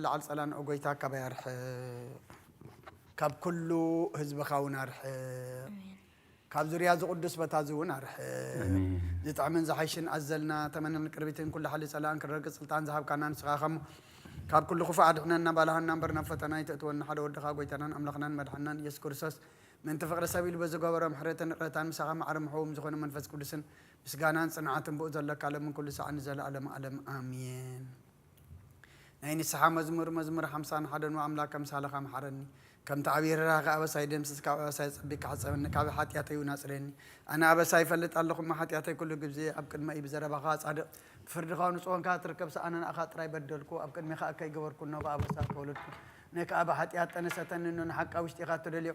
ላዓል ጸላንኦ ጎይታ ካባይ ኣርሕቕ፣ ካብ ኩሉ ህዝብኻ እውን ኣርሕቕ፣ ካብ ዙርያ ዝቕዱስ ቦታ እዚ እውን ኣርሕቕ። ኣሜን። ዝጥዕምን ዝሓይሽን ኣዘልና ተመንን ቅርቢትን ኩሉ ሓሊ ጸላእን ክረግጽ ስልጣን ዝሃብካና ንስኻ ኸሞ ካብ ኩሉ ክፉእ ኣድሕነና ባልሃና እምበር ናብ ፈተና ኣይተእትወና ሓደ ወድኻ ጎይታናን ኣምላኽናን መድሓናን ኢየሱስ ክርስቶስ ምእንቲ ፍቕሪ ሰብ ኢሉ በዝገበሮ ምሕረትን ይቕረታን ምሳኻ ማዕረ ምሕውም ዝኾነ መንፈስ ቅዱስን ምስጋናን ጽንዓትን ብኡ ዘለካ ሎምን ኩሉ ሰዓት ንዘለኣለም ኣለም ኣሜን። ናይ ንስሓ መዝሙር፣ መዝሙር ሓምሳን ሓደን። ኣምላክ ከምሳልኻ ምሓረኒ፣ ከምቲ ዓብዪ ርህራኸ ኣበሳይ ደምስስ፣ ካብ ኣበሳይ ጸቢካ ሕጸበኒ፣ ካብ ሓጢኣተይ እውን ኣጽርየኒ። ኣነ ኣበሳይ ይፈልጥ ኣለኹ፣ እሞ ሓጢኣተይ ኩሉ ግዜ ኣብ ቅድመ እዩ። ብዘረባኻ ጻድቕ፣ ብፍርድኻ ንጹህ ኮንካ ትርከብ። ኣነ ንኣኻ ጥራይ በደልኩ፣ ኣብ ቅድሜኻ እከይ ገበርኩ፣ እነሆ ብኣበሳ ተወለድኩ። ንእከኣ ብሓጢኣት ጠነሰተኒ፣ እኖ ንሓቃ ውሽጢኻ ትደልዮ።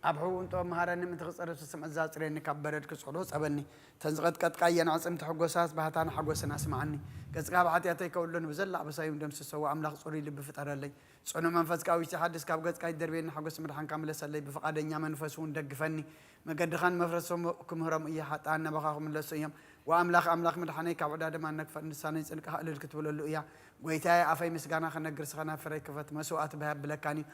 ኣብ ሕቡእ እንጦ መሃረኒ፣ ምእንቲ ክጸርፍ ዝስምዕ እዛ ኣጽርየኒ፣ ካብ በረድ ክጽዕዶ ጸበኒ። እተን ዝቐጥቀጥካየን ኣዕጽምቲ ሕጎሳስ፣ ባህታን ሓጎስን ኣስምዓኒ። ገጽካ ኣብ ሓጢኣተይ ከውሎን፣ ብዘላ ኣበሳዮም ደምስሰዎ። ኣምላኽ ጽሩይ ልቢ ፍጠረለይ፣ ጽኑዕ መንፈስ ካብ ውሽጢ ሓድስ። ካብ ገጽካ ይደርብየኒ ሓጎስ ምድሓንካ ምለሰለይ፣ ብፍቓደኛ መንፈስ እውን ደግፈኒ። መገድኻን መፍረሶም ክምህሮም እየ፣ ሓጥኣን ናባኻ ክምለሱ እዮም። ወኣምላኽ ኣምላኽ ምድሓነይ፣ ካብ ዕዳ ድማ ነክፈት፣ ንሳነይ ጽድቅኻ እልል ክትብለሉ እያ። ጐይታየ፣ ኣፈይ ምስጋና ክነግር፣ ስኸና ፍረይ ክፈት፣ መስዋእቲ ባህ ኣብለካን እዩ።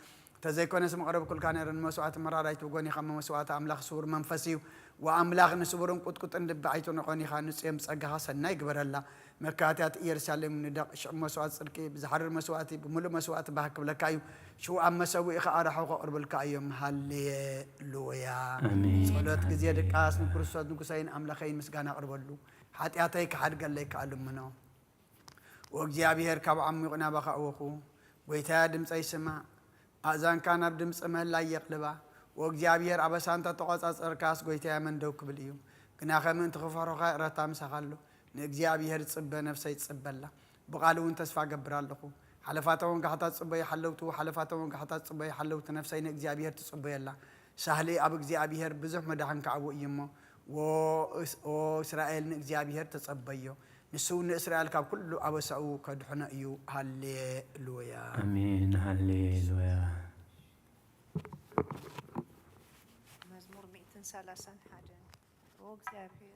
ተዘይኮነስ መቕረብኩልካ ነይረ፣ ንመስዋእቲ መራራይት ብጎኒኻ፣ እሞ መስዋእቲ ኣምላኽ ስዉር መንፈስ እዩ። ወኣምላኽ ንስቡርን ቁጥቁጥን ልቢ ኣይትንዖን ኢኻ፣ ንጽዮን ብጸጋኻ ሰናይ ግበረላ። መካትያት ኢየሩሳሌም ንደቕ፣ ሽዑ መስዋእቲ ጽድቂ ብዝሓርር መስዋእቲ፣ ብምሉእ መስዋእቲ ባህ ክብለካ እዩ። ሽዑ ኣብ መሰውኢኻ ኣራሑ ከቕርብልካ እዮም። ሃሌሉያ። ኣሜን። ጸሎት ግዜ ድቃስ፣ ንክርስቶስ ንጉሰይን ኣምላኸይን ምስጋና ኣቕርበሉ። ሓጢኣተይ ክሓድገለይ ከኣ ልምኖ። ወእግዚኣብሔር፣ ካብ ዓሚቑ ናባኻ ኣወኹ። ጐይታየ፣ ድምፀይ ስማዕ፣ ኣእዛንካ ናብ ድምፂ ምህላይ የቕልባ። ወእግዚኣብሔር፣ ኣበሳ እንተ ተቖጻጸርካስ፣ ጐይታየ፣ መን ደው ክብል እዩ? ግናኸ ምእንቲ ክፈርሑኻ ይቕረታ ምሳኻ ኣሎ። ንእግዚኣብሔር ጽበ፣ ነፍሰይ ትጽበላ። ብቓሉ እውን ተስፋ እገብር ኣለኹ። ሓለፋቶም ወጋሕታ ትጽበዩ ሓለውቱ፣ ሓለፋቶም ወጋሕታ ትጽበዩ ሓለውቱ፣ ነፍሰይ ንእግዚኣብሔር ትጽበየላ። ሳህሊ ኣብ እግዚኣብሔር ብዙሕ መድሓን ከኣቡ እዩ እሞ፣ ዎ እስ-፣ ዎ እስራኤል ንእግዚኣብሔር ተጸበዮ፣ ንሱ እውን ንእስራኤል ካብ ኩሉ ኣበሳኡ ከድሕኖ እዩ። ሃሌሉያ። ኣሜን፣ ሃሌሉያ። መዝሙር ሚእትን ሰላሳን ሓደን። ኦ እግዚኣብሔር፣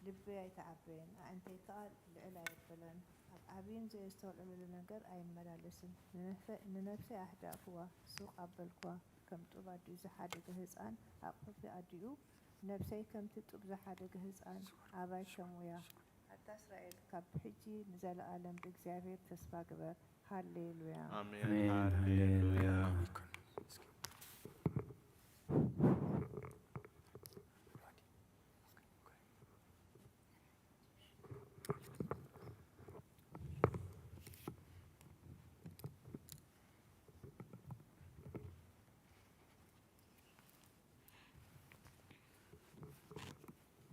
ልበይ ኣይተዓበየን፣ ኣዒንተይ ከኣ ልዕል ኣየበለን። ኣብ ዓቢይን ዘየስተውዕለሉ ነገር ኣይመላለስን። ንነፈ-፣ ንነፍሰይ ኣህዳእክዋ፣ ሱቕ ኣበልክዋ። ከም ጡብ ኣዲኡ ዝሓደገ ህጻን ኣቕፊፈ ኣዲኡ፣ ነፍሰይ ከምቲ ጡብ ዝሓደገ ህጻን ኣባይ ከምኡያ። ኣታ እስራኤል፣ ካብ ብሕጂ ንዘለኣለም ብእግዚኣብሔር ተስፋ ግበር። ሃሌሉያ። ኣሜን። ኣሜን። ሃሌሉያ። ሃሌሉያ።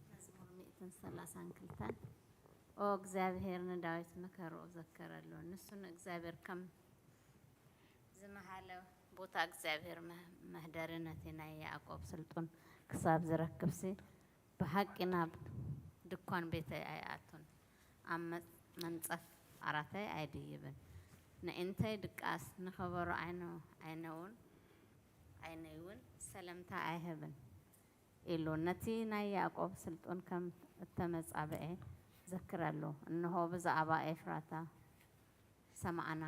መዝሙር ሚእትን ሰላሳን ክልተን። ኦ እግዚኣብሔር ንዳዊት መከርኡ ዘከረሉ፣ ንሱ ንእግዚኣብሔር ከም ዝመሃለ፣ ቦታ እግዚኣብሔር መህ-፣ መህደሪ ነቲ ናይ ያዕቆብ ስልጡን ክሳብ ዝረክብሲ፣ ብሓቂ ናብ ድኳን ቤተይ ኣይኣቱን፣ ኣብ መ-፣ መንጸፍ ዓራተይ ኣይድይብን። ንዒንተይ ድቃስ፣ ንኸበሮ ዓይኑ-፣ ዓይነውን፣ ዓይነይውን ሰለምታ ኣይህብን ኢሉ ነቲ ናይ ያዕቆብ ስልጡን ከም እተመጻብኤ ዘክረሉ። እንሆ ብዛዕባ ኤፍራታ ሰማዕና፣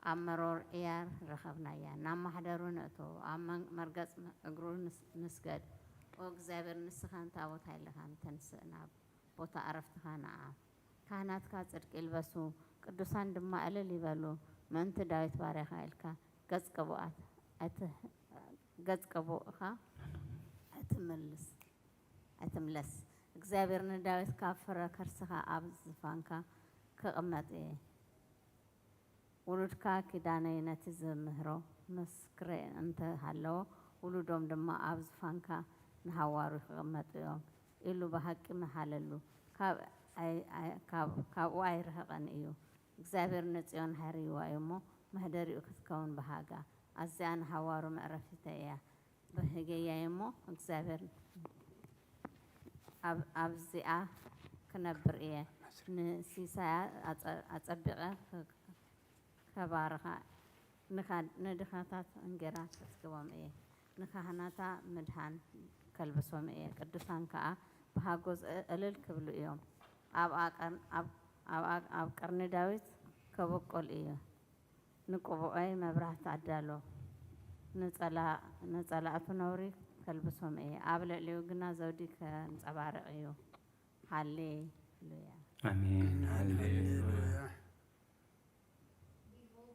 ኣብ መሮር እያር ረኸብናያ። ናብ ማሕደሩ ንእቶ፣ ኣብ መን-፣ መርገጽ እግሩ ንስ-፣ ንስገድ። ኦ እግዚኣብሔር፣ ንስኻ ንታቦት ሓይልኻን ተንስእ፣ ናብ ቦታ ዕረፍትኻ ንዓ። ካህናትካ ጽድቂ ይልበሱ፣ ቅዱሳን ድማ እልል ይበሉ። ምእንቲ ዳዊት ባርያኻ ኢልካ ገጽ ቅቡኣት ኣይት-፣ ገጽ ቅቡእኻ ኣይትመልስ፣ ኣይትምለስ። እግዚኣብሔር ንዳዊት ካብ ፍረ ከርስኻ ኣብ ዝፋንካ ክቕመጥ እየ። ውሉድካ ኪዳነይ ነቲ ዝምህሮ ምስክረይ እንተ ሃለወ፣ ውሉዶም ድማ ኣብ ዝፋንካ ንሃዋሩ ክቕመጡ እዮም ኢሉ ብሃቂ መሃለሉ። ካብ ኣይ-፣ ኣይ-፣ ካብ-፣ ካብኡ ኣይርህቐን እዩ። እግዚኣብሔር ንጽዮን ሃርይዋ እዩ እሞ፣ መህደሪኡ ክትከውን ብሃጋ። ኣዚኣ ንሃዋሩ መዕረፊተይ እያ። ብህገያይ እሞ እግዚኣብሔር ኣብ-፣ ኣብዚኣ ክነብር እየ። ንሲሳያ ኣጸ-፣ ኣጸቢቐ ክ-፣ ከባርኻ፣ ንኻ-፣ ንድኻታት እንጌራ ከጽግቦም እየ። ንካህናታ ምድሓን ከልብሶም እየ። ቅዱሳን ከኣ ብሃጎስ እ-፣ እልል ክብሉ እዮም። ኣብ ኣቀር-፣ ኣብ፣ ኣብ፣ ኣብ ቀርኒ ዳዊት ክ-፣ ከበቁል እዩ። ንቅቡኦይ መብራህቲ ኣዳሎ። ንጸላ-፣ ንጸላእቱ ነውሪ ከልብሶም እየ። ኣብ ልዕሊኡ ግና ዘውዲ ከንጸባርቕ እዩ። ሃሌሉያ። ኣሜን። ሃሌሉያ። ሃሌሉያ። Behold,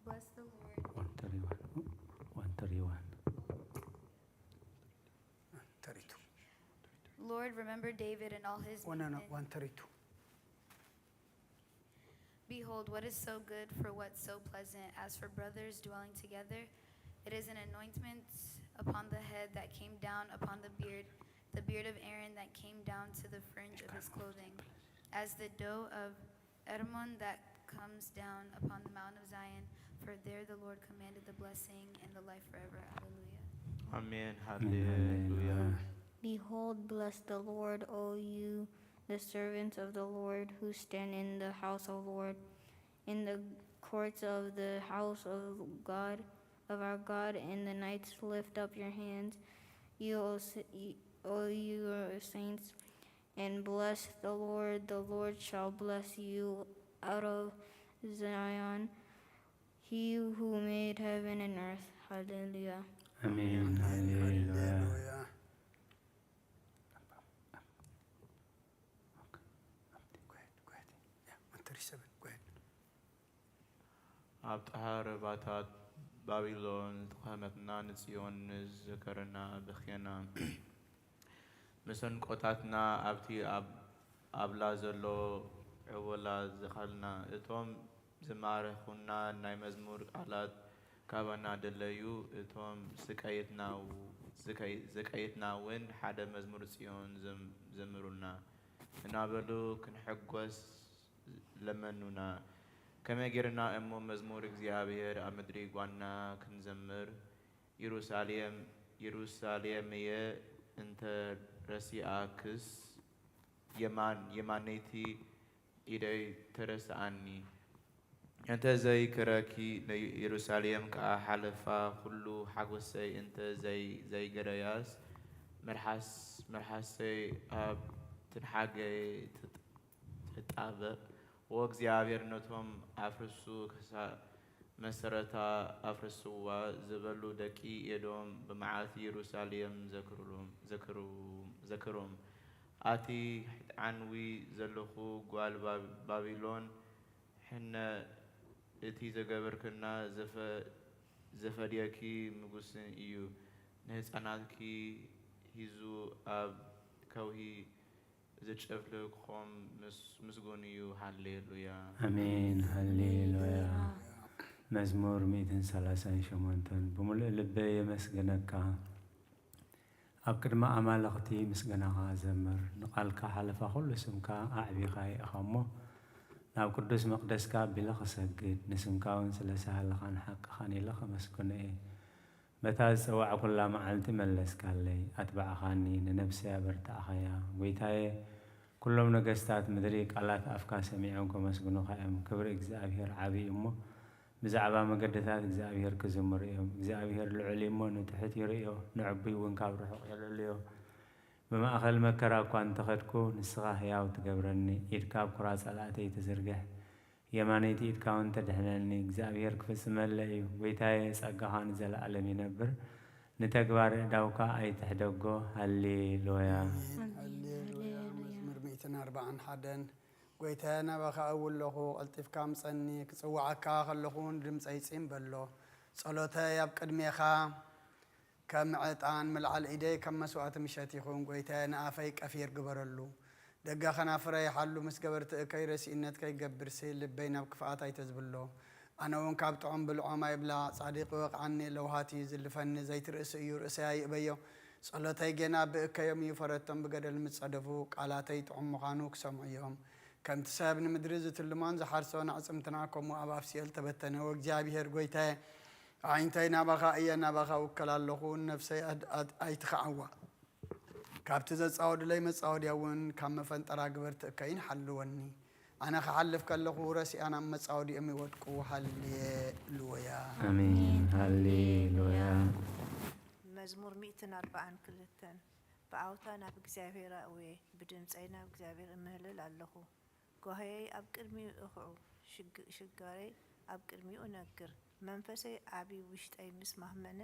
bless the Lord. One thirty-one. One thirty-one. ተሪቱ Lord, remember David and all his ወነ ነው men. ዋን ተሪቱ Behold, what is so good for what's so pleasant, as for brothers dwelling together? It is an anointment upon the head that came down upon the beard, the beard of Aaron that came down to the fringe of his clothing, as the dew of Hermon that comes down upon the mountain of Zion. For there the Lord commanded the blessing and the life forever. Alleluia. ኣሜን ኣሜን። ሃሌሉያ። Behold, bless the Lord, O you, the servants of the Lord, who stand in the house of the Lord, in the courts of the house of God, of our God. In the nights lift up your hands, you, O, s- y- O you, your saints, and bless the Lord. The Lord shall bless you out of Zion, he who made heaven and earth. Hallelujah. ኣሜን። ሃሌሉያ። ሃሌሉያ። Go ahead, go ahead. Yeah, one thirty-seven. Go ahead. ኣብ ጣዕሳ ሩባታት ባቢሎን ዝተኸመትና፣ ንጽዮን ንዘከረና በኺና። መሰንቆታትና ኣብቲ ኣብ ኣብላ ዘሎ ዕወላ ዘኻልና። እቶም ዝማረኹና ናይ መዝሙር ቃላት ካባና ደለዩ። እቶም ዝቀየትና፣ ዝቀይ-፣ ዝቀየትና እውን ሓደ መዝሙር ጽዮን ዘም-፣ ዘምሩልና እናበሉ ክንሕጎስ ለመኑና። ከመይ ጌርና እሞ መዝሙር እግዚኣብሔር ኣብ ምድሪ ጓና ክንዘምር? ኢየሩሳሌም፣ ኢየሩሳሌምየ፣ እንተ ረሲኣክስ፣ የማን-፣ የማነይቲ ኢደይ ተረስኣኒ። እንተ ዘይክረኪ፣ ንኢየሩሳሌም ከኣ ሓለፋ፣ ኩሉ ሓጎሰይ እንተ ዘይ-፣ ዘይገረያስ፣ መልሓስ-፣ መልሓሰይ ኣብ ትንሓገይ ትጥ-፣ ትጣበቕ። ኦ እግዚኣብሔር፣ ነቶም ኣፍርሱ፣ ክሳ-፣ መሰረታ ኣፍርስዋ ዝበሉ ደቂ ኤዶም፣ ብመዓት ኢየሩሳሌም ዘክሩሎም-፣ ዘክሩ-፣ ዘክሮም። ኣቲ ሕጥዓንዊ ዘለኹ ጓል ባብ-፣ ባቢሎን፣ ሕነ እቲ ዘገበርክና ዘፈ-፣ ዘፈድየኪ ምጉስን እዩ። ንህፃናትኪ ሂዙ ኣብ ከውሒ ዝጨፍልቕኹም ምስ-፣ ምስጉን እዩ። ሃሌሉያ። ኣሜን። ሃሌሉያ። መዝሙር ሚእትን ሰላሳን ሸሞንተን። ብምሉእ ልበይ የመስግነካ፣ ኣብ ቅድሚ ኣማልኽቲ ምስጋናኻ እዘምር። ንቓልካ ሓለፋ ኩሉ ስምካ ኣዕቢኻ የእኻ እሞ፣ ናብ ቅዱስ መቕደስካ ኣቢለ ክሰግድ፣ ንስምካ እውን ስለ ሳህልኻን ሓቅኻን ኢለ ከመስግኖ እየ። በታ ዝጸዋዕኩላ መዓልቲ መለስካለይ፣ ኣትባዕኻኒ፣ ንነብሰይ ኣበርታዕኻያ። ጐይታየ፣ ኩሎም ነገስታት ምድሪ ቃላት ኣፍካ ሰሚዖም ከመስግኑኻ እዮም። ክብሪ እግዚኣብሄር ዓቢ እዩ እሞ፣ ብዛዕባ መገድታት እግዚኣብሄር ክዝምሩ እዮም። እግዚኣብሄር ልዑል እዩ እሞ፣ ንትሑት ይርእዮ፣ ንዕቡይ እውን ካብ ርሑቕ የልዕልዮ። ብማእከል መከራ እኳ እንተኸድኩ፣ ንስኻ ህያው ትገብረኒ፣ ኢድካ ኣብ ኩራ ጸላእተይ ትዝርግሕ። የማነይቲ ኢድካ እውን ተድሕነኒ። እግዚኣብሄር ክፍጽመለይ እዩ። ጐይታየ፣ ጸጋኻ ንዘለኣለም ይነብር። ንተግባር ኣእዳውካ ኣይትሕደጎ። ሃሌሉያ። ኣሜን። ሃሌሉያ። መዝሙር ሚእትን ኣርባዓን ሓደን። ጐይታየ፣ ናባኻ እው ኣለኹ፣ ቀልጢፍካ ምጸኒ። ክጽውዓካ ከለኹ ንድምጸይ ጺም በሎ። ጸሎተይ ኣብ ቅድሜኻ ከም ዕጣን፣ ምልዓል ኢደይ ከም መስዋእቲ ምሸት ይኹን። ጐይታየ፣ ንኣፈይ ቀፊር ግበረሉ፣ ደገ ኸናፍረይ ሓሉ። ምስ ገበርቲ እከይ ረሲእነት ከይገብርሲ፣ ልበይ ናብ ክፍኣት ኣይተዝብሎ። ኣነ እውን ካብ ጥዑም ብልዖም ኣይብላዕ፣ ጻድቕ ይወቕዓኒ፣ ለውሃት እዩ ዝልፈኒ። ዘይትርእሲ እዩ፣ ርእሰይ ኣይእበዮ። ጸሎተይ ጌና ብእከዮም እዩ፣ ፈረቶም ብገደል ምስ ጸደፉ፣ ቃላተይ ጥዑም ምዃኑ ክሰምዑ እዮም። ከምቲ ሰብ ንምድሪ ዝትልሞን ዝሓርሶን ኣዕጽምትና፣ ከምኡ ኣብ ኣፍ ሲኦል ተበተነ። ወእግዚኣብሄር ጐይታየ፣ ኣዒንተይ ናባኻ እየ፣ ናባኻ እውከል ኣለኹ፣ ንነፍሰይ ኣድ-፣ ኣድ-፣ ኣይትኽዓዋ። ካብቲ ዘጻወዱለይ መጻወድያ እውን፣ ካብ መፈንጠራ ግበርቲ እከይን ሓልወኒ። ኣነ ክሓልፍ ከለኹ፣ ረሲኣን ኣብ መጻወድኦም ይወድቁ። ሃሌሉያ። ኣሜን። ሃሌሉያ። መዝሙር ሚእትን ኣርባዓን ክልተን። ብዓውታ ናብ እግዚኣብሔር ኣእውየ፣ ብድምጸይ ናብ እግዚኣብሔር እምህልል ኣለኹ። ጓህየይ ኣብ ቅድሚኡ እኽዑ፣ ሽግ-፣ ሽጋረይ ኣብ ቅድሚኡ እነግር። መንፈሰይ ዓቢ ውሽጠይ ምስ ማህመነ፣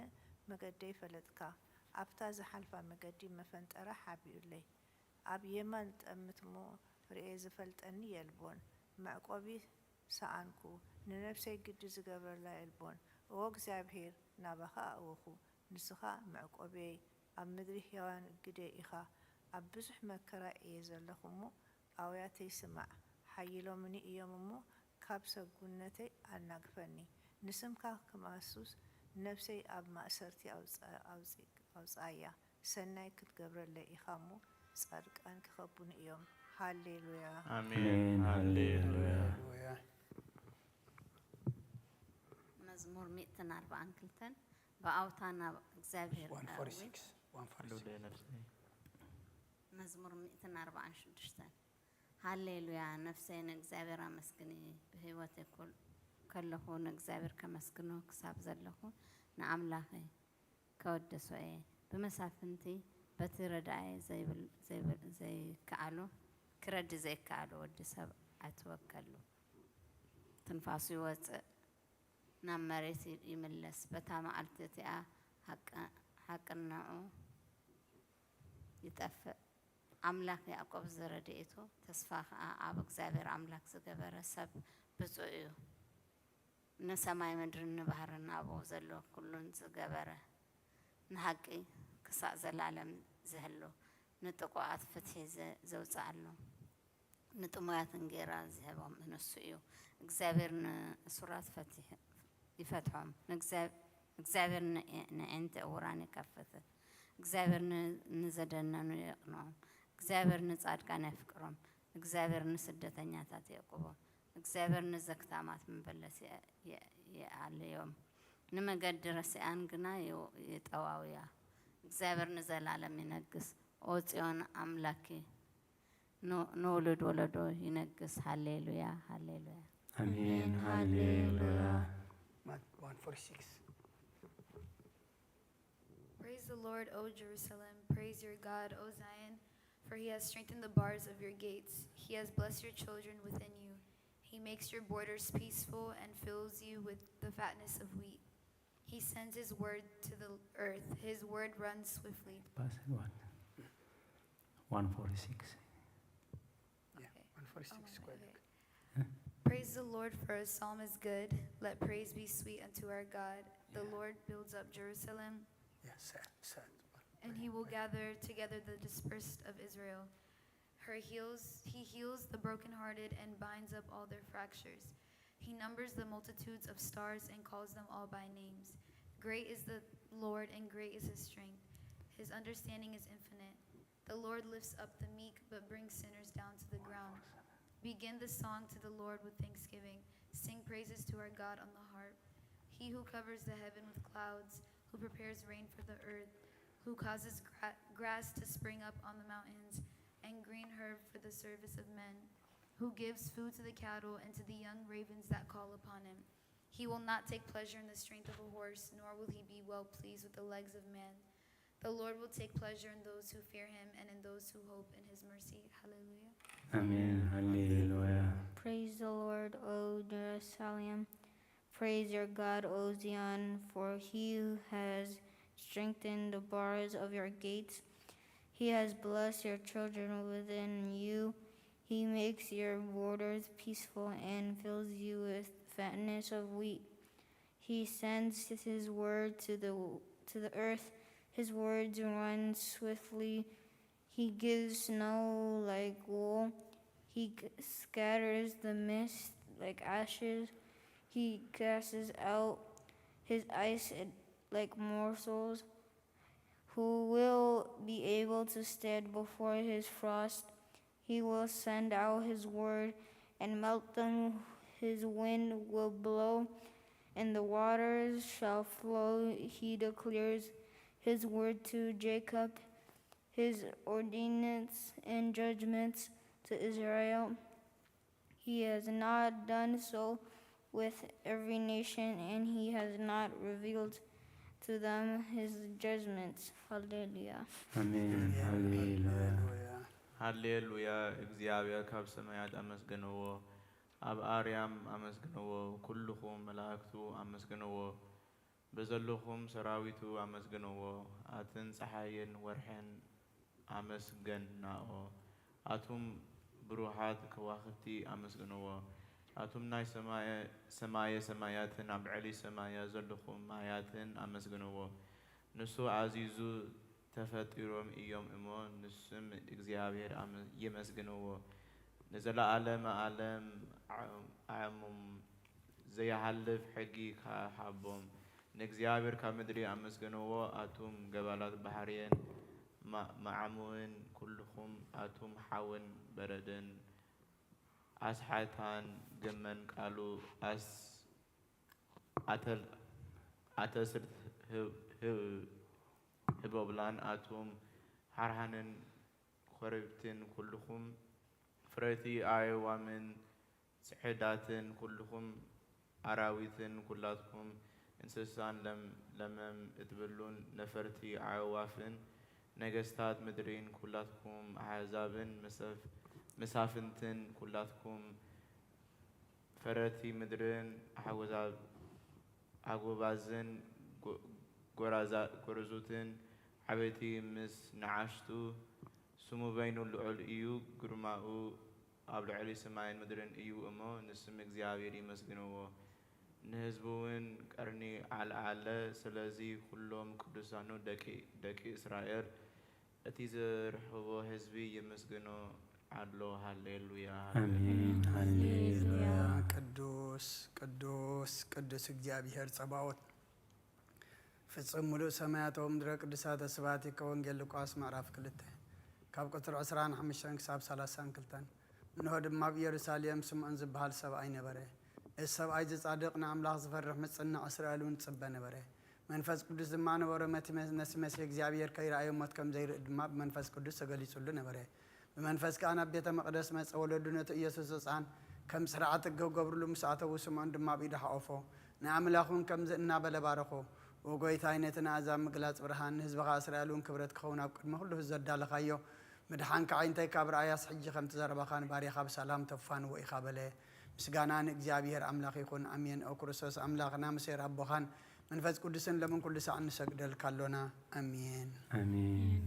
መገደይ ፈለጥካ። ኣብታ ዝሓልፋ መገዲ መፈንጠራ ሓቢኡለይ። ኣብ የማን ጠምት እሞ ርእየ ዝፈልጠኒ የልቦን። መዕቆቢ ሰኣንኩ፣ ንነፍሰይ ግዲ ዝገብረላ የልቦን። እወ እግዚኣብሔር፣ ናባኻ ኣእወኹ፣ ንስኻ መዕቆብየይ፣ ኣብ ምድሪ ሕያዋን ግደ ኢኻ። ኣብ ብዙሕ መከራ እየ ዘለኹ እሞ፣ ኣውያተይ ስማዕ። ሓይሎምኒ እዮም እሞ፣ ካብ ሰጉነተይ ኣናግፈኒ። ንስምካ ክማሱስ፣ ነፍሰይ ኣብ ማእሰርቲ ኣውጽ-፣ ኣውጽ-፣ ኣውጽኣያ። ሰናይ ክትገብረለይ ኢኻ እሞ፣ ጻድቃን ክኸቡኒ እዮም። ሃሌሉያ። ኣሜን። ሃሌሉያ። ሃሌሉያ። መዝሙር ሚእትን ኣርባዓን ክልተን ብኣውታ ናብ እግዚኣብሔር ኣእዊ። ሉለ ነፍሰይ። መዝሙር ሚእትን ኣርባዓን ሽዱሽተን። ሃሌሉያ፣ ነፍሰይ ንእግዚኣብሔር ኣመስግኒ፣ ብህይወተይ ኩል-፣ ከለኹ ንእግዚኣብሔር ከመስግኖ ክሳብ ዘለኹ ንኣምላኸይ ከወድሶ እየ። ብመሳፍንቲ በቲ ረዳኢ ዘይብል-፣ ዘይብል-፣ ዘይከኣሎ፣ ክረዲ ዘይከኣሎ ወዲ ሰብ ኣይትወከሉ። ትንፋሱ ይወጽእ፣ ናብ መሬት ይምለስ። በታ መዓልቲ እቲኣ ሓቅ-፣ ሓቅነዑ ይጠፍእ። ኣምላኽ ያዕቆብ ዝረድኤቱ ተስፋ ኸኣ ኣብ እግዚኣብሔር ኣምላኽ ዝገበረ ሰብ ብፁእ እዩ። ንሰማይ ምድርን ንባሕርን ኣብኡ ዘሎ ኩሉን ዝገበረ፣ ንሓቂ ክሳዕ ዘላለም ዝህሉ፣ ንጥቁዓት ፍትሒ ዘ-፣ ዘውጽኣሎም፣ ንጥሙያት እንጌራ ዝህቦም ንሱ እዩ። እግዚኣብሔር ንእሱራት ፈቲሑ ይፈትሖም። ንእግዚኣ-፣ እግዚኣብሔር ንኤ-፣ ንኣዒንቲ ዕውራን ይከፍት። እግዚኣብሔር ን-፣ ንዘደነኑ የቕንዖም። እግዚኣብሔር ንጻድቃን የፍቅሮም። እግዚኣብሔር ንስደተኛታት የዕቁቦም። እግዚኣብሔር ንዘክታማት መበለሲ የ-፣ የ-፣ የኣልዮም። ንመገዲ ረሲኣን ግና ይው-፣ ይጠዋውያ። እግዚኣብሔር ንዘላለም ይነግስ። ኦ ጽዮን ኣምላኪ ን-፣ ንውሉድ ወለዶ ይነግስ። ሃሌሉያ፣ ሃሌሉያ። ኣሜን። ሃሌሉያ። One forty-six. Praise the Lord, O Jerusalem. Praise your God, O Zion, for he has strengthened the bars of your gates. He has blessed your children within you. He makes your borders peaceful and fills you with the fatness of wheat. He sends his word to the earth. His word runs swiftly. Pass one. One forty-six. Yeah, Okay. one forty-six Oh, is quite okay. good. Praise the Lord, for a psalm is good. Let praise be sweet unto our God. The Yeah. Lord builds up Jerusalem, Yeah, sad, sad. and he will gather together the dispersed of Israel. Her heals, he heals the brokenhearted and binds up all their fractures. He numbers the multitudes of stars and calls them all by names. Great is the Lord and great is his strength. His understanding is infinite. The Lord lifts up the meek but brings sinners down to the ground. Begin the song to the Lord with thanksgiving. Sing praises to our God on the harp. He who covers the heaven with clouds, who prepares rain for the earth, who causes gra- grass to spring up on the mountains and green herb for the service of men, who gives food to the cattle and to the young ravens that call upon him. He will not take pleasure in the strength of a horse, nor will he be well pleased with the legs of man. The Lord will take pleasure in those who fear him and in those who hope in his mercy. Hallelujah. ኣሜን። ሃሌሉያ። Praise the Lord, O Jerusalem. Praise your God, O Zion, for he has strengthened the bars of your gates. He has blessed your children within you. He makes your borders peaceful and fills you with fatness of wheat. He sends his word to the, to the earth. His words run swiftly. He gives snow like wool. He g- scatters the mist like ashes. He casts out his ice like morsels. Who will be able to stand before his frost? He will send out his word and melt them. His wind will blow, and the waters shall flow. He declares his word to Jacob, his ordinance and judgments to Israel. He has not done so with every nation, and he has not revealed to to them his judgments. Hallelujah. ኣሜን። ሃሌሉያ። ሃሌሉያ። እግዚኣብሔር ካብ ሰማያት ኣመስግንዎ፣ ኣብ ኣርያም ኣመስግንዎ፣ ኩልኹም መላእክቱ ኣመስግንዎ፣ በዘለኹም ሰራዊቱ ኣመስግንዎ፣ ኣትን ፀሓይን ወርሕን ኣመስገናኦ፣ ኣቱም ብሩሃት ከዋኽብቲ ኣመስግንዎ፣ ኣቱም ናይ ሰማየ ሰማያትን ኣብ ልዕሊ ሰማያ ዘለኹም ማያትን ኣመስግንዎ። ንሱ ኣዚዙ ተፈጢሮም እዮም እሞ ንስም እግዚኣብሔር ኣመ- የመስግንዎ። ንዘለዓለመ ዓለም ዓም- ዓሙም ዘይሃልፍ ሕጊ ከሃቦም። ንእግዚኣብሔር ካብ ምድሪ ኣመስግንዎ፣ ኣቱም ገባላት ባሕርየን ማ- መዓሙእን ኩልኹም ኣቱም ሓውን በረድን ኣስሓታን ግመን ቃሉ ኣስ ኣተል ኣተስርት ህብ- ህብ- ህቦብላን ኣቱም ሓርሃንን ኮረብትን ኩልኹም ፍረቲ ኣእዋምን ጽዕዳትን ኩልኹም ኣራዊትን ኩላትኩም እንስሳን ለም- ለመም እትብሉን ነፈርቲ ኣዕዋፍን ነገስታት ምድሪን ኩላትኩም ኣሕዛብን መሰፍ- መሳፍንትን ኩላትኩም ፈረቲ ምድርን ኣሕጎዛ- ኣጎባዝን ጎ- ጎራዛ- ጎረዙትን ዓበይቲ ምስ ንኣሽቱ ስሙ በይኑ ልዑል እዩ፣ ግርማኡ ኣብ ልዕሊ ሰማይን ምድርን እዩ እሞ፣ ንስም እግዚኣብሔር ይመስግንዎ፣ ንህዝቡ እውን ቀርኒ ኣልዓለ። ስለዚ ኩሎም ቅዱሳኑ ደቂ ደቂ እስራኤል፣ እቲ ዝርሕቦ ህዝቢ የመስግኖ ኣሎ። ሃሌሉያ። ኣሜን። ሃሌሉያ። ቅዱስ ቅዱስ ቅዱስ እግዚኣብሔር ጸባኦት፣ ፍጹም ምሉእ ሰማያት ወምድረ ቅዱሳተ ስብሐቲከ። ወንጌል ሉቃስ ምዕራፍ ክልተ ካብ ቁጽሪ ዕስራን ሓሙሽተን ክሳብ ሰላሳን ክልተን። እንሆ ድማ ኣብ ኢየሩሳሌም ስምዖን ዝበሃል ሰብኣይ ነበረ። እዚ ሰብኣይ እዚ ጻድቕ፣ ንኣምላኽ ዝፈርሕ፣ ምጽናዕ እስራኤል እውን ዝጽበ ነበረ። መንፈስ ቅዱስ ድማ ነበሮ። መቲ መ- ነቲ መሲሕ እግዚኣብሔር ከይረኣዮ ሞት ከም ዘይርኢ ድማ ብመንፈስ ቅዱስ ተገሊጹሉ ነበረ። ብመንፈስ ከኣ ናብ ቤተ መቕደስ መጸ። ወለዱ ነቲ ኢየሱስ ህጻን ከም ስርዓት ሕጊ ክገብርሉ ምስ ኣተዉ፣ ስምዖን ድማ ኣብ ኢዱ ሓቖፎ። ንኣምላኽ እውን ከምዚ እናበለ ባረኾ። "ኦ ጎይታይ፣ ነቲ ንኣሕዛብ ምግላጽ ብርሃን፣ ንህዝብኻ እስራኤል እውን ክብረት ክኸውን ኣብ ቅድሚ ኩሉ ህዝቢ ዘዳለኻዮ ምድሓንካ ኣዒንተይ ካብ ረኣያስ፣ ሕጂ ከምቲ ዘረባኻ ንባርያኻ ብሰላም ተፋንዎ ኢኻ" በለ። ምስጋና ንእግዚኣብሔር ኣምላኽ ይኹን። ኣሜን። ኦ ክርስቶስ ኣምላኽና፣ ምስ ኄር ኣቦኻን መንፈስ ቅዱስን ለምን ኩሉ ሰዓት ንሰግደልካ ኣሎና። ኣሜን። ኣሜን።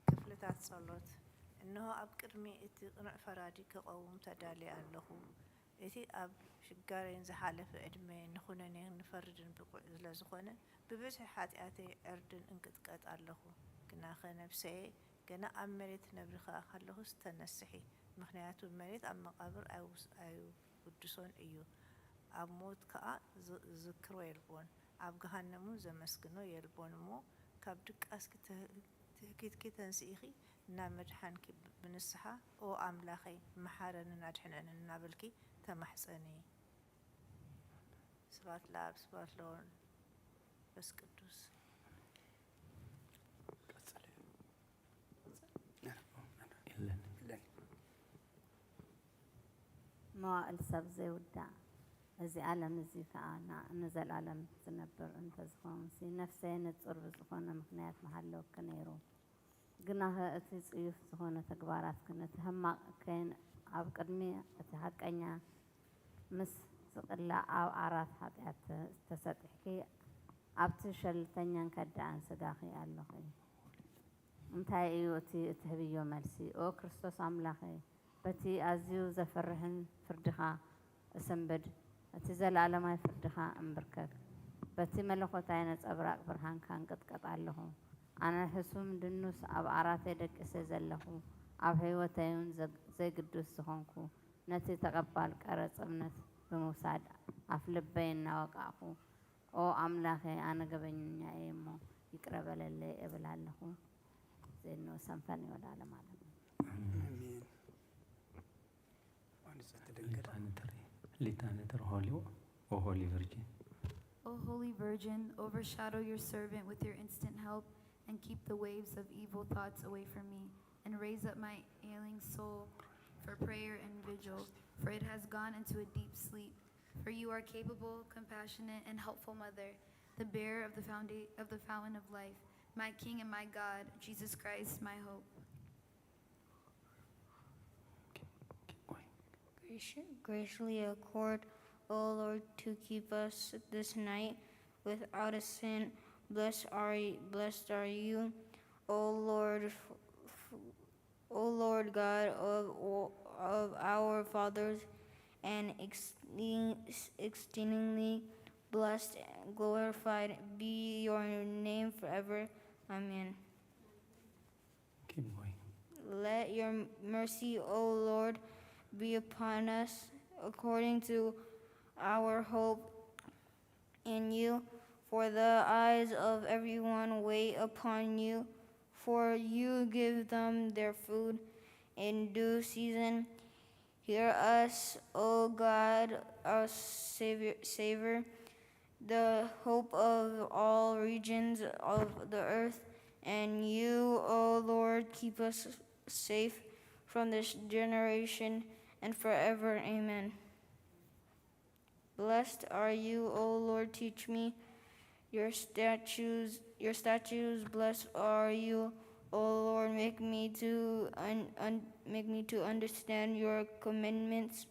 ክፍልታት ጸሎት። እንሆ ኣብ ቅድሚ እቲ ቅኑዕ ፈራዲ ክቐውም ተዳልየ ኣለኹ። እቲ ኣብ ሽጋሬን ዝሓለፈ ዕድመ ንኹነኔን ንፈርድን ብቑዕ ስለ ዝኾነ፣ ብብዝሒ ሓጢኣተይ ዕርድን እንቅጥቀጥ ኣለኹ። ግናኸ ነብሰየ ገና ኣብ መሬት ነብሪ ከኣ ከለኹስ ተነስሒ፣ ምኽንያቱ መሬት ኣብ መቓብር ኣይውስ- ኣይውድሶን እዩ፣ ኣብ ሞት ከኣ ዝ- ዝዝክሮ የልቦን፣ ኣብ ገሃነም እውን ዘመስግኖ የልቦን እሞ፣ ካብ ድቃስኪ ትህ- ትህኪትኪ ተንሲእኺ ናብ መድሓንኪ ብ- ብንስሓ፣ "ኦ ኣምላኸይ፣ መሓረንን ኣድሕነንን" እናበልኪ ተማሕጸኒ። ስብሐት ለኣብ፣ ስብሐት ለወልድ፣ መንፈስ ቅዱስ። የለን። መዋእል ሰብ ዘይውዳእ፣ እዚ ዓለም እዚ ከኣ ና- ንዘለኣለም ዝነብር እንተዝኸውንሲ፣ ነፍሰይ ንጹር ብዝኾነ ምኽንያት ምሃለወኪ ነይሩ። ግናኸ እቲ ጽዩፍ ዝኾነ ተግባራትኪ፣ ነቲ ሕማቕ ከይን ኣብ ቅድሚ እቲ ሓቀኛ ምስ ዝቕላዕ ኣብ ዓራት ሓጢኣት ተ- ተሰጢሕኪ፣ ኣብቲ ሸልልተኛን ከዳዕን ስጋኺ ኣለኺ። እንታይ እዩ እቲ እትህብዮ መልሲ? ኦ ክርስቶስ ኣምላኸይ፣ በቲ ኣዝዩ ዘፍርሕን ፍርድኻ እስንብድ፣ እቲ ዘለኣለማዊ ፍርድኻ እምብርከክ። በቲ መለኮታዊ ነጸብራቕ ብርሃንካ እንቅጥቀጥ ኣለኹ። ኣነ ሕሱም ድኑስ ኣብ ዓራተይ ደቂሰ ዘለኹ፣ ኣብ ህይወተይ እውን ዘግ- ዘይግዱስ ዝኾንኩ፣ ነቲ ተቐባል ቀረጽ እምነት ብምውሳድ ኣፍ ልበይ እናወቃዕኩ፣ ኦ ኣምላኸይ፣ ኣነ ገበኛ እየ እሞ ይቅረ በለለይ እብል ኣለኹ። ዜኑ ሰንፈን ይወዳለ ማለት ነው። ኣሜን። ዋንስ ትደንግል ሊታነ ተሪ ሊታነ ተሪ ሆሊዎ ኦ ሆሊ ቨርጂን O Holy Virgin, overshadow your servant with your instant help and keep the waves of evil thoughts away from me, and raise up my ailing soul for prayer and vigil. for it has gone into a deep sleep. For you are capable, compassionate, and helpful mother, the bearer of the founda- of the fountain of life, my King and my God, Jesus Christ, my hope. Graci- Graciously accord, O Lord, to keep us this night without a sin. Blessed are y- blessed are you, O Lord, f- f- O Lord God of o- of our fathers, and exceeding- exceedingly blessed and glorified be your name forever. Amen. Keep going. Let your mercy, O Lord, be upon us according to our hope in you. For the eyes of everyone wait upon you, for you give them their food in due season. Hear us, O God, our Savior, Savior, the hope of all regions of the earth, and you, O Lord, keep us safe from this generation and forever. Amen. Blessed are you, O Lord, teach me your statutes, your statutes. Blessed are you, O Lord, make me to un, un, make me to understand your commandments.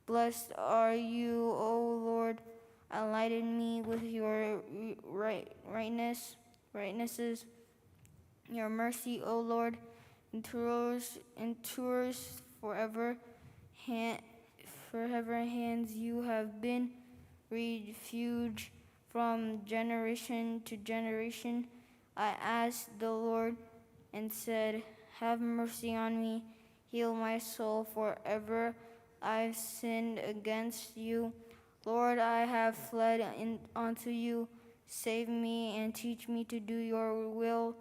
Blessed are you, O Lord, enlighten me with your right, rightness, rightnesses. Your mercy, O Lord, endures endures forever. Han, forever hands you have been refuge from generation to generation. I asked the Lord and said, have mercy on me, heal my soul, forever I've sinned against you. Lord, I have fled in, unto you. Save me and teach me to do your will.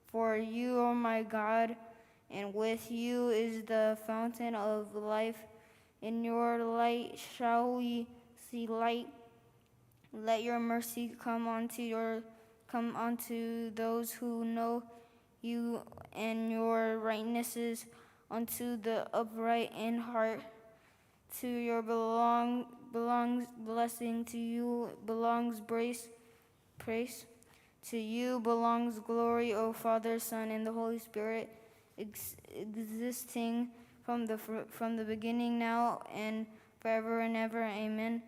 For you are my God, and with you is the fountain of life. In your light shall we see light. Let your mercy come unto your come unto those who know you, and your rightnesses unto the upright in heart. To your belong belongs blessing. To you belongs grace, praise. To you belongs glory, O Father, Son, and the Holy Spirit, ex- existing from the fir- from the beginning, now and forever and ever. Amen.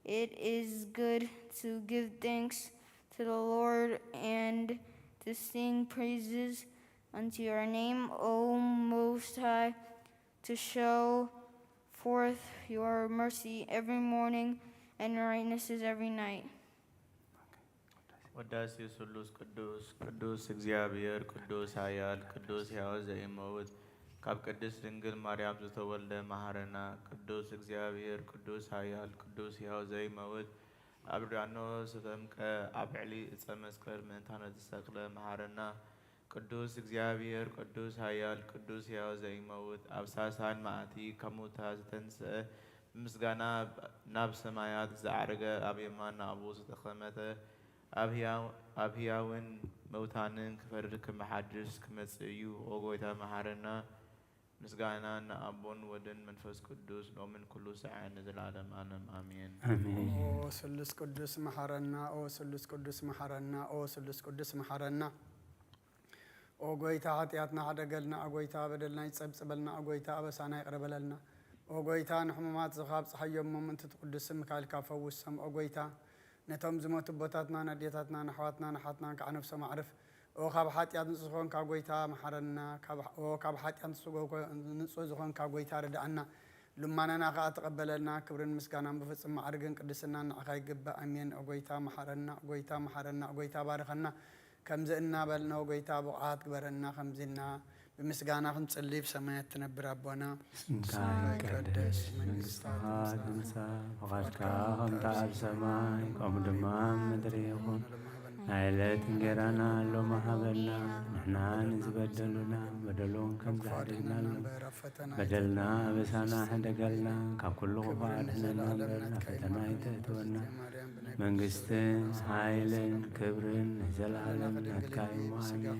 It is good to give thanks to the Lord and to sing praises unto your name, O Most High, to show forth your mercy every morning and your righteousness every night. ወዳሴ ስሉስ ቅዱስ ቅዱስ እግዚኣብሔር ቅዱስ ኃያል ቅዱስ ሕያው ዘይመውት ካብ ቅድስት ድንግል ማርያም ዝተወልደ መሐረና። ቅዱስ እግዚኣብሔር ቅዱስ ኃያል ቅዱስ ሕያው ዘይመውት ኣብ ዮርዳኖስ ዝተጠምቀ ኣብ ልዕሊ ዕፀ መስቀል ምእንታነ ዝተሰቅለ መሐረና። ቅዱስ እግዚኣብሔር ቅዱስ ኃያል ቅዱስ ሕያው ዘይመውት ኣብ ሳልሳይ መዓልቲ ካብ ሙታን ዝተንስአ ብምስጋና ናብ ሰማያት ዝዓረገ ኣብ የማን ኣቡ ዝተቐመጠ ኣብ ሕያው- ኣብ ሕያውን መውታንን ክፈርድ ከም ሓድሽ ክመጽእ እዩ። ኦ ጎይታ መሓረና። ምስጋና ንኣቦን ወድን መንፈስ ቅዱስ ሎምን ኩሉ ሰዓን ንዘለዓለም ዓለም ኣሜን። ኣሜን። ኦ ስሉስ ቅዱስ መሓረና፣ ኦ ስሉስ ቅዱስ መሓረና፣ ኦ ስሉስ ቅዱስ መሓረና። ኦ ጎይታ ሓጢኣትና ሓደገልና፣ ኦ ጎይታ በደልና ይጸብጽበልና፣ ኦ ጎይታ ኣበሳና ይቕረ በለልና። ኦ ጎይታ ንሕሙማት ዝኻብ ጸሓዮም እሞ ምእንቲ እቲ ቅዱስ ስምካ ኢልካ ፈውሶም። ኦ ጎይታ ነቶም ዝሞቱ ኣቦታትና፣ ነዴታትና፣ ንኣሕዋትና፣ ንሓትናን ከዓ ነፍሶም ኣዕርፍ። ኦ ካብ ሓጢኣት ንጹህ ዝኾንካ ጎይታ መሓረና፣ ካብ ኦ ካብ ሓጢኣት ንጹህ ጎ- ንጹህ ዝኾንካ ጎይታ ርድኣና። ልማናና ከኣ ተቐበለልና። ክብርን ምስጋናን ብፍጹም ማዕርግን ቅድስናን ንዓኻ ይግባእ። ኣሜን። ኦ ጎይታ መሓረና፣ ኦ ጎይታ መሓረና፣ ኦ ጎይታ ባርኸና። ከምዚ እናበልና ኦ ጎይታ ብቑዓት ግበረና። ከምዚ እና ብምስጋና ክንጽሊ ብሰማያት ትነብር ኣቦና ስምካ ይቀደስ፣ መንግስትኻ ትምጻእ፣ ፍቓድካ ከምታ ኣብ ሰማይ ከምኡ ድማ ኣብ ምድሪ ይኹን። ናይ ዕለት እንጌራና ሎሚ ሃበና፣ ንሕና ንዝበደሉና በደሎም ከም ዝሓደግናሎም፣ በደልና ኣበሳና ሕደገልና፣ ካብ ኩሉ ክፉእ ኣድሕነና እምበር ናብ ፈተና ኣይተእትወና። መንግስትን ሓይልን ክብርን ንዘለኣለም ናትካ እዩ። ኣሜን።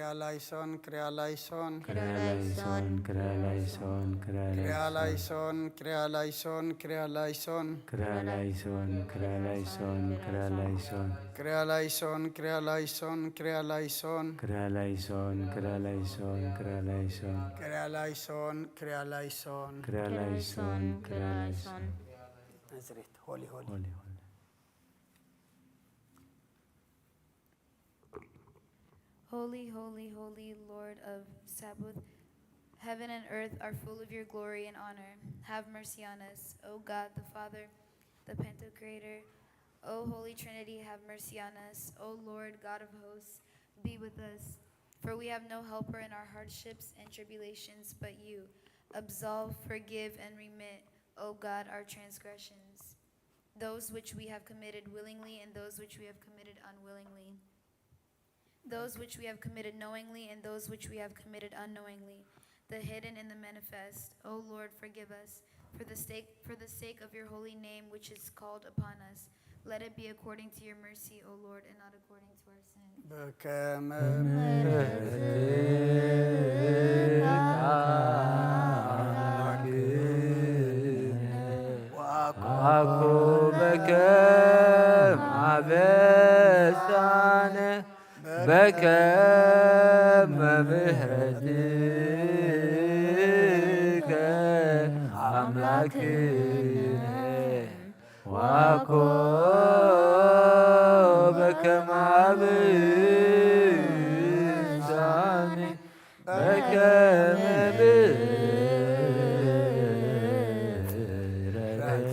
ክሪያላይሶን፣ ክሪያላይሶን። ክሪያላይሶን፣ ክሪያላይሶን፣ ክሪያላይሶን። ክሪያላይሶን፣ ክሪያላይሶን፣ ክሪያላይሶን። ክሪያላይሶን፣ ክሪያላይሶን፣ ክሪያላይሶን። ክሪያላይሶን፣ ክሪያላይሶን፣ ክሪያላይሶን። ክሪያላይሶን፣ ክሪያላይሶን፣ ክሪያላይሶን። ክሪያላይሶን፣ ክሪያላይሶን። ክሪያላይሶን፣ ክሪያላይሶን። ናዝሬት፣ ሆሊ፣ ሆሊ። ሆሊ፣ ሆሊ። Holy, holy, holy, Lord of Sabaoth, heaven and earth are full of your glory and honor. Have mercy on us, O God the Father, the Pantocrator. O Holy Trinity, have mercy on us. O Lord, God of hosts, be with us. For we have no helper in our hardships and tribulations but you. Absolve, forgive, and remit, O God, our transgressions, those which we have committed willingly and those which we have committed unwillingly, those which we have committed knowingly and those which we have committed unknowingly, the hidden and the manifest. O Lord, forgive us. For the sake, for the sake of your holy name, which is called upon us, let it be according to your mercy, O Lord, and not according to our sins. በከመ ምሕረትካ አምላክነ ወአኮ በከመ አበሳነ በከመ ምሕረትከ አምላክነ ወአኮ በከመ አበሳነ በከመ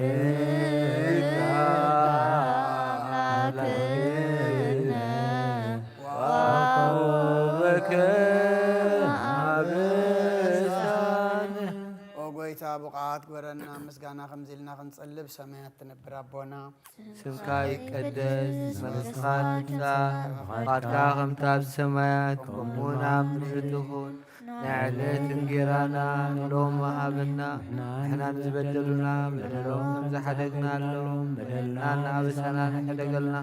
ምሕረትከ አምላክነ ወአኮ በከመ አበሳነ። ኦ ጎይታ፣ ብቑዓት ግበረና፣ ምስጋና ከምዚ ኢልና ክንጸልብ። ሰማያት ትነብር ኣቦና፣ ስምካ ይቀደስ፣ መንግስትኻ ትምጻእ፣ ፍቓድካ ከምታ ኣብ ሰማያት ከምኡ እውን ኣብ ምድሪ ትኹን። ናይ ዕለት እንጌራና ንሎሚ ሃበና፣ ንሕና ንዝበደሉና በደሎም ከም ዝሓደግናሎም በደልናን ኣበሳናን ሕደገልና፣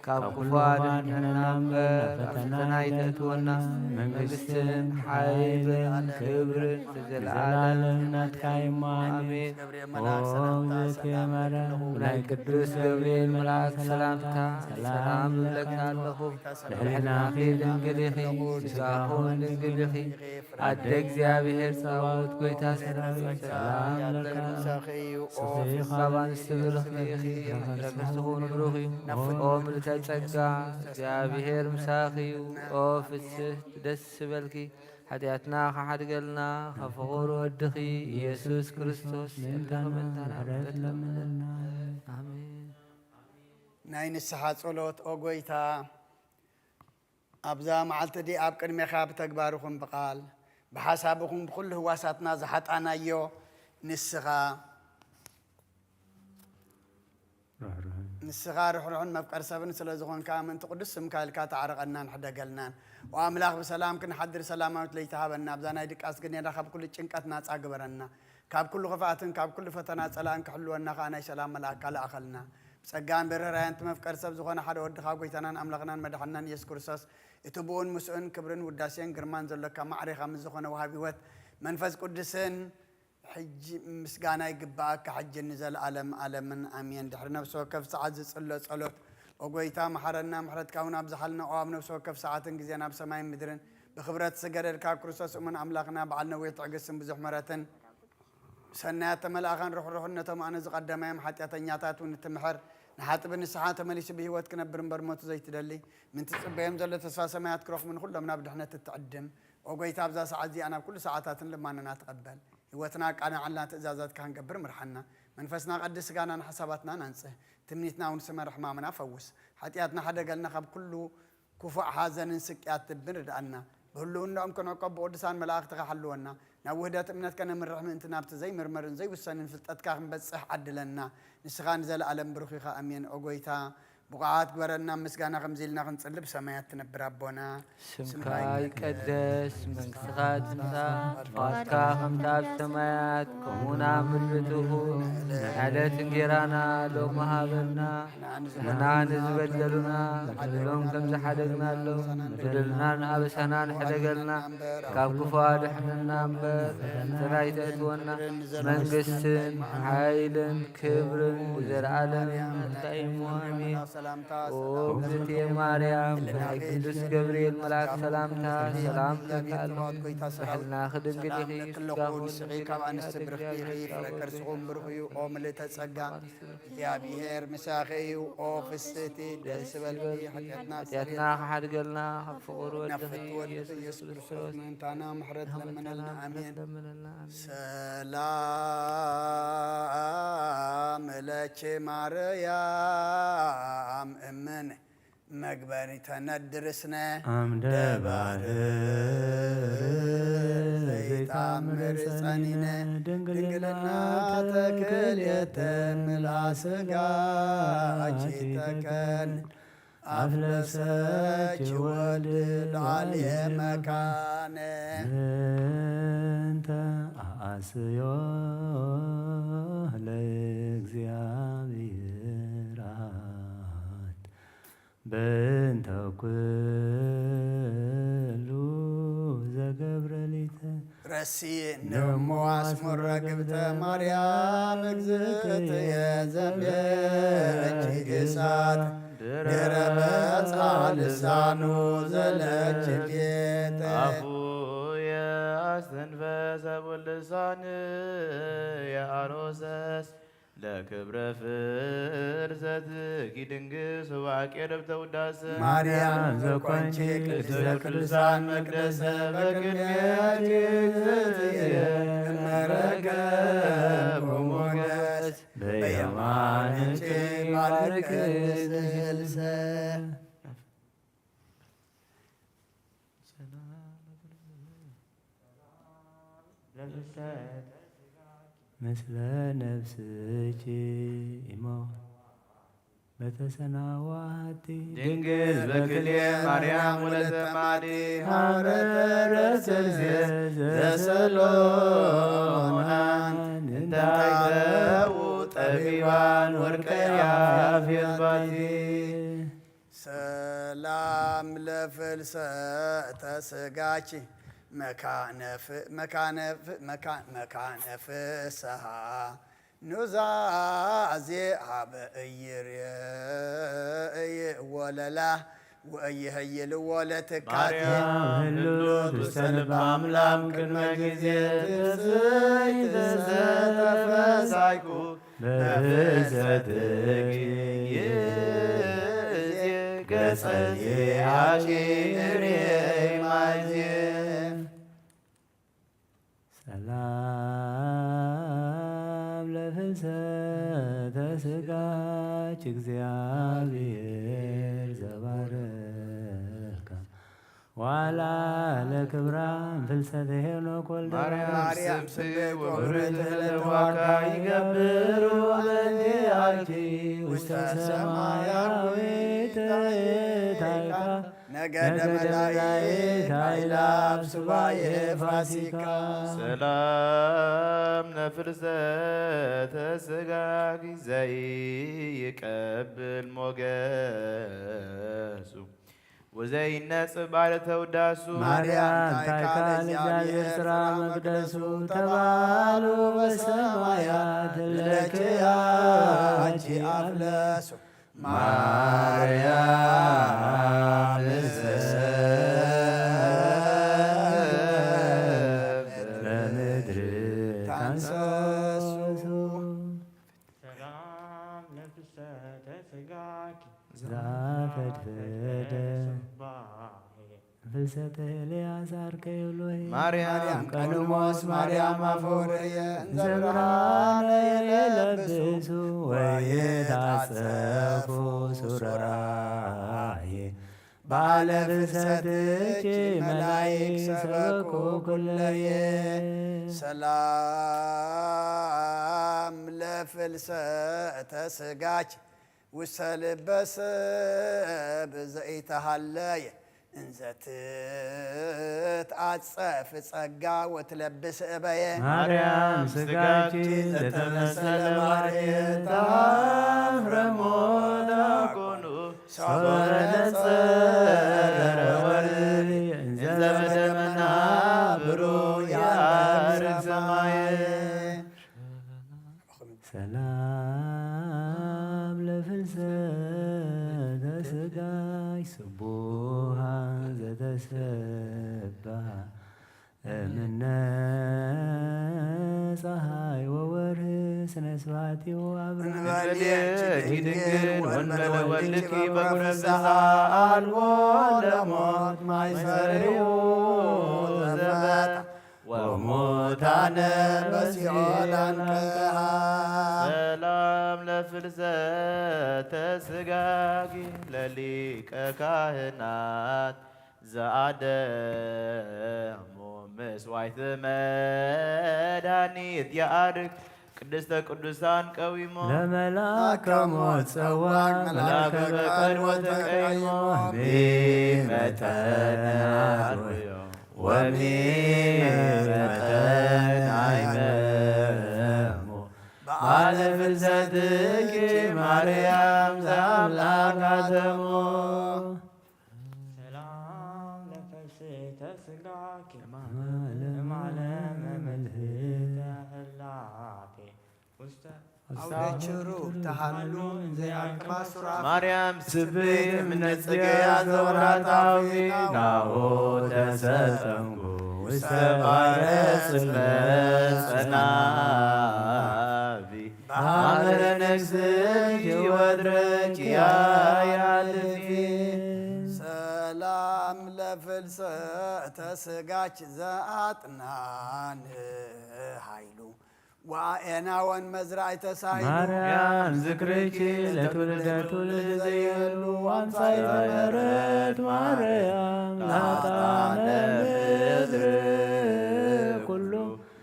ካብ ክፉ ኣድሕነና እምበር፣ ናብ ፈተና ኣይተእትወና፣ መንግስትን ሓይልን ክብርን ንዘለኣለም ናትካ እዩ። ኣሜን። ገብርኤል መልኣክ ሰላምታ ሰላም እብለኪ። ናይ ቅዱስ ገብርኤል መልኣክ ሰላምታ ሰላም እብለኪ ኣለኹ። ልዕልናኺ ድንግል ኢኺ፣ ስጋኹ እውን ድንግል ኢኺ። ኣደ እግዚኣብሔር ጸባኦት፣ ጎይታ ሰራዊት፣ ሰላም ለኪ። ንስኺ ካብ ኣንስቲ ብርኽቲ ኢኺ፣ ፍረ ከርሥኺ እውን ብሩኽ እዩ። ኦ ምልዕተ ጸጋ፣ እግዚኣብሔር ምሳኺ እዩ። ኦ ፍስሕቲ ደስ ይበልኪ፣ ሓጢኣትና ክሓድገልና ካብ ፍቑር ወድኺ ኢየሱስ ክርስቶስ ምእንታን ምሕረት ለምንልና። ኣሜን። ናይ ንስሓ ጸሎት። ኦ ጎይታ፣ ኣብዛ መዓልቲ እዲ ኣብ ቅድሜኻ ብተግባር ይኹን ብቓል ብሓሳብ ይኹን ብኹሉ ህዋሳትና ዝሓጣናዮ ንስኻ ንስኻ ርሕሩሕን መፍቀር ሰብን ስለ ዝኾንካ፣ ምእንቲ ቅዱስ ስምካ ኢልካ ተዓረቐናን ሕደገልናን። ወኣምላኽ ብሰላም ክንሓድር ሰላማዊት ለይቲ ሃበና። ኣብዛ ናይ ድቃስ ግዜና ካብ ኩሉ ጭንቀት ናጻ ግበረና። ካብ ኩሉ ክፍኣትን ካብ ኩሉ ፈተና ጸላእን ክሕልወና ከኣ ናይ ሰላም መልኣክካ ልኣኸልና። ብጸጋን ብርህራየን እቲ መፍቀር ሰብ ዝኾነ ሓደ ወድኻ ጎይታናን ኣምላኽናን መድሓንናን ኢየሱስ ክርስቶስ፣ እቲ ብኡን ምስኡን ክብርን ውዳሴን ግርማን ዘሎካ ማዕሬኻ ምስ ዝኾነ ወሃቢ ህይወት መንፈስ ቅዱስን ሕጂ ምስጋና ይግብኣካ፣ ሕጂ ንዘለኣለም ኣለምን ኣሜን። ድሕሪ ነፍሲ ወከፍ ሰዓት ዝጽሎ ጸሎት፣ ኦ ጎይታ መሓረና፣ ምሕረትካ እውን ኣብዝሓልና። ኦ ኣብ ነፍሲ ወከፍ ሰዓትን ግዜን ኣብ ሰማይን ምድርን ብኽብረት ዝገደድካ ክርስቶስ እሙን ኣምላኽና፣ በዓል ነዊሕ ትዕግስትን ብዙሕ ምሕረትን፣ ብሰናያት ተመልኣኻን ርሕሩሕን ነቶም ኣነ ዝቐደማዮም ሓጢኣተኛታት እውን እትምሕር፣ ንሓጥቢ ንስሓ ተመሊሱ ብህይወት ክነብር እምበር ሞቱ ዘይትደሊ፣ ምእንቲ ዝጽበዮም ዘሎ ተስፋ ሰማያት ክረኽቡ ንኹሎም ናብ ድሕነት እትዕድም፣ ኦ ጎይታ ኣብዛ ሰዓት እዚኣ ናብ ኩሉ ሰዓታትን ልማኖና ትቐበል። ህይወትና ኣቃናዕልና ትእዛዛትካ ክንገብር ምርሓና። መንፈስና ቀድስ፣ ስጋና ንሓሳባትናን ኣንጽህ። ትምኒትና እውን ስመር፣ ሕማምና ፈውስ። ሓጢኣትና ሓደገልና፣ ካብ ኩሉ ክፉእ ሓዘንን ስቅያት ልብን ርድኣና። ብህልውናኦም ክንዕቆብ ብቅዱሳን መላእኽትኻ ሓልወና። ናብ ውህደት እምነት ከነምርሕ ምእንቲ ናብቲ ዘይምርመርን ዘይውሰንን ፍልጠትካ ክንበጽሕ ዓድለና። ንስኻ ንዘለኣለም ብሩኽ ኢኻ። ኣሜን። ኦ ጎይታ፣ ብቑዓት ግበረና፣ ምስጋና ከምዚ ኢልና ክንጽሊ፣ ብሰማያት ትነብር ኣቦና፣ ስምካ ይቀደስ፣ መንግስትኻ ትምጻእ፣ ፍቓድካ ከምታ ኣብ ሰማያት ከምኡ ኣብ ምድሪ ትኹን። ናይ ዕለት እንጌራና ሎሚ ሃበና፣ ንሕና ንዝበደሉና በደሎም ከም ዝሓደግናሎም፣ በደልናን ኣበሳናን ሕደገልና፣ ካብ ክፉ ኣድሕነና እምበር፣ ናብ ፈተና ኣይተእትወና፣ መንግስትን ሓይልን ክብርን ንዘለኣለም ናትካ እዩ። ኣሜን። ኦ እግዝእትየ ማርያም፣ ናይ ቅዱስ ገብርኤል መልኣክ ሰላምታ ሰላም እልኪ፣ ብሕልና ክድንግል ኢኺ፣ ስጋኹ ንስኺ ካብ ኣንስቲ ብርክቲ ኢኺ፣ ፍረ ከርስኹም ብሩኽ እዩ። ኦ ምልእተ ጸጋ፣ እግዚኣብሔር ምሳኺ እዩ። ኦ ፍስሕቲ ደስ በልኪ፣ ሓጢኣትና ሓጢኣትና ክሓድገልና፣ ካብ ፍቑር ወድኺ ኢየሱስ ክርስቶስ ምእንታና ምሕረት ለምነልና። ኣሜን። ለምነልና። ኣሜን። ሰላም ለኪ ማርያም እምን መግበሪተ ነድር ስነ፣ ኣምደ ባሕር ዘይታምር ጸኒነ፣ ድንግልና ተክልየተ ምልኣ ስጋኪ ተከን፣ ኣፍለሰኪ ወልድ ለዓልየ መካነ። ምንተ ኣስዮ ለእግዚኣብሔር ኣት በእንተ ኩሉ ዘገብረ ሊተ። ረሲ ነሞ ኣስሙረ ግብተ ማርያም እግዝእትየ ዘምየኪ እሳት ድረ በጽሐ ልሳኑ ዘለኪ ቤተ። ኣፉየ ኣስተንፈሰ ወልሳንየ ኣሮሰስ ለክብረ ፍልሰትኪ ድንግል ስዋዕቄ ደብተ ውዳሰ። ማርያም ዘኮንኪ ቅድስተ ቅዱሳን መቅደሰ በቅድሜኪ እግዝእትየ እመረከብኩ ሞገስ በየማንኪ ባርክኒ ስልሰ። ምስለ ነፍስኪ እሞ በተሰናዋቲ ድንግል በክልኤ ማርያም ወለተ ማዲ ሐረተ ረሰልዜ ዘሰሎናን እንታይ ተዉ ጠቢባን ወርቀ ያፌት ባቲ። ሰላም ለፍልሰተ ስጋኪ መካነ ፍ-፣ መካነ ፍ-፣ መካ-፣ መካነ ፍስሃ ኑዛዜ ሀበ እይርእይ ወለላ ወእይህይል ወለትካዜ። ማርያም ህሉት ውስተ ልበ አምላክ ቅድመ ጊዜ ትስብእቲ ዘተፈሳይኩ በፍልሰትኪ ጊዜ ገጸ ዚአኪ እርየይ ማይዜ። ሰላም ለፍልሰተ ስጋኪ እግዚአብሔር ዘባረካ ዋላ ለክብራም ፍልሰተ ሄኖክ ወልደ ማርያም ማርያም ስብሕት ወብርህት ለተዋካ ይገብሩ በእንቲአኪ ውስተ ሰማያዊት ታይካ ነገደ መላእክት አእላፍ ሱባኤ ፋሲካ። ሰላም ለፍልሰተ ስጋኪ ዘይቀብል ሞገሱ ወዘይነጽ ባለ ተውዳሱ። ማርያም ታይካ ለእግዚአብሔር ስራ መቅደሱ ተባሉ በሰማያት ለኪ ያቺ አፍለሱ። ማርያም በምድር ታንሰሱ። ሰላም ለፍልሰተ ስጋኪ ዛፈድፈደ ፍልሰተ ኤልያስ አርከ ይብሎይ። ማርያም ቀንሞስ ማርያም አፈወርየ እንዘ ብርሃነ ይለብሱ ወይታጸፉ ሱራየ ባለ ፍልሰትኪ መላይክ ሰበኩ ኩለየ። ሰላም ለፍልሰተ ስጋኪ ውስተ ልበ ሰብ ዘይተሃለየ፣ እንዘ ትትዓጸፍ ጸጋ ወትለብስ እበየ። ማርያም ስጋኪ ዘተመሰለ ማርየ ተሃፍረ ሞት አኮኑ። ሶበ ነጸረ ወርድ እንዘ በደመና ብሩህ ያርግ ሰማየ። ሰላም ለፍልሰተ ስጋይ ስቡሃ ዘተሰብሃ እምነ ፀሐይ ወወርህ ስነ ስብሐቲሁ አብርሃ። እንበሌኪ ድንግል ወእንበለ ወልድኪ በኩረ ፍስሐ አልቦ ለሞት ማይሰሪሁ ዘመታ ወሙታነ በሲኦል አንቅሃ። ሰላም ለፍልሰተ ስጋኪ ለሊቀ ካህናት ዘአደሙ መስዋዕተ መድኃኒት ያአርግ ቅድስተ ቅዱሳን ቀዊሞ ለመልአከ ሞት ጸዋዕ መልአከ በቀል ወተቀይሞ ቢመጠን አርዮ ወቢመጠን አይመሞ በዓለ ፍልሰትኪ ማርያም ዘአምላክ አተሞ። ሰላም ለፈስሕተ ስጋኪ እምዓለም መልህተ ህላፌ ውስተ አውደ ችሩ ተሃሉ እንዘ ያቅባ ሱራፌ። ማርያም ስብሕት እምነ ጽጌያ ዘወራታዊ ናሁ ተሰጠምኩ ውስተ ባሕረ ጽልመት ጸናቢ። በአምረ ነግስኪ ወድረኪ ያያልፊ። ሰላም ለፍልሰተ ስጋች ዘአጥናን ኃይሉ ወአኤናወን መዝራዕተ ሳይሉ። ማርያም ዝክርኪ ለትውልደ ትውልድ ዘይህሉ አምሳይተ ምሕረት ማርያም ለአጣነ ምድር ኩሉ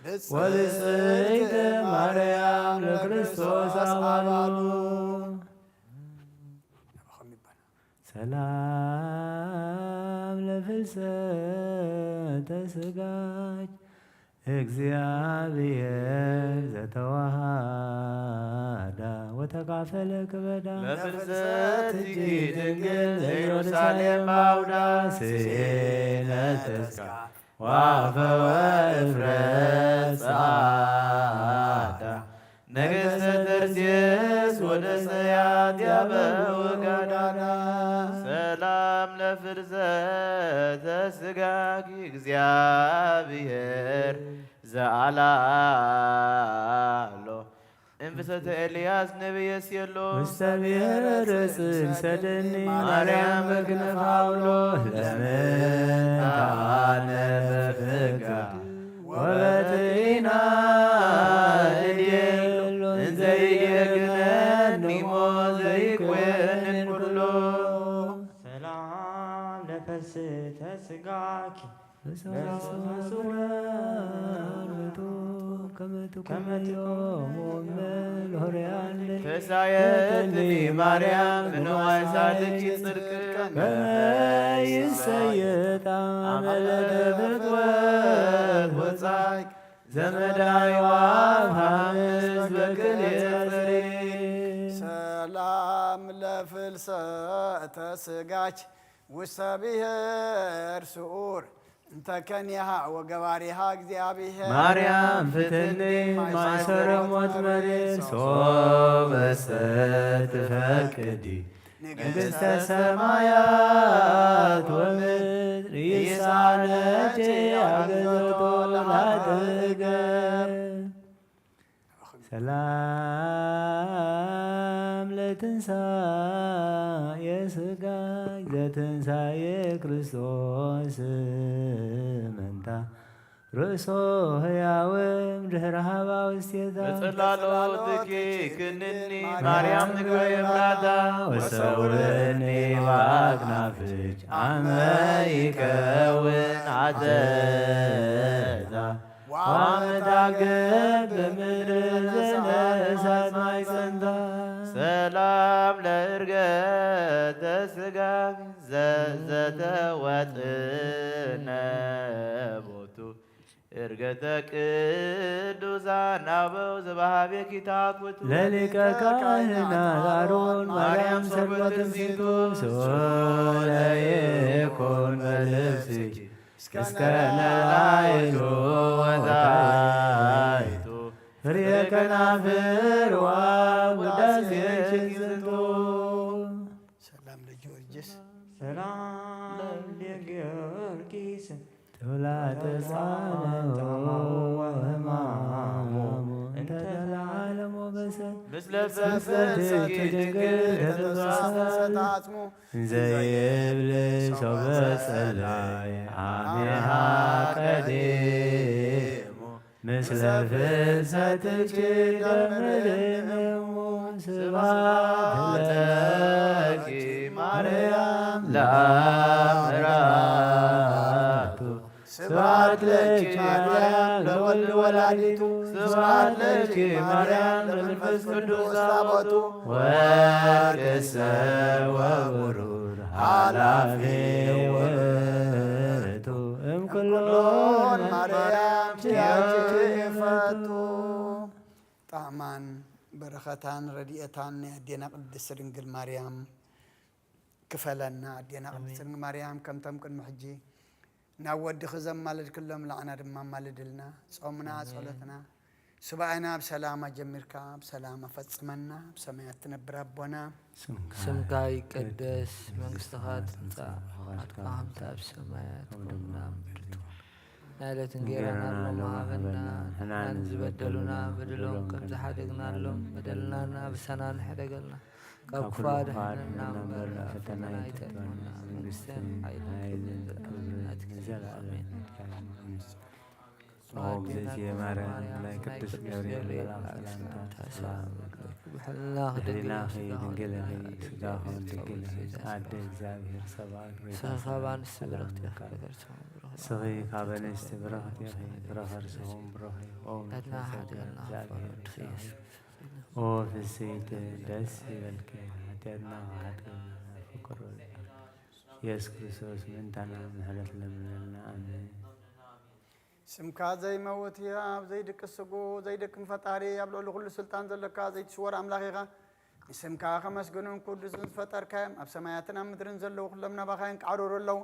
ብጽዕት ወብጽዕት ማርያም ለክርስቶስ አባሉ። ሰላም ለፍልሰተ ስጋች እግዚአብሔር ዘተዋሃዳ ወተካፈለ ክበዳ ለፍልሰትኪ ድንግል ለኢየሩሳሌም ባውዳ ስኢነ ተስካ ዋፈወ እፍረት ጸዓዳ። ነገሥተ ተርሴስ ወደ ሰያት ያበው ጋዳዳ። ሰላም ለፍልሰተ ስጋኪ እግዚአብሔር ዘአላሎ እንፍሰተ ኤልያስ ነቢየ ሴሎ ውስተ ብሔረ ጽድቅ ሰደኒ ማርያም በክነፋ አውሎ ለምንታነ በፍጋ ወበትኢና እዴሎ እንዘ ይዴግነኒ ሞት ዘይኮንን ኩሎ። ሰላም ለፈስሕተ ስጋኪ በሰላም በሰላም በሰላም ከመ ትኩን ከመ ትኩን ዮም ወመል ሆርያን ተሳየትኒ ማርያም ብንዋይ ሳልኪ ጽድቅ ከመ ይሰየጣ አመለ ፍትወት ወጻይ ዘመዳይ ዋብ ሐምስ በክልኤ ጸሪ። ሰላም ለፍልሰተ ስጋች ውስተ ብሔር ስዑር እንተ ከኒሃ ወገባሪሃ እግዚአብሔር። ማርያም ፍትኒ ማይሰረ ሞት መሬት ሶበሰ ትፈቅዲ ንግሥተ ሰማያት ወምድር ይሳነኪ አግዞቶ ላትገር። ሰላም ለትንሳኤ ስጋይ ዘትንሳኤ ክርስቶስ መንታ ርእሶ ህያውም ድህረ ሃባ ውስቴታ በጸላሎትኪ ክንኒ ማርያም ንግበ የምራታ ወሰውርኒ በአክናፍች አመ ይከውን አተታ ዋመታገብ በምድር ዘነ እሳት ማይጸንታ ሰላም ለእርገተ ስጋ ዘዘተወጥነ ቦቱ እርገተ ቅዱሳን ኣበው ዘባሃቤኪ ታኩቱ ለሊቀ ካህናት ኣሮን ማርያም ሰበት እንሲቱ ሶለ ይኩን በልብስኪ እስከ ነላይሉ ወታይቱ ፍሬ ከናፍር ውሃብ ውዳሴ ዝንቱ። ሰላም ለጊዮርጊስ። ሰላም ለጊዮርጊስ። ተውላጠ ጻማው ወህማሙ እንተ ለዓለሙ በሰ ምስለ ፍልሰት ድንግል ተተሳሰተ አጽሙ እንዘ ይብል ሶበ ጸላይ አሜሃ ቀዲሙ ምስለ ፍልሰትኪ ደምርንሙ ስብሐት ለኪ ማርያም ለአምራቱ ስብሐት ለኪ ማርያም ለወልድ ወላዲቱ ስብሐት ለኪ ማርያም ለመንፈስ ቅዱስ ታቦቱ ወርቅሰ ወብሩር ኃላፊ ውእቱ እምኩሎን ማርያም ኪያኪ ይፈቱ። ጣዕማን በረኸታን ረድኤታን ናይ ኣዴና ቅድስት ድንግል ማርያም ክፈለና። ኣዴና ቅድስት ድንግል ማርያም ከምቶም ቅድሚ ሕጂ ናብ ወድኺ ዘማለድክሎም ንዓና ድማ ኣማልድልና። ጾምና፣ ጸሎትና፣ ሱባኤና ብሰላም ኣጀሚርካ ብሰላም ኣፈጽመና። ብሰማያት ትነብር ኣቦና ስምካ ይቀደስ፣ መንግስትኻ ትምጻእ፣ ፍቓድካ ከምቲ ኣብ ሰማያት ከምኡ ድማ ኣብ ምድሪ ትኹን። ናይ ዕለት እንጌራና ሎሚ ሃበና፣ ንሕና ንዝበደሉና በደሎም ከም ዝሓደግናሎም በደልናን ኣበሳናን ሕደገልና፣ ካብ ክፉ ኣድሕነና እምበር ናብ ፈተና ኣይተእትወና፣ መንግስትን ሓይልን ክብርን ናትኪ እዩ። ኣሜን። ኦ እግዝእትየ ማርያም፣ ናይ ቅዱስ ገብርኤል መልኣክ ሰላምታ ሰላም እብለኪ። ብሕልናኺ ድንግል ኢኺ፣ ስጋኺ ድንግል ኢኺ፣ ኣደ እግዚኣብሔር ሰብኣዊ ጌታ ሰላም እብለኪ። ንስኺ ካብ ኣንስቲ ብርኽቲ ኢኺ፣ ፍረ ከርስኺ እውን ብሩኽ እዩ። ኦ ምልዕተ ጸጋ እግዚኣብሔር ምሳኺ። ኦ ፍስሕቲ ደስ ይበልኪ፣ ሓጢኣትና ክሓጥበልና ፍቁር ወልድካ ኢየሱስ ክርስቶስ ምእንታና ምሕረት ለምነልና። ኣሜን። ስምካ ዘይመውት ህያብ ዘይድቅስ ስጉ ዘይደክም ፈጣሪ ኣብ ልዕሊ ኩሉ ስልጣን ዘለካ ዘይትሽወር ኣምላኽ ኢኻ። ንስምካ ከመስግኑን ቅዱስን ዝፈጠርካዮም ኣብ ሰማያትን ኣብ ምድርን ዘለዉ ኩሎም ናባኻ የንቃዕርሩ ኣለዉ።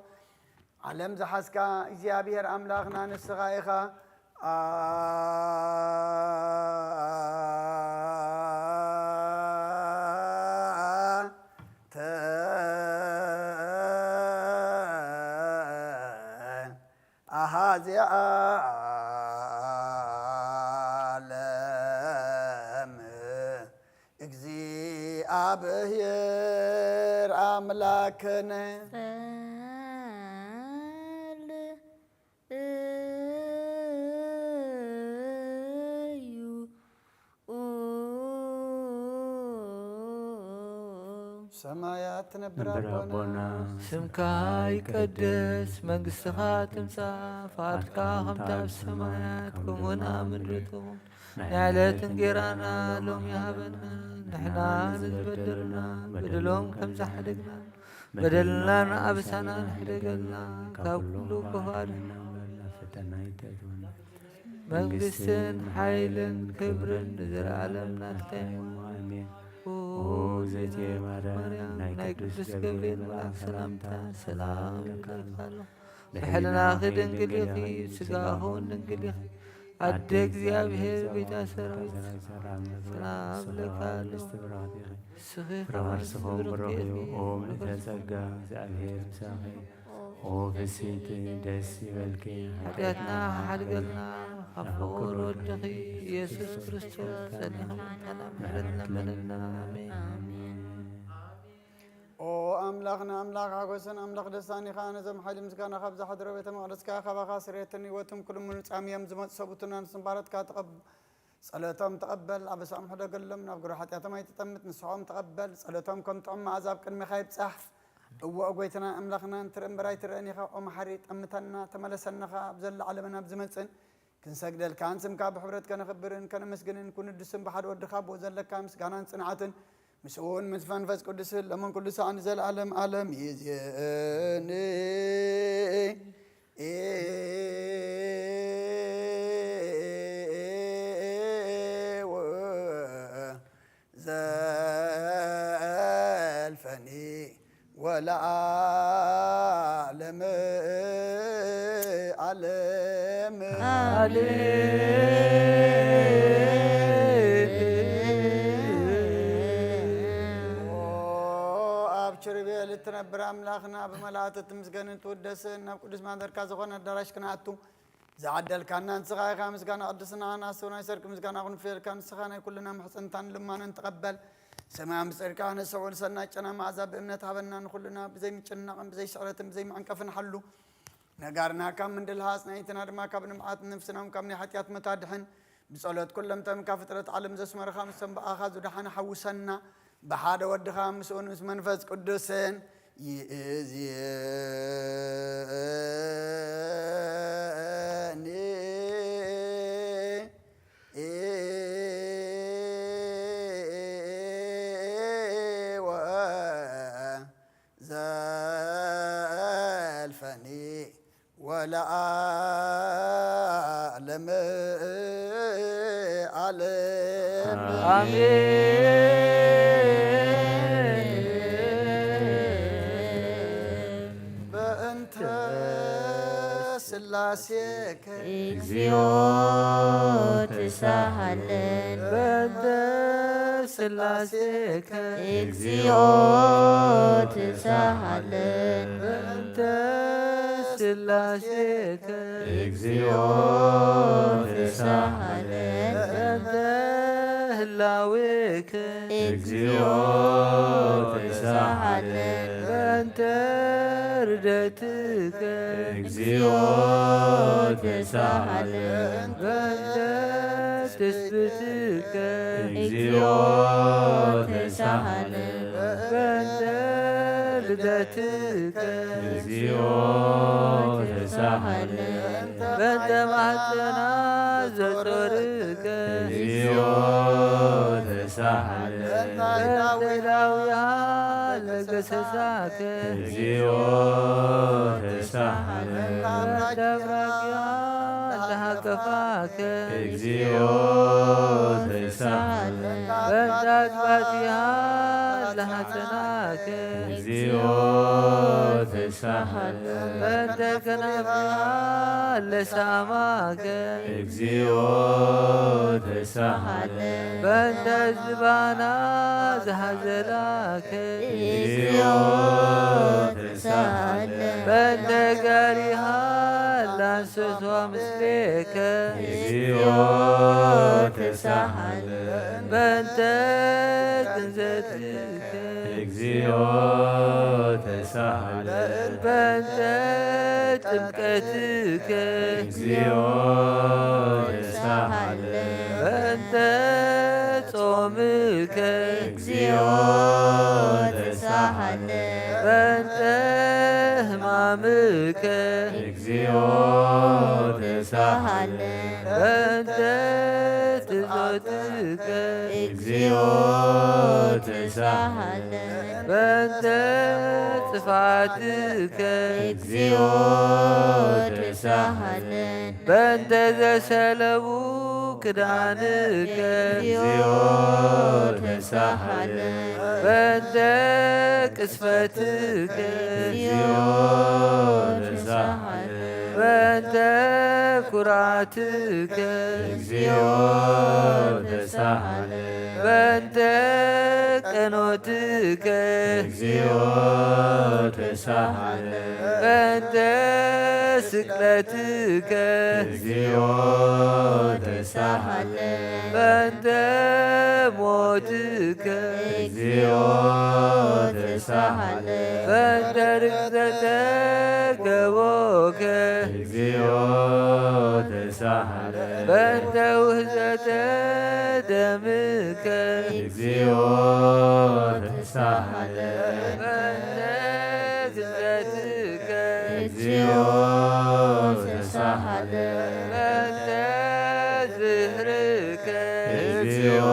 ዓለም ዝሓዝካ እግዚኣብሔር ኣምላኽና ንስኻ ኢኻ። ኣንተ ኣሃዜ ዓለም እግዚኣብሔር ኣምላክነ። ጸል እዩ። ሰማያት ትነብር ኣቦና፣ ስምካ ይቀደስ፣ መንግስትኻ ትምጻእ፣ ፍቓድካ ከምቲ ኣብ ሰማያት ከምኡ ኣብ ምድሪ ትኹን። ናይ ዕለት እንጌራና ሎሚ ሃበና፣ ንሕና ንዝበደሉና በደሎም ከም ዝሓደግና በደልናን ኣበሳናን ሕደገልና፣ ካብ ኩሉ ክፉ ኣድሕነና። ፈተና ኣይተእትወና። መንግስትን ሓይልን ክብርን ንዘለኣለም ናትካ እዩ። ኣሜን። ኦ እግዝእትየ ማርያም፣ ናይ ቅዱስ ገብርኤል መልኣክ ሰላምታ ሰላም እብለኪ ኣለኹ። ብሕልናኺ ድንግል ኢኺ፣ ስጋኺ እውን ድንግል ኢኺ። ኣደ እግዚኣብሔር፣ ቤታ ሰራዊት፣ ሰላም እብለኪ ኣለኹ። ንስኺ ፍረ ከርስኺ እውን ብሩኽ እዩ። ኦ ምልዕተ ጸጋ፣ እግዚኣብሔር ምሳኺ። ኦ ፍስሕቲ ደስ ይበልኪ፣ ሓጢኣትና ሓድገልና፣ ካብ ፍቑር ወድኺ ኢየሱስ ክርስቶስ ጸሊኺ ምሕረትና ምሕረት ለምነልና። ኣሜን። ኦ ኣምላኽና፣ ኣምላኽ ሓጎስን ኣምላኽ ደስታን ኢኻ። ነዞም ሓይሊ ምስጋና ካብ ዝሓድሮ ቤተ መቕደስካ፣ ካባኻ ስርየትን ህይወትን ክልምኑ ጻምዮም ዝመጹ ሰብኡትና ንስም ባሮትካ ተቐብ-፣ ጸሎቶም ተቐበል። ኣበሳኦም ሕደገሎም፣ ናብ ግብሪ ሓጢኣቶም ኣይትጠምት። ንስሖም ተቐበል። ጸሎቶም ከም ጥዑም መኣዛ ኣብ ቅድሜኻ ይብጻሕ። እወ፣ ኦ ጐይታና ኣምላኽና፣ ንትርኢ እምበር ኣይትርእን ኢኻ። ኦ መሓሪ፣ ጠምተና፣ ተመለሰና ኸኣ፣ ኣብ ዘሎ ዓለምን ኣብ ዝመጽእን ክንሰግደልካን ስምካ ብሕብረት ከነኽብርን ከነመስግንን ክንድስን ብሓደ ወድኻ ብኡ ዘለካ ምስጋናን ጽንዓትን ምስኡ እውን ምስ መንፈስ ቅዱስ ለምን ኩሉ ሰዓን ንዘለዓለም ዓለም ይዜኒ። ዘልፈኒ ወለዓለመ ዓለም። ኦ ኣብ ኪሩቤል እትነብር ኣምላኽና፣ ብመላእክት እትምስገንን እትውደስን፣ ናብ ቅዱስ ማደርካ ዝኾነ ኣዳራሽ ክንኣቱ ዝዓደልካና ንስኻ ኢኻ። ምስጋና ቅድስና ናስው ናይ ሰርክ ምስጋና ክንፍየልካ። ንስኻ ናይ ኩልና ምሕጽንታን ልማንን ተቐበል። ሰማይ ብጽድቃ ነሰውል ሰናይ ጨና መዓዛ ብእምነት ሃበና። ንኹልና ብዘይ ምጭናቕን ብዘይ ስዕረትን ብዘይ መዕንቀፍን ሓሉ። ነጋርና ካብ ምንድልሃጽ፣ ናይትና ድማ ካብ ንብዓት፣ ነፍስና እውን ካብ ናይ ሓጢኣት መታድሕን። ብጸሎት ኩለንተም ካብ ፍጥረት ዓለም ዘስመርኻ፣ ምስቶም ብኣኻ ዝደሓነ ሓውሰና። ብሓደ ወድኻ ምስኡን ምስ መንፈስ ቅዱስን ይእዝየኒ። ዘልፈኒ ወለዓለመ ዓለም። አሜን። በእንተ ስላሴከ እግዚኦ ተሳሃለን። በእንተ ስላሴከ እግዚኦ ተሳሃለን። በእንተ ስላሴከ እግዚኦ ተሳሃለን። በእንተ ህላዌከ እግዚኦ ተሳሃለን። በእንተ ርደትከ እግዚኦ ተሳሃለን። በእንተ ትስብእትከ እግዚኦ ተሳሃለን። በእንተ ልደትከ እግዚኦ ተሳሃለን። በእንተ ማህፀና ዘጾርከ እግዚኦ ተሳሃለን። በእንተ ዳውያ ለገሰሳከ እግዚኦ ተሳሃለን። በእንተ ብራኪያ ለሃቀፋከ እግዚኦ ተሳሃለን። በእንተ ኣጥባቲያ ለሃፀናከ እግዚኦ ተሳሃለን። በእንተ ከናፍያ ለሳማከ እግዚኦ ተሳሃለን። በእንተ ዝባና ዝሃዘላከ እግዚኦ ተሳሃለን። በእንተ ጋሪሃ ላንሰሶ ምስሌከ እግዚኦ ተሳሃለን። በእንተ ግንዘትከ እግዚኦ ተሳሃለን። በእንተ ጥምቀትከ እግዚኦ ተሳሃለን። በእንተ ጾምከ እግዚኦ ተሳሃለን። በእንተ ሕማምከ እግዚኦ ተሳሃለን። በእንተ ትጾትከ እግዚኦ ተሳሃለን። በእንተ ጥፋትከ እግዚኦ ተሳሃለን። በእንተ ዘሰለቡ ክዳንከ እግዚኦ ተሳሃለን። በእንተ ቅስፈትከ እግዚኦ ተሳሃለን። በእንተ ኩራትከ እግዚኦ ተሳሃለን። በእንተ ቀኖትከ እግዚኦ ተሳሃለን። በእንተ ስቅለትከ እግዚኦ ተሳሃለን። በእንተ ሞትከ እግዚኦ ተሳሃለን። በእንተ ርግዘተ ገቦከ እግዚኦ ተሳሃለን። በእንተ ውህዘተ ደምከ እግዚኦ ተሳሃለን። በእንተ ግዘትከ እግዚኦ ተሳሃለን። በእንተ ዝህርከ እግዚኦ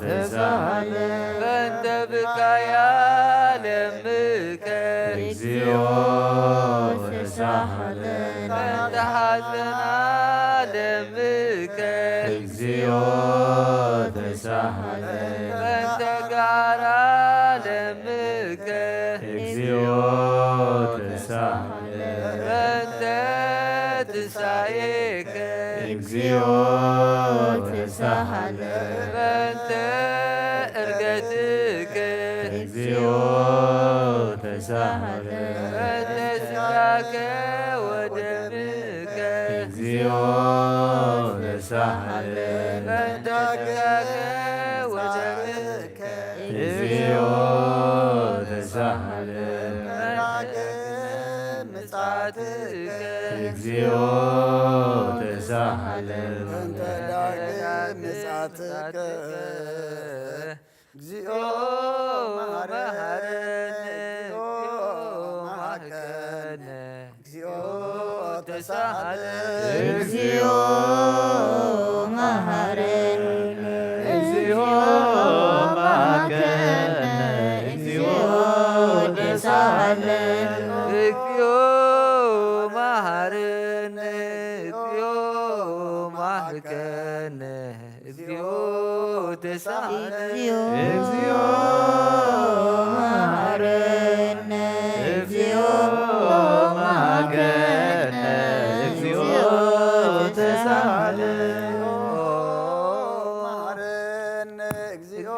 ተሳሃለን። ያለምከ እግዚኦ ተሳሃለ። በእንተ ሓዘና ለምከ እግዚኦ ተሳሃለ። በእንተ ጋራ ለምከ እግዚኦ ተሳሃለ። በእንተ ትንሳኤከ እግዚኦ ተሳሃለ። በእንተ እርገትከ እግዚኦ ተሳሃለ። በእንተ ስጋከ ወደምከ እግዚኦ ተሳሃለ። በእንተ ስጋከ ወደምከ እግዚኦ ተሳሃለ። በእንተ ምጽኣትከ እግዚኦ ተሳሃለ። በእንተ ዳግም ምጽኣትከ እግዚኦ መሃረነ፣ እግዚኦ መሃረነ፣ እግዚኦ ተሳሃለ። እግዚኦ መሃረነ፣ እግዚኦ መሃረነ፣ እግዚኦ ተሳሃለ። እግዚኦ መሃረነ፣ እግዚኦ መሃረነ፣ እግዚኦ ተሳሃለ። እግዚኦ መሃረነ፣ እግዚኦ መሃረነ፣ እግዚኦ ተሳሃለ። መሃረነ፣ እግዚኦ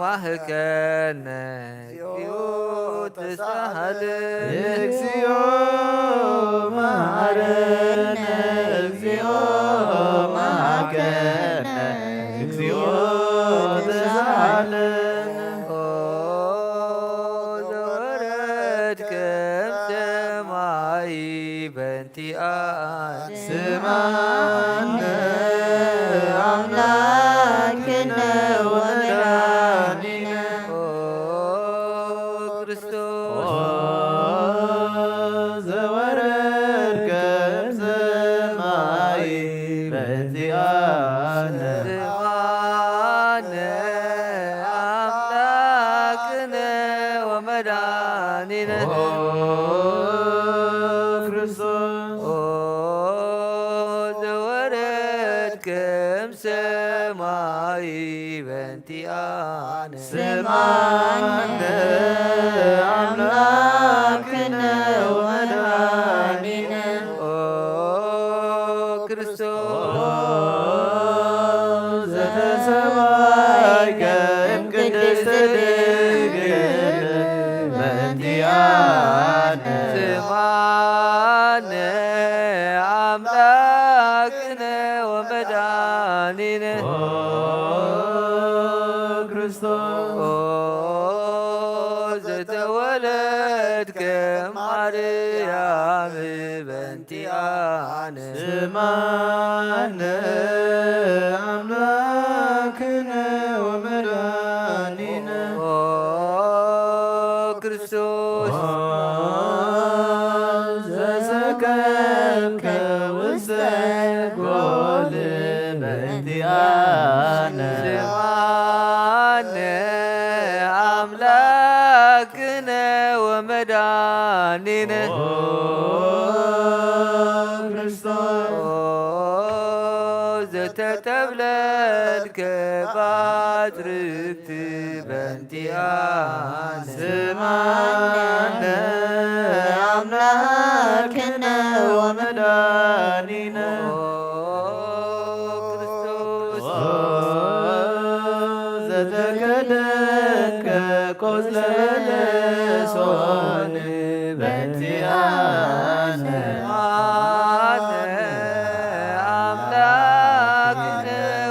መሃረነ፣ እግዚኦ ተሳሃለ። እግዚኦ መሃረነ፣ እግዚኦ መሃረነ፣ እግዚኦ ተሳሃለ። ኦ ዘወረድከ እምሰማይ በእንቲኣነ ስምዓነ ኣምላክነ ወመድኃኒነ። ኦ ክርስቶስ ኦ ዘወረድከ እምሰማይ በእንቲኣነ ስምዓነ ኣምላክነ ወመድኃኒነ። ኦ ክርስቶስ ኦ ዘወረድከ እምሰማይ በእንቲኣነ ስምዓነ ኣምላክነ ወመድኃኒነ። ኦ ክርስቶስ ኦ ዘተሰማይከ እምቅድስት ድንግል በእንቲኣነ ስምዓነ ኣምላክነ ወመድኃኒነ። ኦ ክርስቶስ ኦ ዘተወለድከ ማርያም በእንቲኣነ ስምዓነ ኣምላክነ ወመድኃኒነ። ኦ ክርስቶስ ኦ ዘሰከብከ ውስተ ጎል በእንቲኣነ ስምዓነ ኣምላክነ ወመድኃኒነ። ኦ ክርስቶስ ኦ ዘተጠብለልከ ባትርክት በእንቲኣነ ስምዓነ ኣምላክነ ወመድኃኒነ። ኦ ክርስቶስ ኦ ዘተከደንከ ቆጽለ በለሶን በእንቲኣነ ኣምላክነ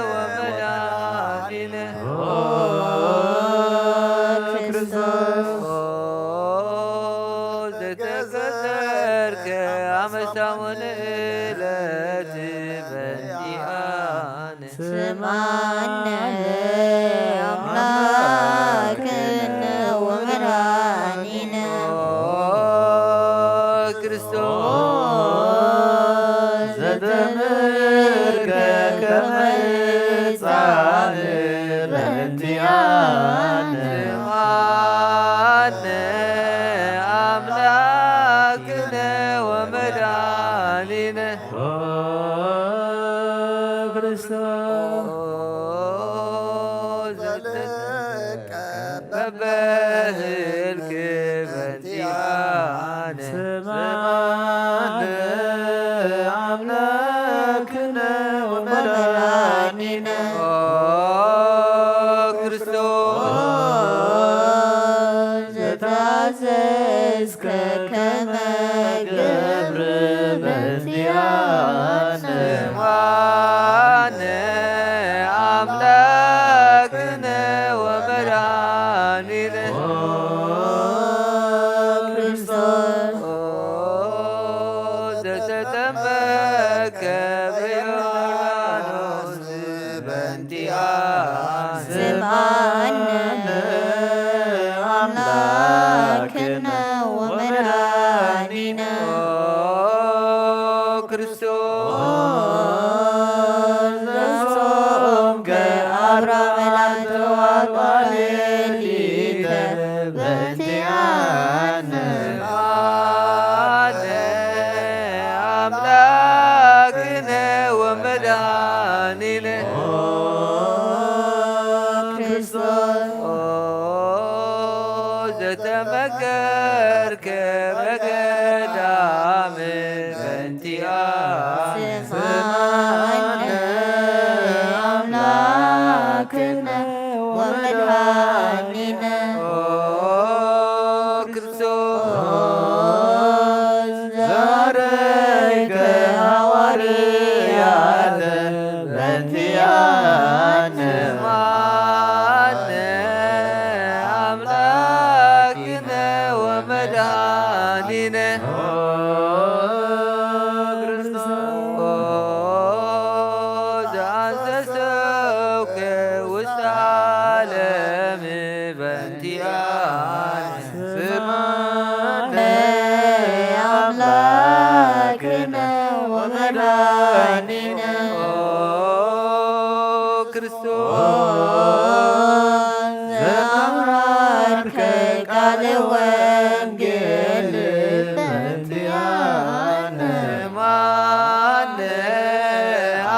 ወመድኃኒነ። ኦ ክርስቶስ ኦ ዘተገዘርከ ኣመ ሳሙን ዕለት በእንቲኣነ ስምዓነ ኣምላክነ ወመድኃኒነ። ኦ ክርስቶስ ዘተምህርከ ከመ ሕፃን በእንቲኣነ እህልክ በንቲኣነ ስምዓነ ኣምላክነ ወመድኃኒነ። ኦ ክርስቶስ ዘታዘዝከ ከመ ገብር በንቲኣነ ስምዓነ ኣምላክነ ወመድኃኒነ። ኦ ክርስቶስ ኦ ዘተጠመቀ በዮርዳኖስ በንቲኣነ ስምዓነ ኣምላክነ ወመድኃኒነ። ኦ ክርስቶስ ዘጾምከ አብራ መላእክተ ወአርባዕተ ሌሊተ በንቲኣነ ስምዓነ አምላክነ ወመድኃኒነ። ኦ ክርስቶስ ኦ ዘተመከርከ በገዳም በንቲኣነ ስምዓነ አምላክነ ወመድኃኒነ። ኦ ክርስቶስ ዛረይከ ሐዋርያተ በንቲኣነ ስምዓነ አምላክነ ወመድኃኒነ። ኦ ክርስቶስ ኦ ዘአንሰሰውከ ውስተ ዓለም በንቲኣነ ስምዓነ አምላክነ ወመድኃኒነ። ኦ ክርስቶስ ዘአምሃርከ ቃለ ወንጌል በንቲኣነ ስምዓነ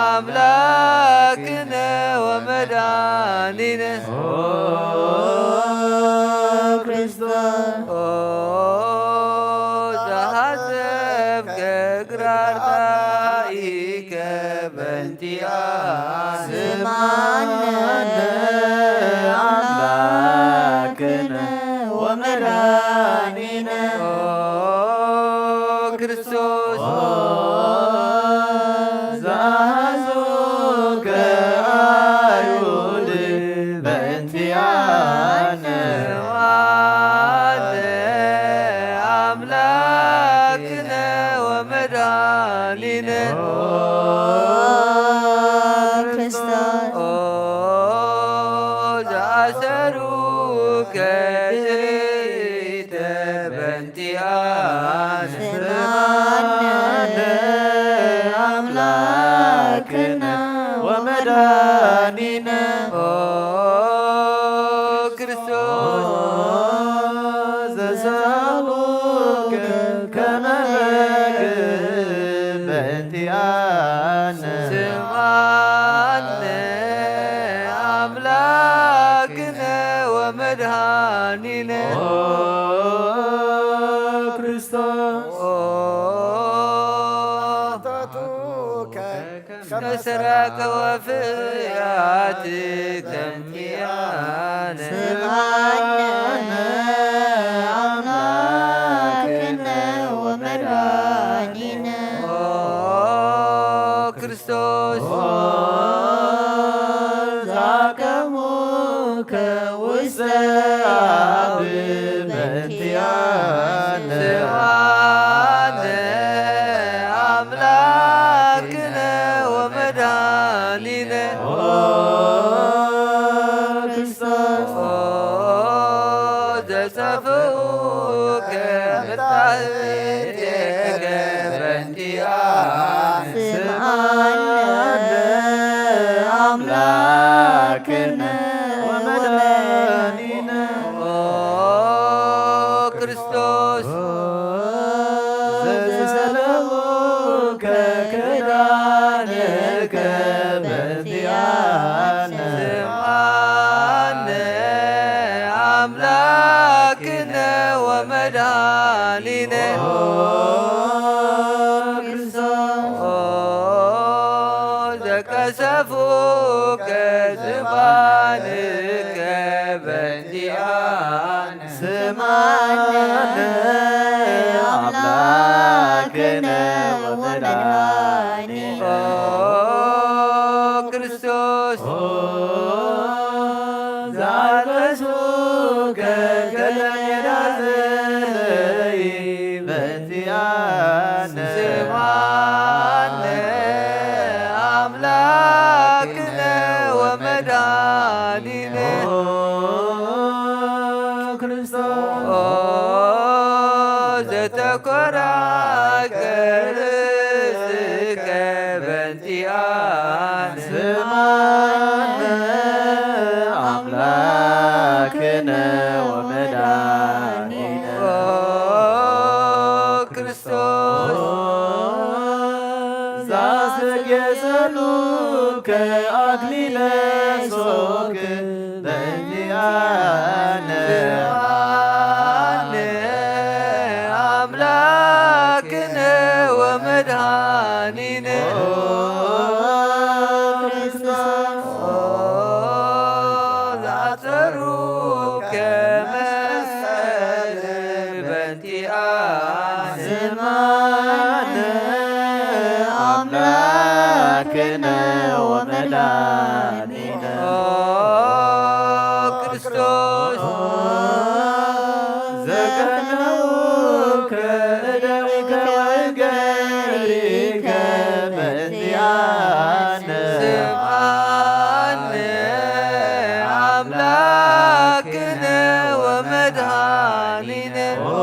አምላክነ ወመድኃኒነ። ኦ ክርስቶስ ኦ ዘሐሰብከ ግራርታ ኢከ በንቲኣነ ስምዓነ አምላክነ ወመድኃኒነ። ኦ ክርስቶስ ኦ ዘአሐዙከ አይሁድ በንቲኣነ ስምዓነ አምላክነ ወመድኃኒነ። ኦ ክርስቶስ ኦ ዘአሰሩከ ትዕቢተ በንቲኣነ ስምዓነ አምላክነ ወመድኃኒነ። ኦ ክርስቶስ ዘሰአሉከ ከመ በግ በንቲኣነ ስምዓነ አምላክነ ወመድኃኒነ። ኦ ክርስቶስ ኦ ከመ ሰራቀ ወፍያት በንቲኣነ ስምዓነ አምላክነ ወመድኃኒነ። ኦ ክርስቶስ ኦ ዘአቀሙከ ውስተ አብ በንቲኣነ ስምዓነ አምላክነ ወመድኃኒነ። ኦ ክርስቶስ ኦ ዘጸፍኡከ ምታህቴከ በንቲኣነ ስምዓነ አምላክነ ወመድኃኒነ። ኦ ክርስቶስ ዘሰለሙከ ክዳንከ በንቲኣነ ስምዓነ አምላክ ኣምላክነ ወመድኃኒነ ኦ ክርስቶስ ኦ ዘቀሰፉከ ዝባንከ በእንቲኣነ ስማነ ኣምላክነ ወመድኃኒነ ኦ ክርስቶስ ኦ ዘልበሱከ ከለሜዳ ዘለይ በእንቲኣነ ስማነ ኣምላክነ ወመድኃኒነ ኦ ክርስቶስ ኦ ዘተኮራከ ርእስከ በእንቲኣነ ስማነ ኣምላክነ ወመድኃኒነ ኦ ክርስቶስ ዛሰጌሰሉከ ኣክሊለ ሶክ በእንቲኣነ ኣነ ኣምላክነ ወመድኃኒነ ኦ ክርስቶስ ኦ ዛጸሩከ መስቀል በእንቲኣነ ስማነ ኣምላክነ ወመድኃኒነ ኦ ክርስቶስ ዘቀነውከ እደዊከ ወእገሪከ በእንቲኣነ ስምዓነ ኣምላክነ ወመድኃኒነ ኦ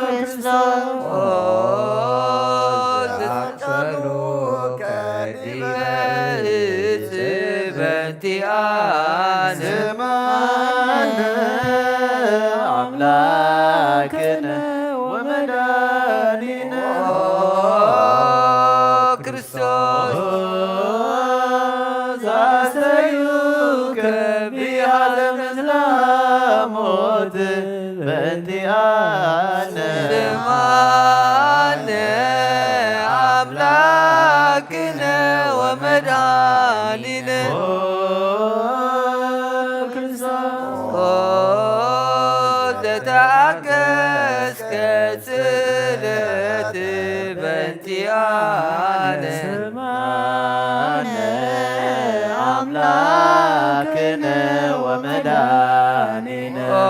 ክርስቶስ ኦ ዘጸሩከ ዲበ እጽበ በእንቲኣነ ስምዓነ ኣምላክነ ወመድኃኒነ ኦ ክርስቶስ ዛስተዩከ ብሃዘ መዝላ ሞት በእንቲኣነ ስምዓነ ኣምላክነ ወመድኃኒነ ኦ ክርስቶስ ኦ ዘተኣገስከ ስእለት በእንቲኣነ ስምዓነ ኣምላክነ ወመድኃኒነ ኦ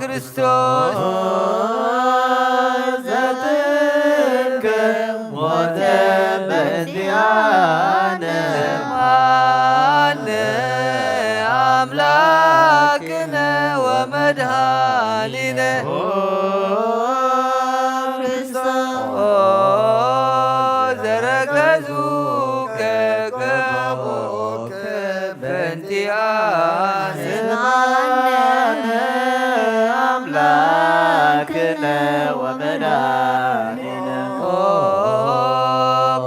ክርስቶስ ዘጥንከ ሞተ በእንቲኣነ ስምዓነ ኣምላክነ ወመድኃኒነ ኦ ክርስቶስ ኦ ዘረገዙከ ከቦከ በእንቲኣነ ስምዓነ ኣምላክነ ወመድኃኒነ ኦ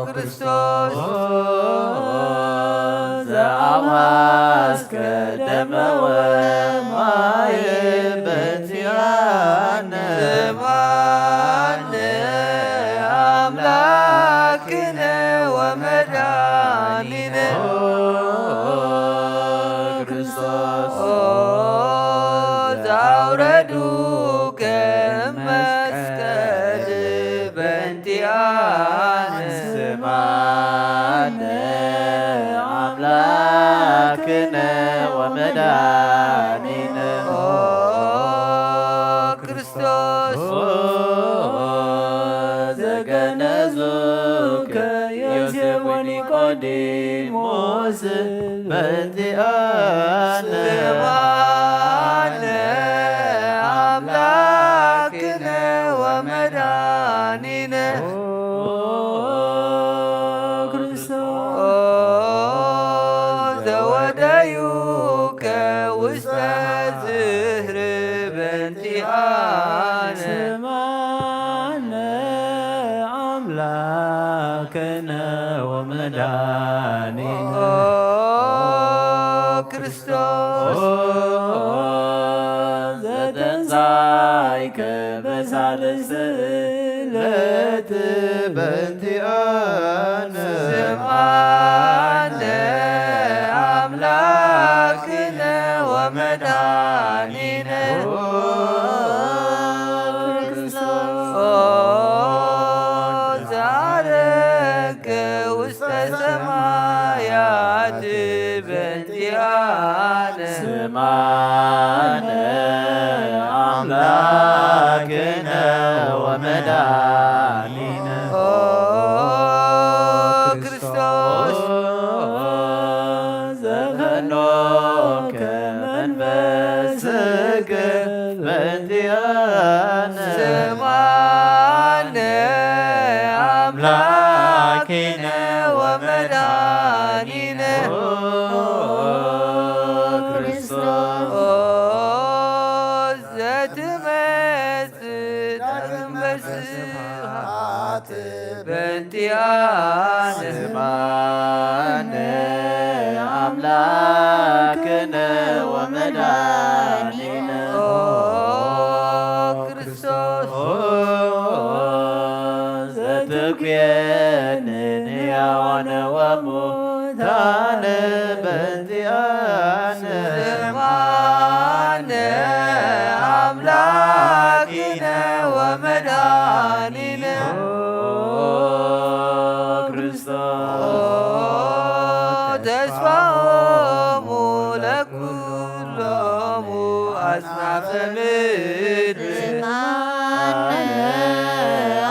ክርስቶስ ኦ ዘኣውሃስከ ደመ ወማየ በእንቲኣነ ስምዓነ ኣምላክነ ወመድኃኒነ ኦ ክርስቶስ ኦ ዘኣውረዱከ መስቀል በእንቲኣነ ስምዓነ ኣምላክነ ወመድኃኒነ ኦ ክርስቶስ ኦ ዘገነዙከ ዮሴፍ ወኒቆዲሞስ በእንቲኣነ ስምዓነ ኣምላክነ ወመድኃኒነ ኦ ክርስቶስ ኦ ዘወደዩከ ውስተ ዝህር በእንቲኣነ ስምዓነ ኣምላክነ ወመድኃኒነ ኦ ክርስቶስ ስእለት በእንቲኣነ ስምዓነ ኣምላክነ ወመድኃኒነ ኦ ክርስቶስ ኦ ዘዓረገ ውስተ ሰማያት በእንቲኣነ ስምዓነ ኣምላክነ ወመድኃኒነ ኦ ክርስቶስ ዘፈኖከ መንፈስከ በእንቲኣነ ስምዓነ ኣምላክነ ወመድኃኒነ ኦ ክርስቶስ ኦ ዘትመጽእ ዳግም በስብሐት በእንቲኣነ ስምዓነ ኣምላክነ ወመድኃኒነ ኦ ክርስቶስ ኦ ዘትኩየንን ሕያዋነ ወሙታነ በእንቲኣነ ስምዓነ ኣምላኪነ ወመድኃኒነ ኦ ክርስቶስ ተስፋሆሙ ለኩሎሙ ኣጽናፈ ምድር ስምዓነ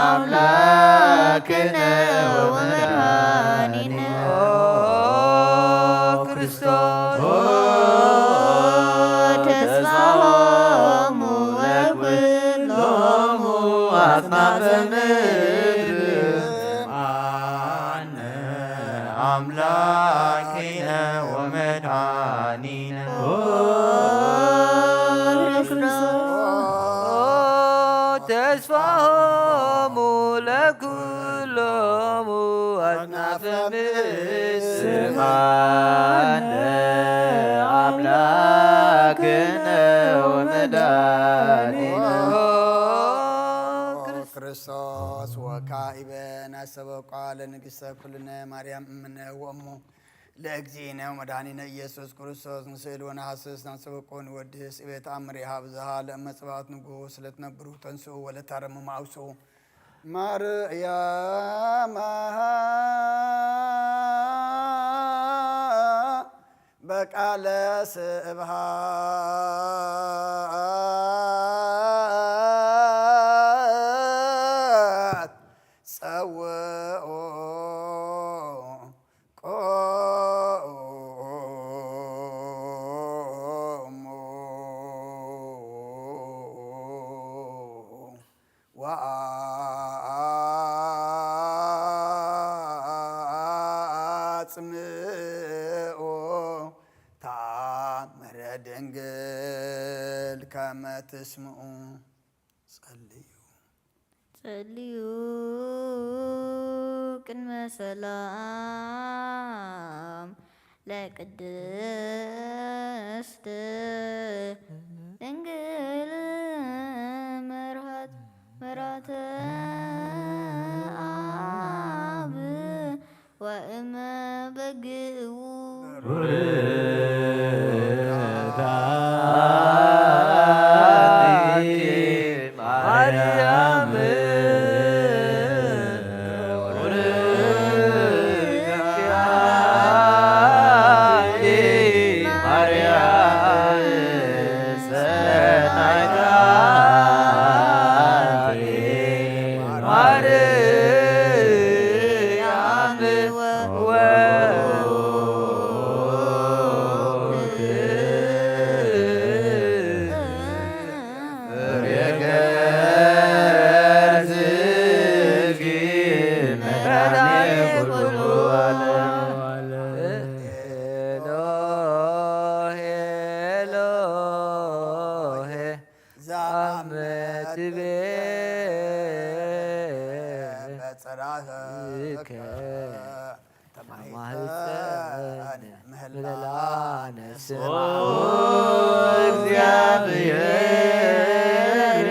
ኣምላክነ ወመድኃኒነ ኦ ክርስቶስ ተስፋሆሙ ለኩሎሙ ኣጽናፈ ምድር ስምዓነ ኣምላክነ ወመድኃኒነ ኦ ክርስቶስ ተስፋሆሙ ለኩሎሙ ኣጽናፈ ምድር ስምዓነ ኣምላክነ ወመድኃኒነ ኦ ክርስቶስ ወካኢበ ናሰበቋ ለንግሥተ ኩልነ ማርያም እምነ ወእሙ ለእግዚእነ ወመድኃኒነ ኢየሱስ ክርስቶስ ንስእል ወነሐስስ ናሰበቆ ንወድስ እቤት ኣምር ይሃብ ዝሃ ለእመ ጽባኦት ንጉስ ለትነብሩ ተንስኡ ወለታረምሙ ኣውስኡ ማርያም በቃለ ስብሐት ጸውኦ ቆሙ ወአጽምዑ ተአምረ ድንግል ከመ ትስምዑ። ጸልዩ። ጸልዩ ቅድመ ሰላም ለቅድስት ድንግል መርሃት መራተ አብ ወእመ በግኡ። ዛመትቤ በጽራከ ተማሂፀን ምህላነ ስማ። ኦ እግዚአብሔር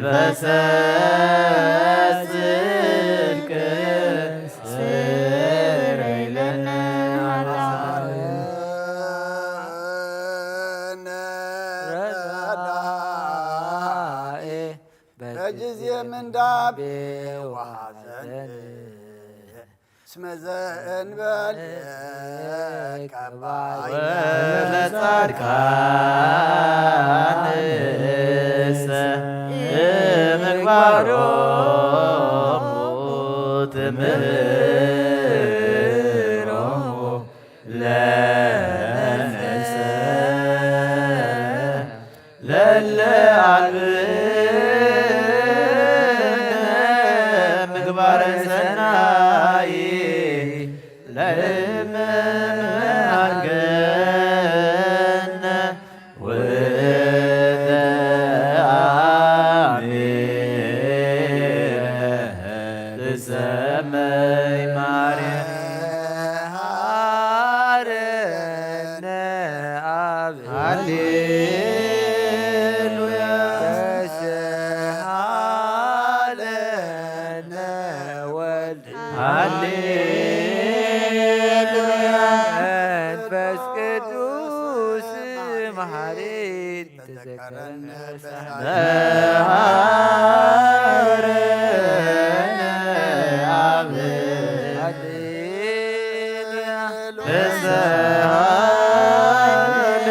መንፈሰ ጽድቅ ስረይ ለነ ኃጣውእ በጊዜ ምንዳቤ ወሐዘን እስመ ዘእንበሌከ ባይነ ወለጻድቃንሰ ምግባሮሙ ትምህሮሙ ለነሰ ለለ አልብነ ምግባረ ሰናይ ለእመ መሃርገነ ውእተ አሜረ ትሰመይ ማርያም። መሃረነ አብ ሃሌሉያ። ተሰሃለነ ወልድ ሃሌሉያ። መንፈስ ቅዱስ መሐሪ ተዘከረነ መሃረነ አብ ሃሌሉያ።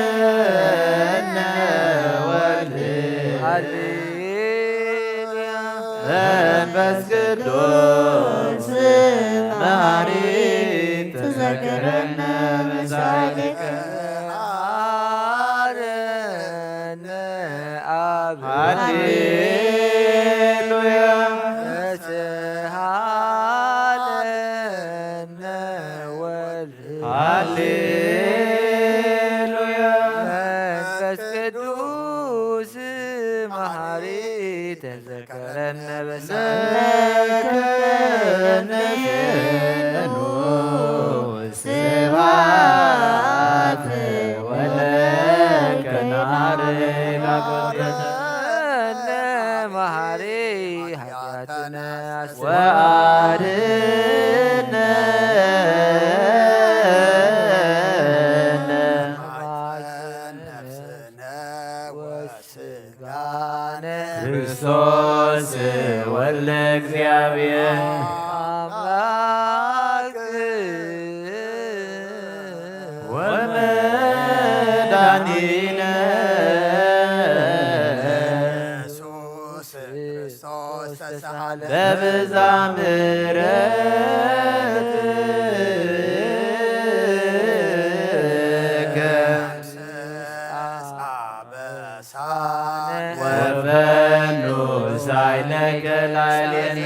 ተሰሃለነ ወልድ ሃሌሉያ። መንፈስ ቅዱስ መሐሪ ተዘከረነ በሳይልከ ሃረነ አብ ሃሌሉያ። ተሰሃለነ ወልድ ሃሌሉያ። መንፈስ ቅዱስ መሐሪ ተዘከረነ በሳይልከ ስብሐት ወለከ ናርግ አቆደተ መሐሪ ኃጢአትነ ወአድነነ ነፍስነ ወስጋነ ክርስቶስ ወልደ እግዚአብሔር አምላክ ወመድኃኒነ ኢየሱስ ክርስቶስ ተሳሃለ በብዛ ምሕረትከ አበሳነ ወፈኑ ሳይለከ ላዕሌነ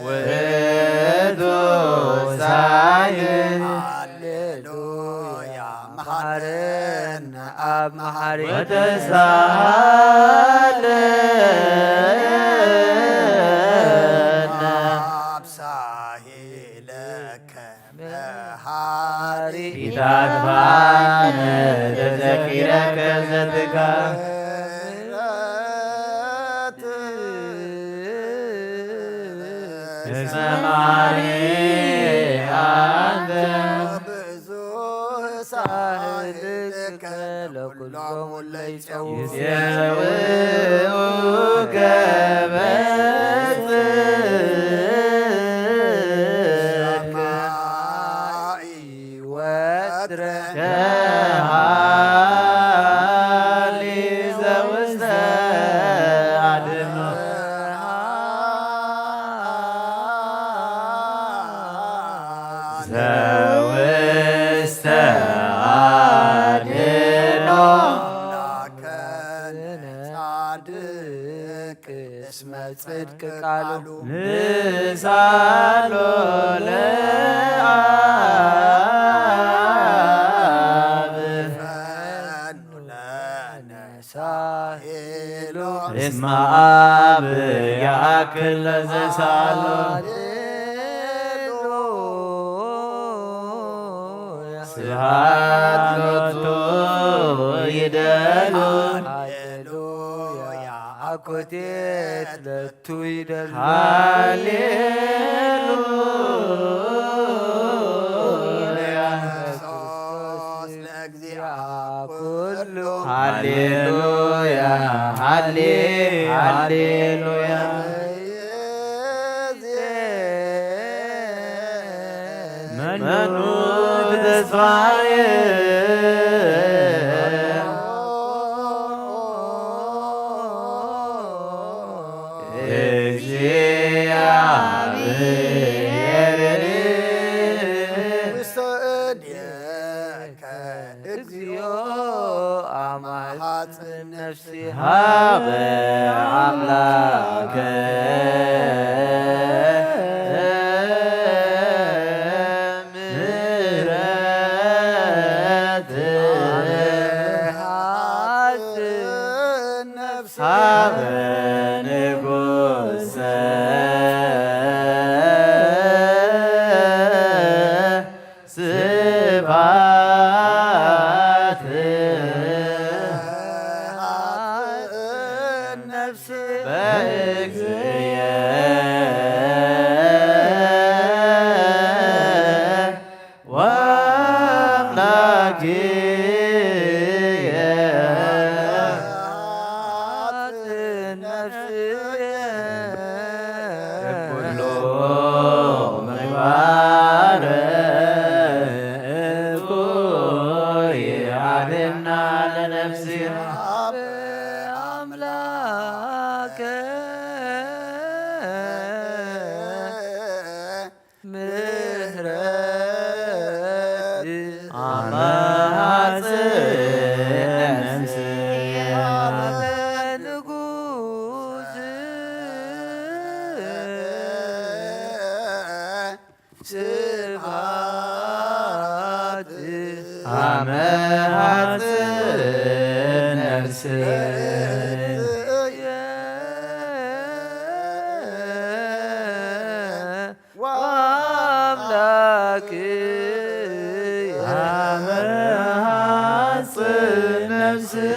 ውእቱ ሳይል ሃሌሉያ መሐረነ አብ መሐሪ ወተሳሃለነ አብ ሳሂለከ መሐሪ ኢታጥፋነ ተዘኪረከ ዘትካ እስመ መሐሪ አንተ ብዙ ሳህልከ ለኩሎሙ ለይጸውዑ ይጼውዑከ በጽድቅ ወትረ ከሃሊ ዘውስተ አድኖ ዘውስተ አድኖ አምላከነ ጻድቅ እስመ ጽድቅ ቃሉ ንሳሎ ለአብ ፈኑ ለነ ሳሄሎ እስመ አብ ያአክል ለዘሳሎ ሃሌሉያ። ስብሐት ሎቱ ይደሉ። ሃሌሉያ። ኣኮቴት ለቱ ይደሉ። ሃሌሉያ። ክርስቶስ ለእግዚአ ኩሉ። ሃሌሉያ። ሃሌ-፣ ሃሌሉያ። መኑ ተስፋየ እግዚአብሔር ውስተ እዴከ እግዚኦ አማጽ ነፍሲ ሀበ አምላከ ምህረት ሀበ ንጉሰ ስብሐት ነፍስ በእግዚእየ ወአምላክየ ነፍስየ ኩሎ ምግባር እኩይ አድና ለነፍስየ አምላከ ምህረት አመ ሐጽን ነፍስየ ንጉስ ስብሐት አመ ሐጽን ነፍስየ ወአምላክየ አመ ሐጽን ነፍስየ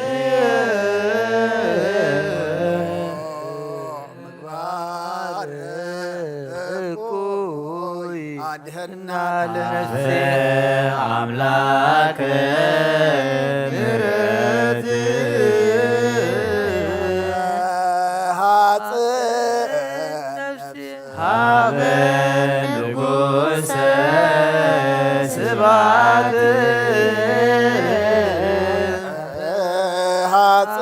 ምግባር እኩይ አድህና ለነፍስየ አምላክ ምሕረት ሀበ ንጉሰ ስብሐት ሀበ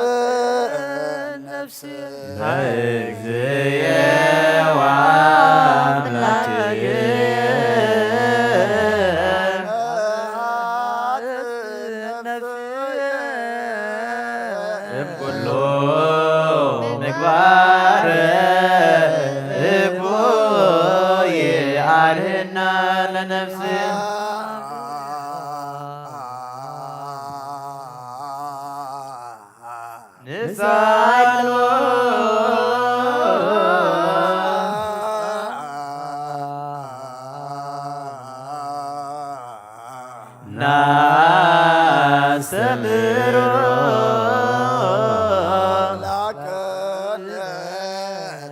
እግዚእየ ወአምላክየ እምኩሉ ምግባር እኩይ አድህና ለነፍስየ ንሳሎ ናስተምሮ ላከነ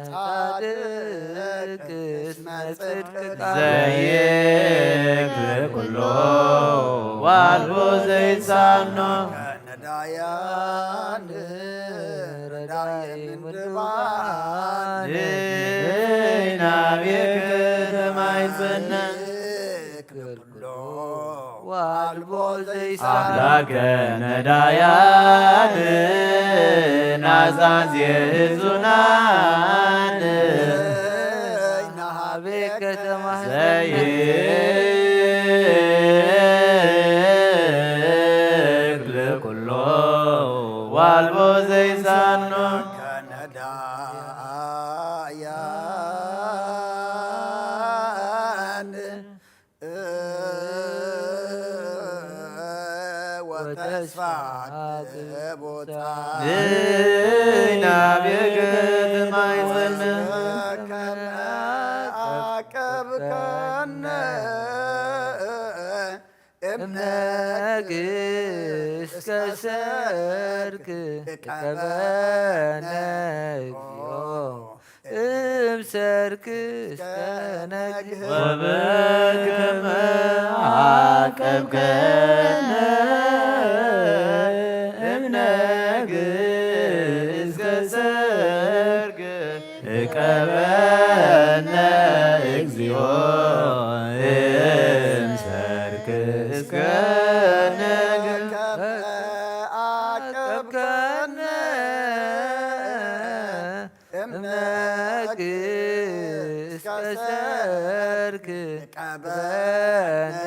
ጻድቅ እስመ ጽድቅ ዘይክል ኩሎ ዋልቦ ዘይሳኖ ነዳያን ረዳይ ምድባን ናቤከ ተማይጸነ ክብሎ ዋልቦ ዘይሳን አምላከ ነዳያን ናዛዝ የህዙናን ናቤከ ተማህፀነ ዘይክል ኩሎ ዋልቦ ዘይሳኖ ከነዳያን ወተስፋ ቦታ ናቤከ ተማይጸነ ከነ አቀብከነ እምነግስ ከሰርክ ቀበነ እግዚኦ። እምሰርክ እስከ ነግህ ወበከመ ዓቀብከነ እምነግህ እስከ ሰርክ እቀበነ እግዚኦ እምሰርክ እስከ ነግህ ዓቀብከነ እምነግስ ከሰርክ ቀበነ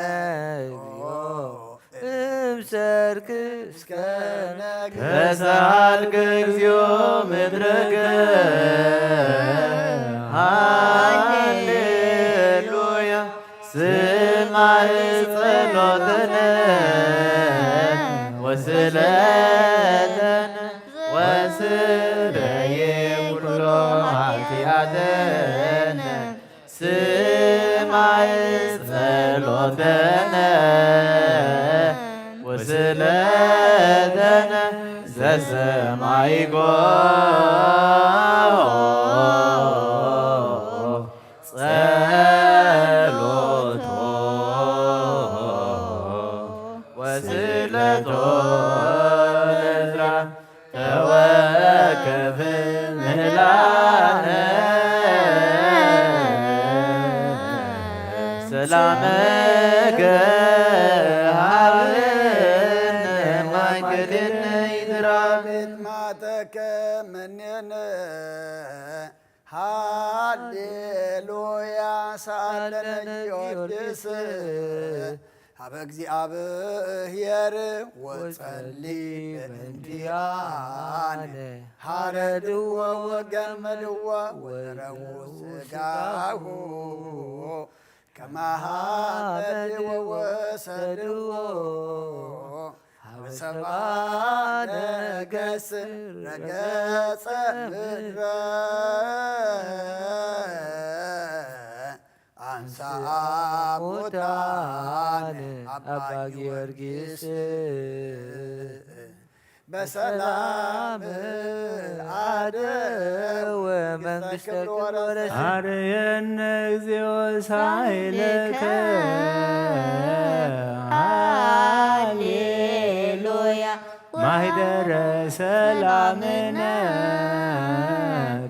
እግዚኦ እምሰርክ እስከ ነግህ ተሳልከ እግዚኦ ምድረከ ሃሌሉያ ስማዕ ጸሎተነ ወስለተነ ወስረየ ኩሎ ኃጢአተነ ስማዕ ጸሎተነ ወስለተነ ዘሰማይኮ ጸሎቶ ወስለቶ ለዝራ ተወከፍ ምህላነ ሰላመከ ሃበነ ማእከሌነ ይትራብ ማተከ መኔነ ሃሌሉያ ሳለነ ጊዮርጊስ ሀበ እግዚአብሔር ወጸሊ በእንቲአነ ሃረድዎ ወገመልዎ ወረው ስጋሁ ከማሃበድዎ ወሰድዎ ሀበ ሰብአ ነገስ ረገጸ ምድረ አንሳ ሙታን አባ ጊዮርጊስ በሰላም አደወ መንግስተ ክብር ወረሰ። አርየነ እግዚኦ ሳይለከ ሃሌሉያ ማህደረ ሰላምነ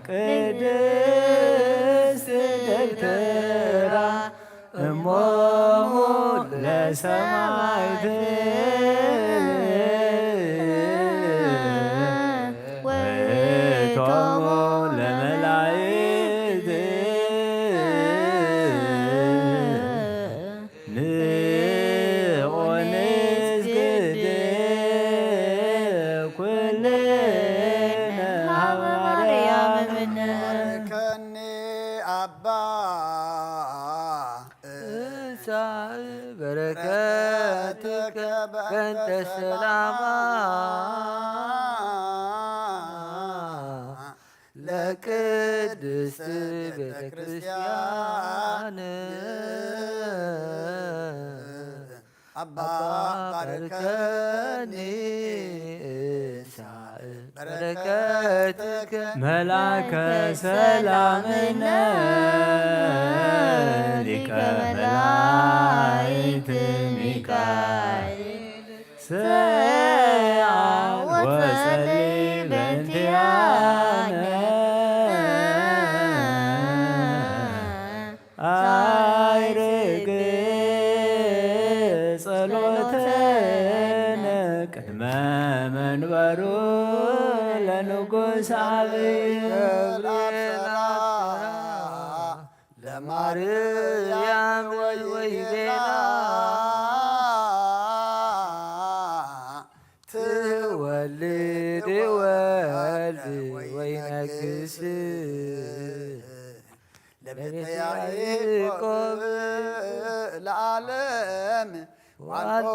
ቅድስት ደብተራ እሞሙ ለሰማዕት ወእቶሙ ለመላእክት ንኦንስግድ ኩልነ ሀበ ማርያም እምነ። ባርከኒ አባ እንሳእ በረከትከ በእንተ ሰላማ ለቅድስት ቤተ ክርስቲያን አባ ባርከኒ እንሳእ በረከትከ መላከ ሰላምነ ሊቀ መላእክት ሚካኤል ሰአል ወጸሊ በእንቲአነ አይርግ ጸሎተነ ቅድመ መንበሩ ለንጉሥ አብይ ገብርኤል ለማርያም ወይቤላ ትወልድ ወልድ ወይነግስ ለቤተ ያዕቆብ ለዓለም ዋልኮ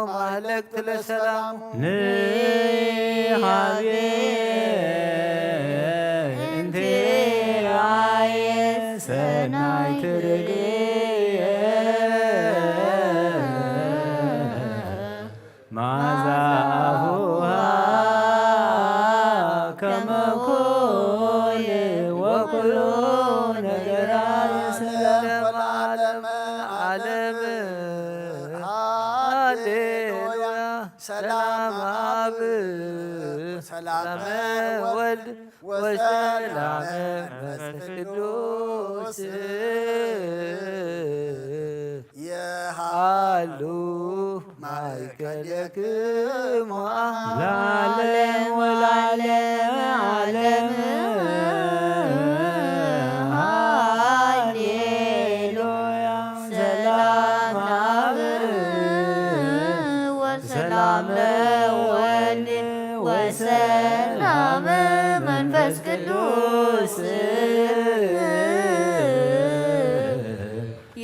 ማህለቅት ለሰላሙ ንሃቤ እንቲአየ ሰናይት ርግየ አብ ወሰላመ ወልድ ወሰላመ መንፈስ ቅዱስ የሃሉ ማእከልክሙ ለዓለም ወለዓለመ ዓለም። ሃሌሉያ። ሰላም አብ ወሰላም ወልድ ወሰላም መንፈስ ቅዱስ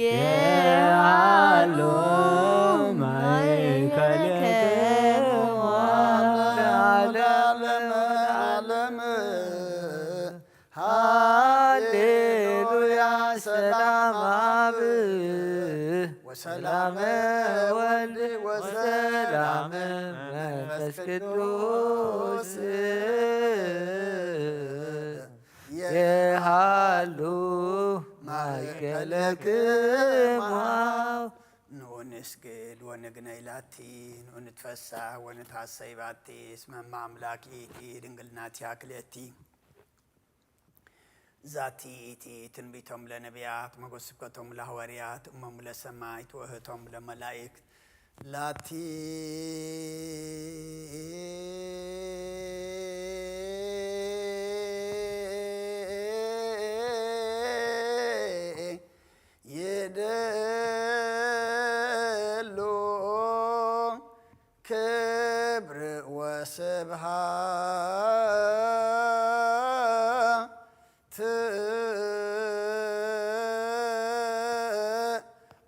የሃሉ ማእከልክሙ ለዓለመ ዓለም። ሃሌሉያ። ሰላም አብ ወሰላመ ወልድ ወሰላመ መንፈስ ቅዱስ የሃሉ ማእከልክሙ። ንኡ ንስግድ ወንግነይ ላቲ፣ ንኡ ንትፈሳህ ወንትሃሰይ ባቲ፣ እስመ እመ አምላክ ይእቲ ድንግል ናቲሃ ክልኤቲ። ዛቲ ይእቲ ትንቢቶም ለነቢያት፣ መጎስ ስብከቶም ለሐዋርያት፣ እሞም ለሰማዕት፣ ወእህቶም ለመላእክት። ላቲ ይደሉ ክብር ወስብሐት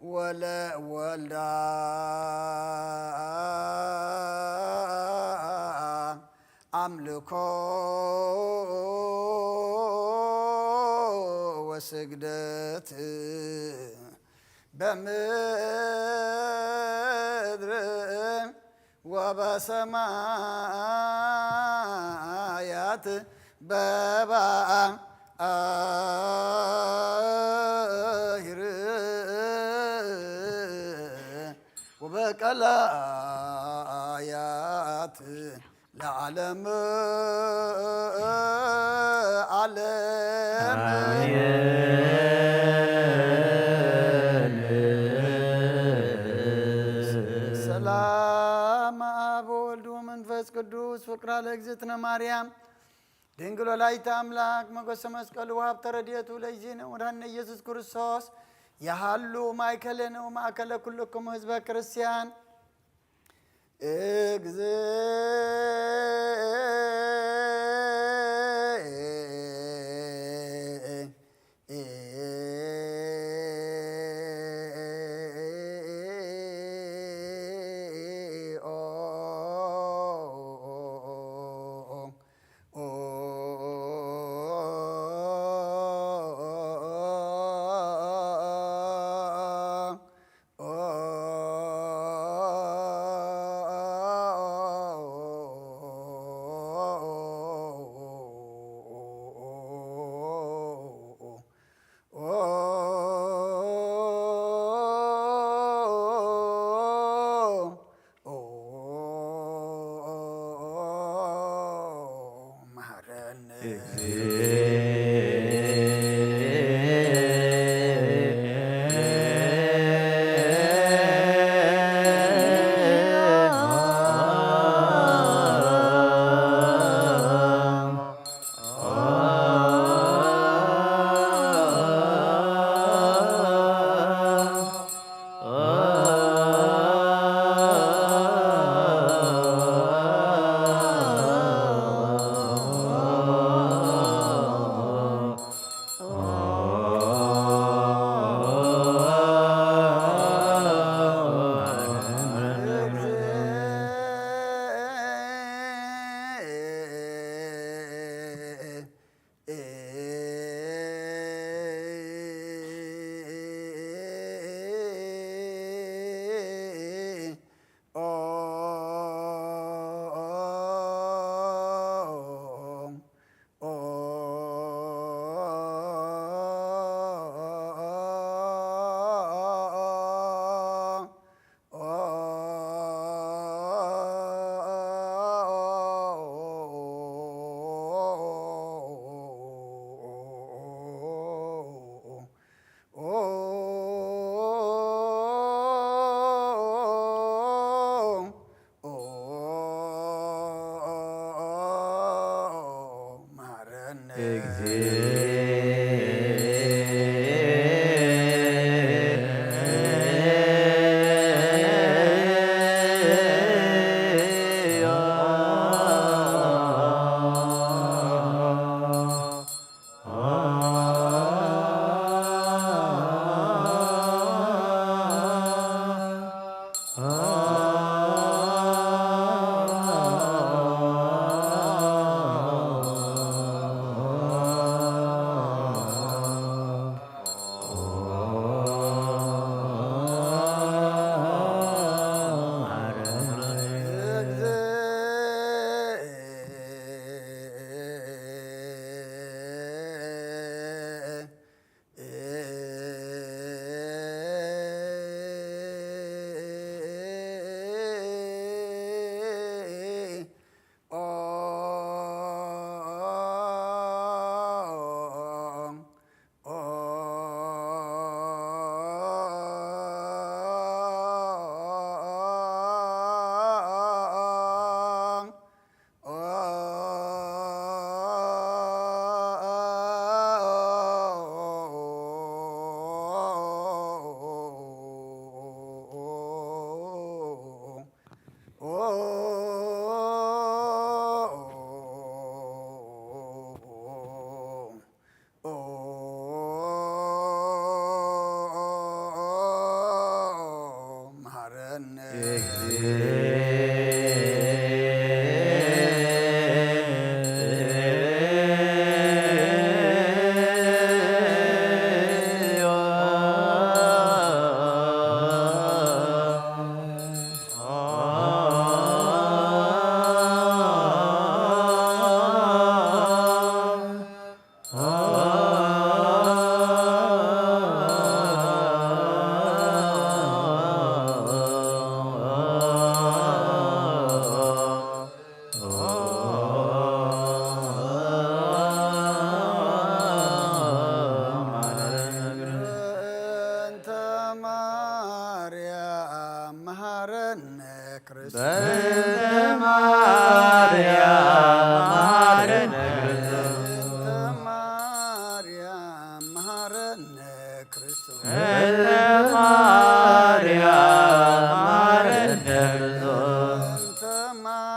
ወለወልዳ አምልኮ ወስግደት በምድር ወበሰማያት በባሕር ወበቀላያት ለዓለም ዓለም። ሰላም አብ ወወልድ ወመንፈስ ቅዱስ ፍቅራ ለእግዝእትነ ማርያም ድንግል ወላዲተ አምላክ ሞገሰ መስቀሉ ወሀብተ ረድኤቱ ለእግዚእነ ወመድኃኒነ ኢየሱስ ክርስቶስ የሃሉ ማእከሌነ ወማእከለ ኩልክሙ ህዝበ ክርስቲያን።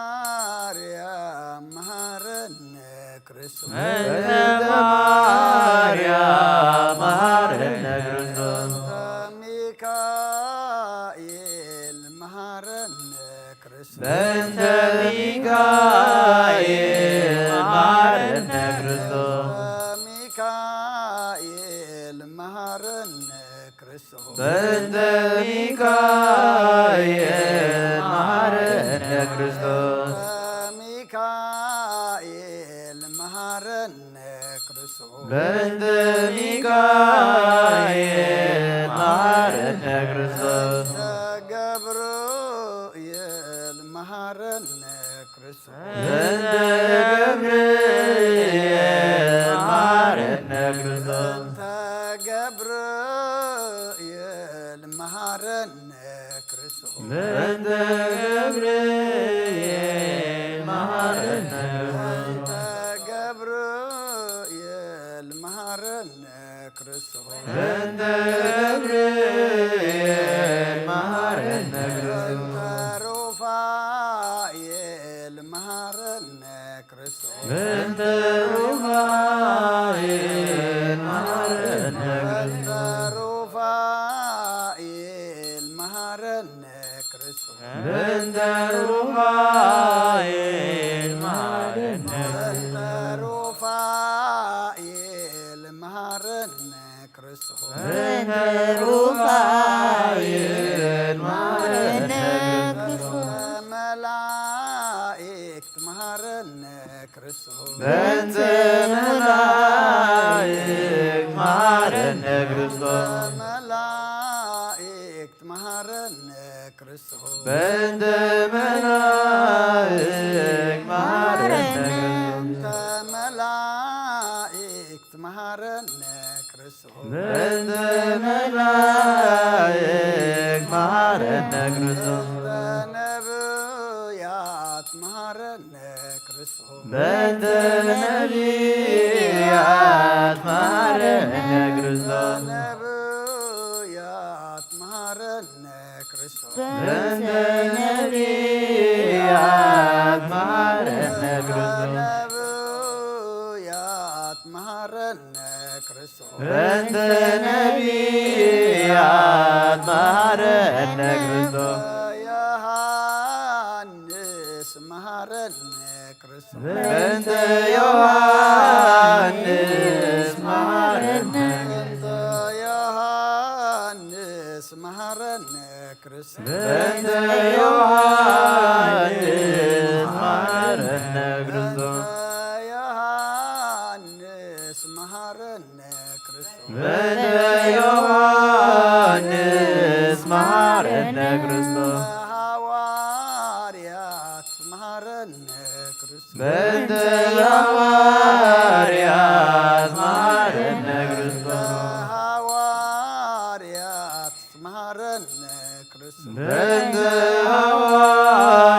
ማርያም መሃረነ ክርስቶስ። በእንተ ማርያም መሃረነ ክርስቶስ። ሚካኤል መሃረነ ክርስቶስ። በእንተ ሚካኤል መሃረነ ክርስቶስ። ሚካኤል መሃረነ ክርስቶስ። በእንተ ሚካኤል መሃረነ ክርስቶስ። ሚካኤል መሃረነ ክርስቶስ። በእንተ ሚካኤል መሃረነ ክርስቶስ። በእንተ ገብርኤል መሃረነ ክርስቶስ። በእንተ ገብርኤል መሃረነ ክርስቶስ። በእንተ ገብርኤል መሃረነ ክርስቶስ። በእንተ ገብርኤል መሃረነ ክርስቶስ። በእንተ ገብርኤል መሃረነ ክርስቶስ። በእንተ ገብርኤል መሃረነ ክርስቶስ። በእንተ ሩፋኤል መሃረነ ክርስቶስ። በእንተ ሩፋኤል መሃረነ በእንተ ክርስቶስ። ሩፋኤል መሃረነ ክርስቶስ። በእንተ ሩፋኤል መሃረነ በእንተ ሩፋኤል መሃረነ ክርስቶስ። በእንተ ሩፋኤል መሃረነ ክርስቶስ። መላእክት መሃረነ ክርስቶስ። በእንተ መላእክት መሃረነ ክርስቶስ። መላእክት መሃረነ ክርስቶስ። በእንተ መላእክት መሃረነ በእንተ መላእክት መሃረነ ክርስቶስ። በእንተ መላእክት መሃረነ ክርስቶስ። በእንተ ነብያት መሃረነ ክርስቶስ። በእንተ ነቢያት መሃረነ ክርስቶስ። ነብያት መሃረነ ክርስቶስ። በእንተ ነቢያት መሃረነ ክርስቶስ። ነብያት መሃረነ ክርስቶስ። በእንተ ነቢያት መሃረነ ክርስቶስ። ዮሐንስ መሃረነ ክርስቶስ። በእንተ ዮሐንስ መሃረነ። በእንተ ዮሐንስ መሃረነ ክርስቶስ። በእንተ ዮሐንስ መሃረነ ክርስቶስ። በእንተ ዮሐንስ መሃረነ ክርስቶስ። በእንተ ዮሐንስ መሃረነ ክርስቶስ። ሐዋርያት መሃረነ ክርስቶስ። በእንተ ሐዋርያት መሃረነ ክርስቶስ። ሐዋርያት መሃረነ ክርስቶስ። በእንተ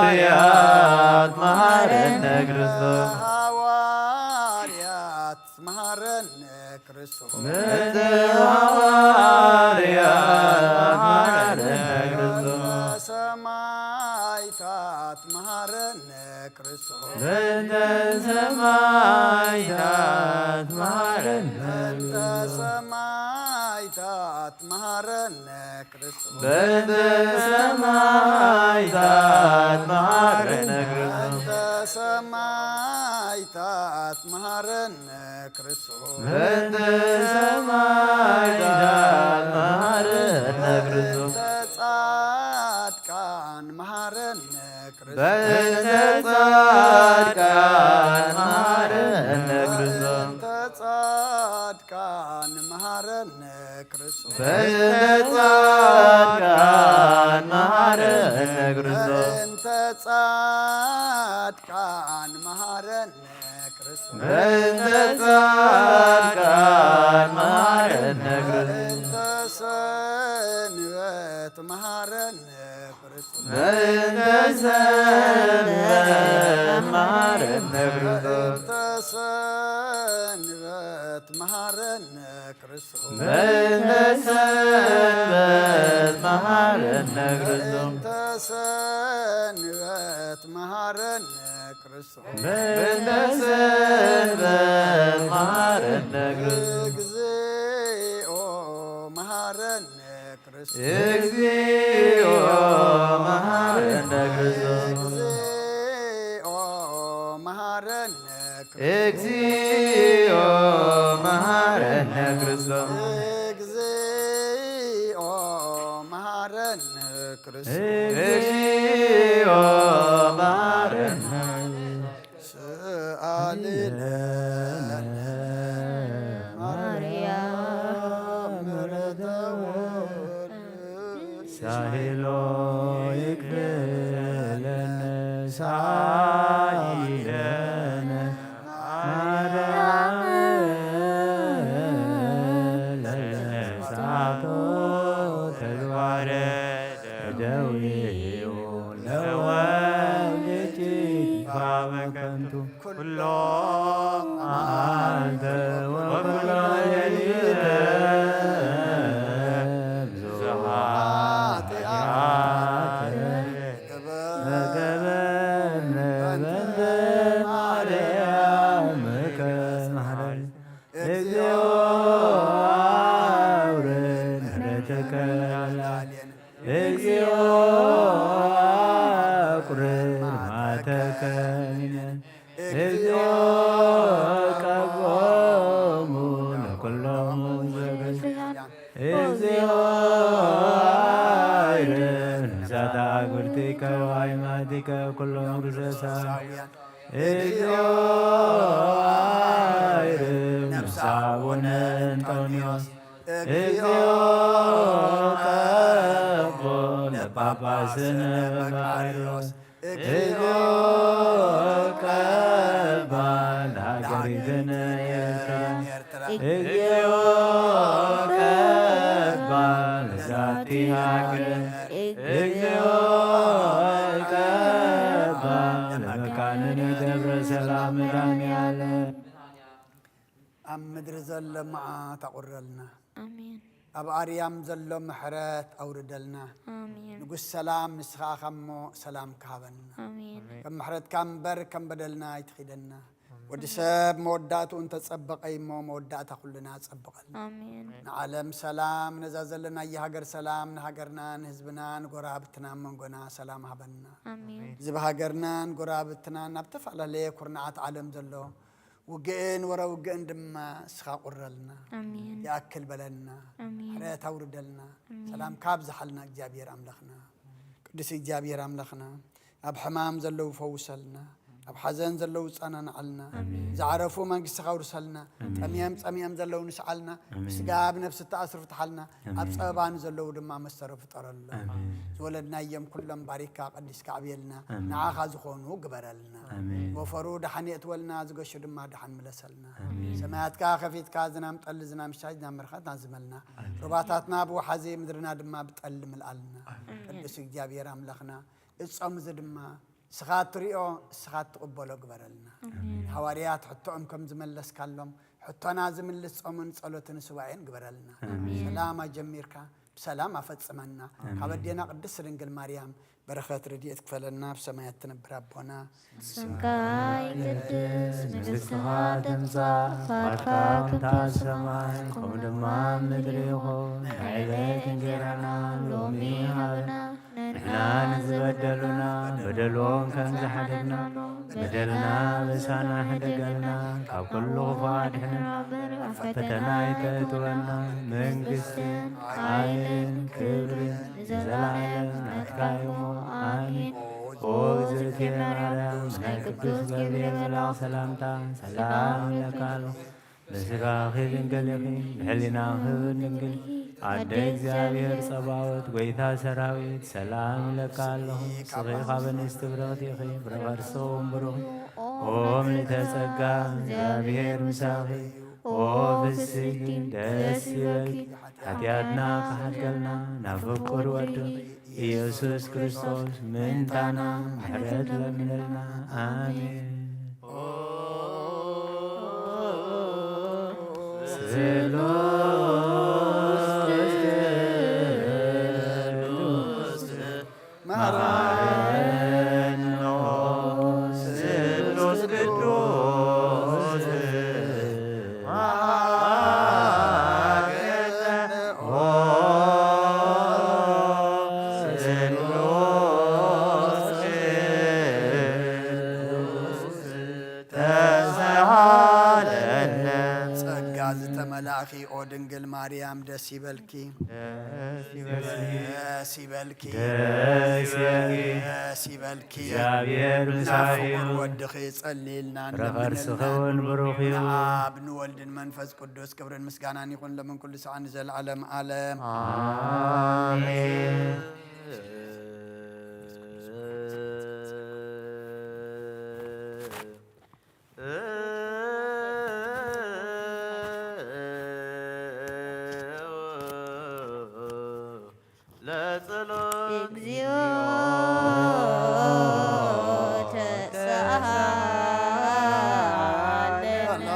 ሐዋርያት መሃረነ ክርስቶስ። ሐዋርያት መሃረነ ክርስቶስ። በእንተ ሐዋርያት መሃረነ ክርስቶስ። ሰማዕታት መሃረነ ክርስቶስ። በእንተ ሰማዕታት መሃረነ በእንተ ሰማዕታት መሃረነ ክርስቶስ። በእንተ ሰማዕታት መሃረነ ክርስቶስ። በእንተ ሰማዕታት መሃረነ ክርስቶስ። በእንተ ሰማዕታት መሃረነ ክርስቶስ። በእንተ ጻድቃን መሃረነ ክርስቶስ። በእንተ ጻድቃን መሃረነ ክርስቶስ። በእንተ ጻድቃን መሃረነ ክርስቶስ። በእንተ ጻድቃን መሃረነ ክርስቶስ። በእንተ ጻድቃን መሃረነ ክርስቶስ። በእንተ ጻድቃን መሃረነ ክርስቶስ። በእንተ ሰንበት መሃረነ ክርስቶስ። በእንተ ሰንበት መሃረነ ክርስቶስ። በእንተ ሰንበት መሃረነ ክርስቶስ። በእንተ ሰንበት መሃረነ ክርስቶስ። በእንተ ሰንበት መሃረነ በእንተ ሰንበት መሃረነ ክርስቶስ። እግዚኦ መሃረነ ክርስቶስ። እግዚኦ መሃረነ ክርስቶስ። እግዚኦ መሃረነ ክርስቶስ። እግዚኦ መሃረነ ክርስቶስ። እግዚኦ መሃረነ ክርስቶስ። እግዚኦ መሃረነ። ሰአሊ ለነ ማርያም ምሕረተ ወልድ። ሳይሎ ይክደለነ ሳይለነ ማርያም ለለሳቶ ተግባረ ደዊኡ ለወልድ ባበ ከንቱ ኩሎ መዓልተ ወኩሎ ሌሊተ ብዙሕ ኃጢአት ገበርነ በእንተ ማርያምከ መሐረነ። እግዚኦ አውርድ ምሕረትከ ላዕሌነ። እግዚኦ አቁርር መዓተከ እምኔነ። እግዚኦ ቀቦሙ ለኩሎሙ ዘበ-፣ እግዚኦ አይርህ ነፍሳተ አግብርቲከ ወአይማቲከ ኩሎም ርዘሳውያን። እግዚኦ አይርህ ነፍሳ አቡነ እንጦንዮስ። እግዚኦ ቀቦ ለጳጳስነ መቃርዮስ። እግዚኦ ቀባ ለሀገሪትነ ኤርትራ። እግዚኦ ቀባ ለዛቲ ሀገር። እግዚኦ ቀባ ለመካንነ ደብረ ሰላም መድኃኔዓለም። ኣብ ምድሪ ዘሎ መዓት ኣቑረልና። ኣሜን። ኣብ ኣርያም ዘሎ ምሕረት ኣውርደልና። ኣሜን። ንጉስ ሰላም ንስኻ ኢኻ እሞ ሰላም ክሃበና። ኣሜን። ከም ምሕረትካ እምበር ከም በደልና ኣይትኺደና። ወዲ ሰብ መወዳእትኡ እንተጸበቐ እሞ መወዳእታ ኩልና ጸብቐልና። ኣሜን። ንዓለም ሰላም፣ ነዛ ዘለናያ ሃገር ሰላም፣ ንሃገርና፣ ንህዝብና፣ ንጎረባብትና፣ መንጎና ሰላም ሃበና። ኣሜን። ህዝቢ ሃገርናን ጎረባብትናን ኣብ ዝተፈላለየ ኩርናዓት ዓለም ዘሎ ውግእን ወረ ውግእን ድማ እስኻ ቁረልና። ኣሜን። ይኣክል በለልና። ኣሜን። ሕረት ኣውርደልና። ኣሜን። ሰላምካ ኣብዝሓልና እግዚኣብሔር ኣምላኽና። ቅዱስ እግዚኣብሔር ኣምላኽና፣ ኣብ ሕማም ዘለዉ ፈውሰልና፣ ኣብ ሓዘን ዘለዉ ጸናንዓልና፣ ኣሜን። ዝዓረፉ መንግስትኻ ኣውርሰልና፣ ኣሜን። ጠምዮም ጸሚኦም ዘለዉ ንስዓልና፣ ኣሜን። ብስጋ ብነፍሲ ተኣስሩ ፍትሓልና፣ ኣሜን። ኣብ ጸበባ ንዘለዉ ድማ መሰረ ፍጠረሎም። ኣሜን። ዝወለድናዮም ኩሎም ባሪካ ቀዲስካ ኣዕብየልና፣ ኣሜን። ንዓኻ ዝኾኑ ግበረልና። ኣሜን። ዝወፈሩ ደሓን የእትወልና፣ ዝገሹ ድማ ደሓን ምለሰልና። ኣሜን። ሰማያትካ ከፊትካ ዝናም ጠሊ፣ ዝናም ሻይ፣ ዝናም ምርኻት ኣዝመልና። ኣሜን። ሩባታትና ብወሓዚ፣ ምድርና ድማ ብጠሊ ምልኣልና። ኣሜን። ቅዱስ እግዚኣብሔር ኣምላኽና፣ እጾም እዚ ድማ ንስኻ እትሪኦ፣ ንስኻ እትቕበሎ ግበረልና። ኣሜን። ሃዋርያት ሕቶኦም ከም ዝመለስካሎም፣ ሕቶና ዝምልስ ጾምን ጸሎትን ሱባኤን ግበረልና። ኣሜን። ሰላም ኣጀሚርካ፣ ብሰላም ኣፈጽመና። ኣሜን። ካብ ኣዴና ቅድስት ድንግል ማርያም በረኸት ረድኤት ክፈለና። ብሰማያት ትነብር ኣቦና፣ ስምካ ይቅደስ፣ መንግስትኻ ትምጻእ፣ ፍቃድካ ከምታ ኣብ ሰማይ ከምኡ ድማ ኣብ ምድሪ ይኹን። ናይ ዕለት እንጀራና ሎሚ ሃበና፣ ንሕና ንዝበደሉና በደሎም ከም ዝሓደግና፣ በደልና በሳና ሕደገልና፣ ካብ ኩሉ ክፉእ ኣድሕነና፣ ፈተና ኣይተእትወና፣ መንግስትን ሓይልን ክብርን ንዘለዓለም ናትካ እዩ። ኣሜን። ኦ እግዝእትየ ማርያም፣ ናይ ቅዱስ ገብርኤል መልኣኽ ሰላምታ ሰላም እለካ ኣለኹ። በስጋኺ ድንግል ኢኺ፣ ብሕሊናኺ እውን ድንግል ኢኺ። ኣደ እግዚኣብሔር ጸባኦት፣ ጐይታ ሰራዊት፣ ሰላም እለካ ኣለኹ። ንስኺ ካብ ኣንስቲ ብርኽቲ ኢኺ፣ ፍረ ከርስኺ እውን ብሩኽ እዩ። ኦ ምልዕተ ጸጋ፣ እግዚኣብሔር ምሳኺ፣ ኦ ፍስሕቲ፣ ደስ ይበልኪ። ሓጢኣትና ክሓድገልና ናብ ፍቁር ወዱ ኢየሱስ ክርስቶስ ምእንታና ምሕረት ለምነልና። ኣሜን። ስሉስ ቅዱስ መሐረነ ቅዱስ ተሳሃለነ። ጸጋ ዝተመላእኪ ኦ ድንግል ማርያም ደስ ይበልኪ። ደስ ይበልኪ። ደስ ይበልኪ። ደስ ይበልኪ። ደስ ይበልኪ። እግዚኣብሔር ምሳኺ ፍቁር እዩ። ወድኺ ጸልይልና፣ ፍረ ከርስኺ ንለምንልና። እውን ብሩኽ እዩ። ንኣብ ንወልድን መንፈስ ቅዱስ ክብርን ምስጋናን ይኹን፣ ለምን ኩሉ ሰዓት ንዘለዓለም ዓለም። ኣሜን። ለጸሎት እግዚኦ ተሳሃለነ።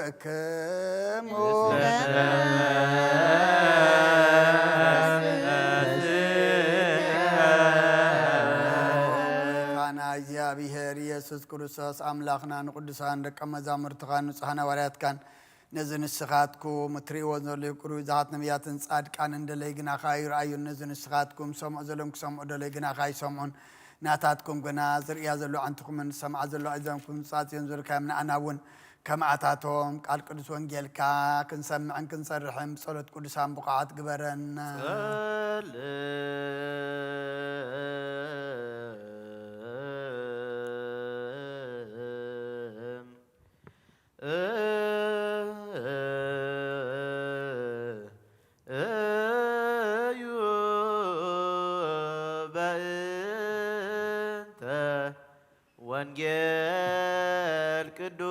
ለኩልክሙ። ቃና እግዚኣብሔር ኢየሱስ ክርስቶስ ኣምላኽና፣ ንቅዱሳን ደቀ መዛሙርትኻን ንጹሓን ሃዋርያትካን፣ ነዚ ንስኻትኩም እትርእይዎ ዘለኹም ግሩዛት ነቢያትን ጻድቃንን ደለይ ግናኻ ኣይረኣዩን። ነዚ ንስኻትኩም ሰምዑ ዘለኹም ክሰምዑ ደለይ ግናኻ ኣይሰምዑን። ናታትኩም ግና ዝርእያ ዘሎ ኣዕንትኹምን ዝሰምዓ ዘሎ ኣእዛንኩም ዝጻጽዮን ዘለካዮም ንኣና እውን ከምኣታቶም ቃል ቅዱስ ወንጌልካ ክንሰምዕን ክንሰርሕን ብጸሎት ቅዱሳን ብቑዓት ግበረና። ጸልም እዩ በእንተ ወንጌል ቅዱስ።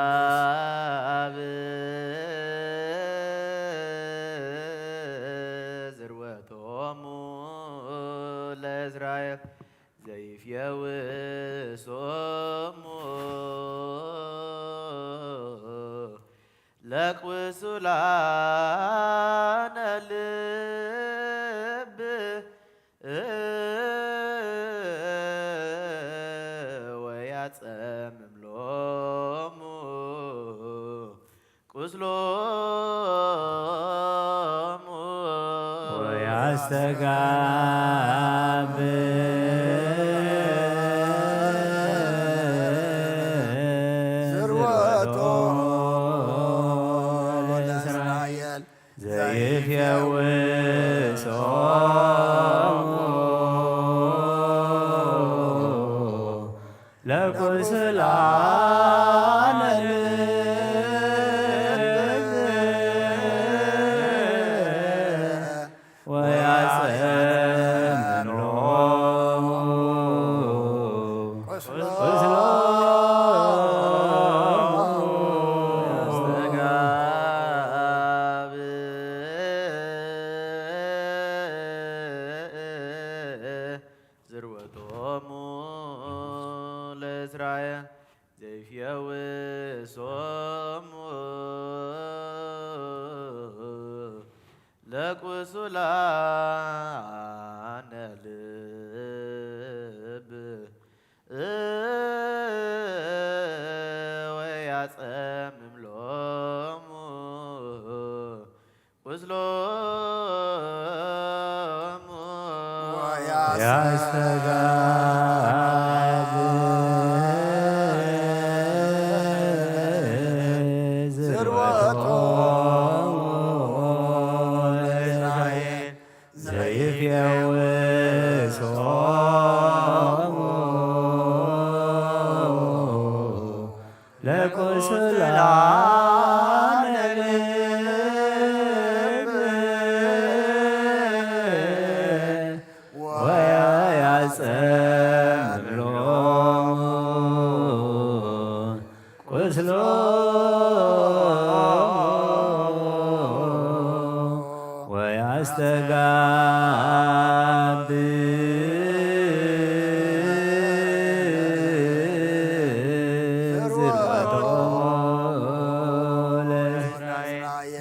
ያስተጋብ ዝርወቶሙ ለእስራኤል ዘይፍየውሶሙ ለቁሱላነ ልብ ወያጸምም ሎሙ ቁስሎሙ ወያስተጋብ ዝርወቶ ለእስራኤል ዘይፍየውሶሙ ለቁስላነ ልብ ወያጸምም ሎሙ ቁስሎሙ። ዝርወቶሙ ለእስራኤል ዘይፍየውሶሙ ለቁሱላነ ልብ ወያጸምም ሎሙ ቁስሎሙ ወያስተጋብ ዝርወቶሙ ለእስራኤል ዘይፍየውሶሙ ለቁስላነ ልብ አስተጋብ ዝርጋቶ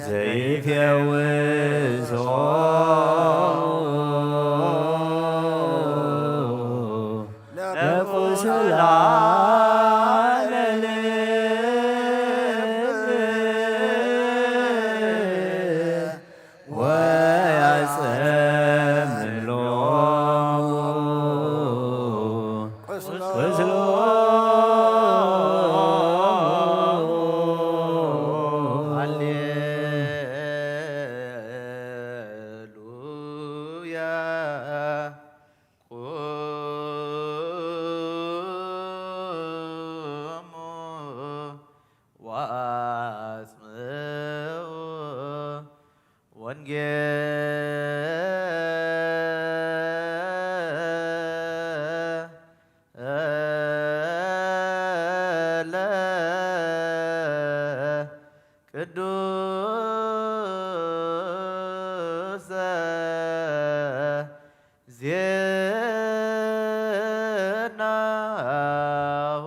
ዘይፈውሶ ለቁስላነ ልብ ወያጸምም ሎሙ ቁስሎ። ሃሌሉያ። ቁሙ ወአጽምዑ ወንጌለ ቅዱስ ዜናሁ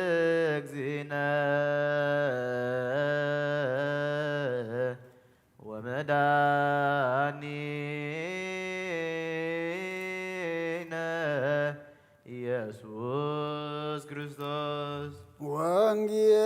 ለእግዚእነ ወመድኃኒነ ኢየሱስ ክርስቶስ። ወንጌል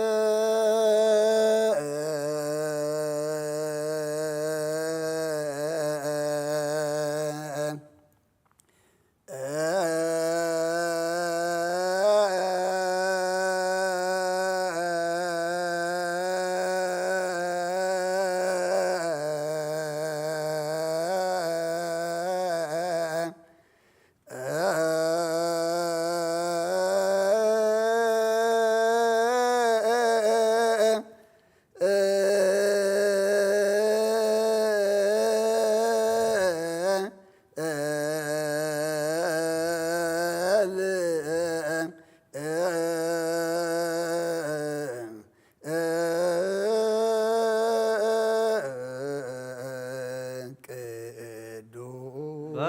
ቅዱስ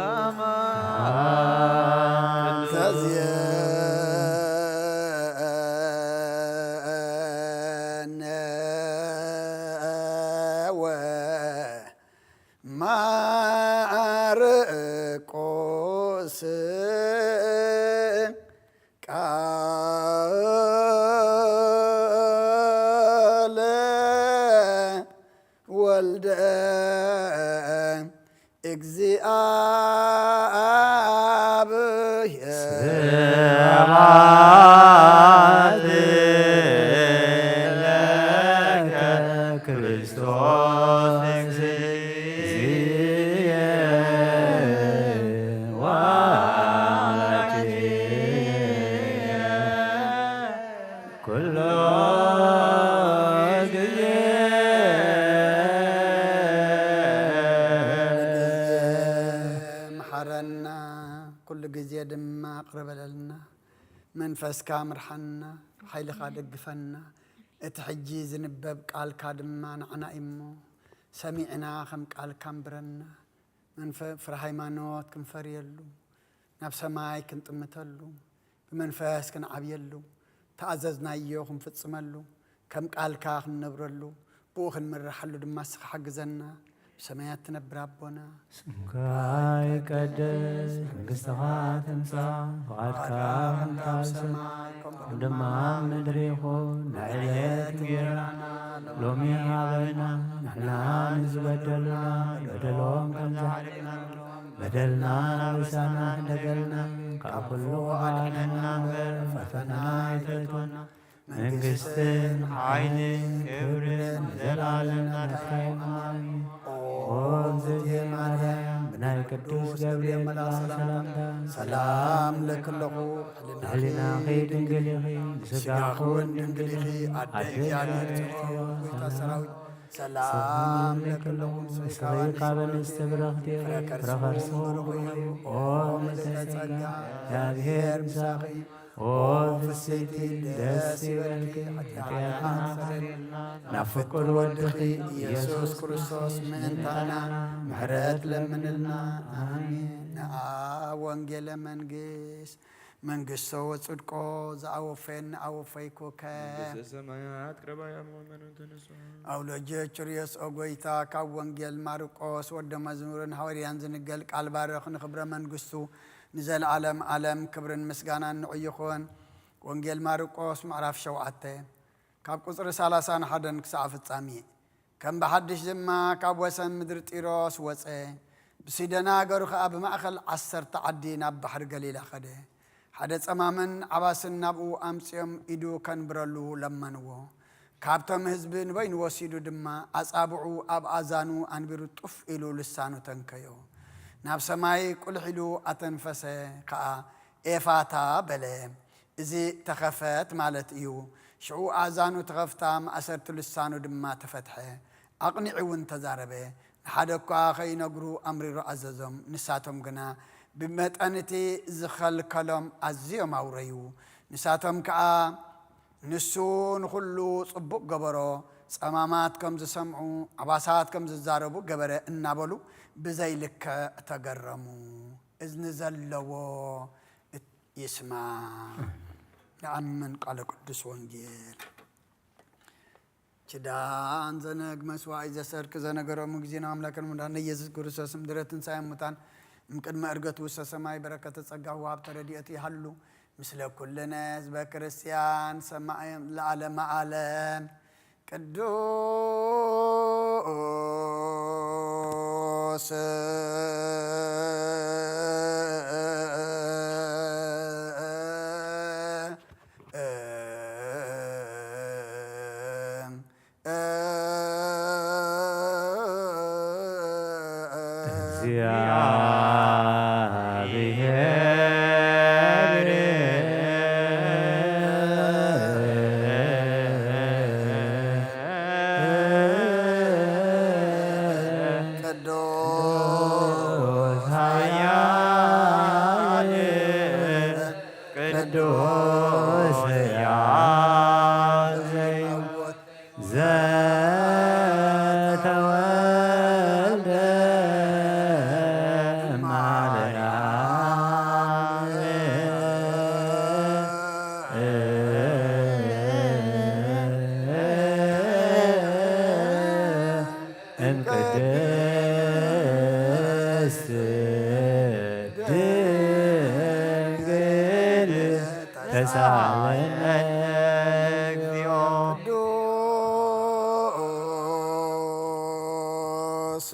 ማርቆስ ቃለ ወልደ እግዚአብሔር። ስብሐት ለከ ክርስቶስ እግዚእየ ወአምላክየ። ኩሎ ግዜ መሓረና፣ ኩሉ ግዜ ድማ ይቕረ በለልና። መንፈስካ ምርሓና፣ ሓይልኻ ደግፈና። እቲ ሕጂ ዝንበብ ቃልካ ድማ ንዓና እዩ እሞ፣ ሰሚዕና ከም ቃልካ ኣንብረና። መንፈ-፣ ፍረ ሃይማኖት ክንፈርየሉ፣ ናብ ሰማይ ክንጥምተሉ፣ ብመንፈስ ክንዓብየሉ፣ ተኣዘዝናዮ ክንፍጽመሉ፣ ከም ቃልካ ክንነብረሉ፣ ብኡ ክንምርሓሉ ድማ ንስኻ ሓግዘና። ብሰማያት ትነብር ኣቦና፣ ስምካ ይቀደስ፣ መንግስትኻ ትምጻእ፣ ፍቓድካ ከምታ ኣብ ሰማይ፣ ከምኡ ድማ ኣብ ምድሪ ይኹን። ናይ ዕለት እንጌራና ሎሚ ሃበና፣ ንሕና ንዝበደሉና በደሎም ከም ዝሓለና በደልና ኣበሳና ክንደገልና፣ ካብ ኩሉ ኣድሕነና እምበር፣ ፈተና ኣይተእትወና። መንግስትን ሓይልን ክብርን ንዘለኣለም ናትካ እዩ። ኣሜን። ኦ እግዝእትየ ማርያም፣ ብናይ ቅዱስ ገብርኤል መልኣኽ ሰላምታ ሰላም እብለኪ ኣለኹ። ብሕሊናኺ ድንግል ኢኺ፣ ብስጋኺ እውን ድንግል ኢኺ። ኣደ እግዚኣብሔር ጽባኦት፣ ጎይታ ሰራዊት፣ ሰላም እብለኪ ኣለኹ። ንስኺ ካብ ኣንስቲ ብርኽቲ ኢኺ፣ ፍረ ከርስኺ ብሩኽ እዩ። ኦ ምልዕተ ጸጋ፣ እግዚኣብሔር ምሳኺ እዩ። ኦ ፍስሕቲ ደስ ይበልኪ፣ ኃጢኣትና ኣስተሰርየልና፣ ናብ ፍቁር ወድኺ ኢየሱስ ክርስቶስ ምእንታና ምሕረት ለምንልና። ኣሜን። ንኣ ወንጌለ መንግስት መንግስቶ ወጽድቆ ዝኣወፈየኒ ኣወፈይኩከ። መንግስተ ሰማያት ቅረባ እያ፣ ምእመኑን ተነሱ። ኣውሎጀ ቹርዮስ ኦ ጎይታ፣ ካብ ወንጌል ማርቆስ ወደ መዝሙርን ሃዋርያን ዝንገል ቃል ባርኽ፣ ንኽብረ መንግስቱ ንዘለዓለም ዓለም ክብርን ምስጋናን ንዑ ይኹን። ወንጌል ማርቆስ ምዕራፍ ሸውዓተ ካብ ቁጽሪ ሰላሳን ሓደን ክሳዕ ፍጻሜ። ከም ብሓድሽ ድማ ካብ ወሰን ምድሪ ጢሮስ ወጸ፣ ብሲደና ሃገሩ ኸኣ ብማእከል ዓሰርተ ዓዲ ናብ ባሕሪ ገሊላ ኸደ። ሓደ ጸማምን ዓባስን ናብኡ ኣምጺኦም ኢዱ ከንብረሉ ለመንዎ። ካብቶም ህዝቢ ንበይኑ ወሲዱ ድማ ኣጻብዑ ኣብ ኣዛኑ ኣንቢሩ ጡፍ ኢሉ ልሳኑ ተንከዮ። ናብ ሰማይ ቁልሕ ኢሉ ኣተንፈሰ ኸኣ ኤፋታ በለ። እዚ ተኸፈት ማለት እዩ። ሽዑ ኣእዛኑ ተኸፍታ፣ ማእሰርቲ ልሳኑ ድማ ተፈትሐ። ኣቕኒዑ እውን ተዛረበ። ንሓደ እኳ ኸይነግሩ ኣምሪሩ ኣዘዞም። ንሳቶም ግና ብመጠን እቲ ዝኸልከሎም ኣዝዮም ኣውረዩ። ንሳቶም ከኣ ንሱ ንኹሉ ጽቡቕ ገበሮ። ጸማማት ከም ዝሰምዑ፣ ዓባሳት ከም ዝዛረቡ ገበረ እናበሉ ብዘይልክዕ ተገረሙ። እዝኒ ዘለዎ ይስማዕ። ንኣምን ቃለ ቅዱስ ወንጌል። ኪዳን ዘነግ መስዋዕት ዘሰርክ ዘነገሮም ጊዜ ንኣምላክን ሙዳን ኢየሱስ ክርስቶስ ምድረ ትንሳኤ ሙታን እምቅድመ እርገቱ ውስተ ሰማይ በረከተ ጸጋ ወሃብተ ረድኤቱ ይሃሉ ምስለ ኩልነ ህዝበ ክርስቲያን ሰማይ ለዓለመ ዓለም። ቅዱስ እግዚአብሔር ቅዱስ ኃያል ቅዱስ ሕያው ዘተወልደ ማርያም እምቅድስት ድንግል ተሳለነ እግዚኦ። ቅዱስ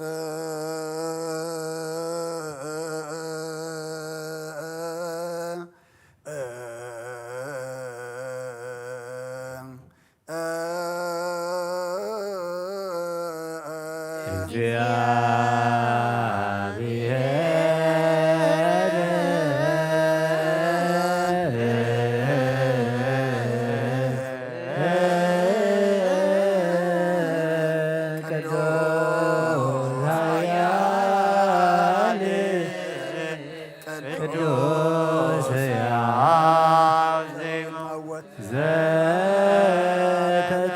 ቅዱስ ሕያው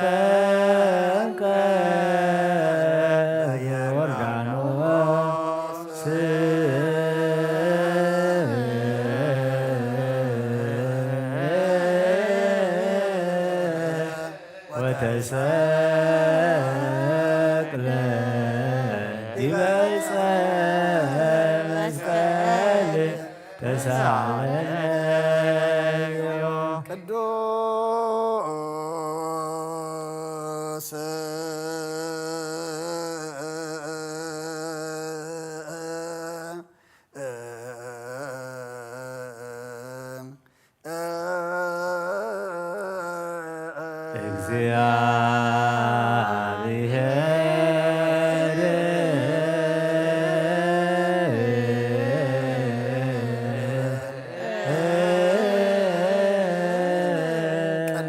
ዘተጠምቀ በዮርዳኖስ ወተሰቅለ ዲበ ዕፀ መስቀል ተሳለነ። ቅዱስ እግዚአብሔር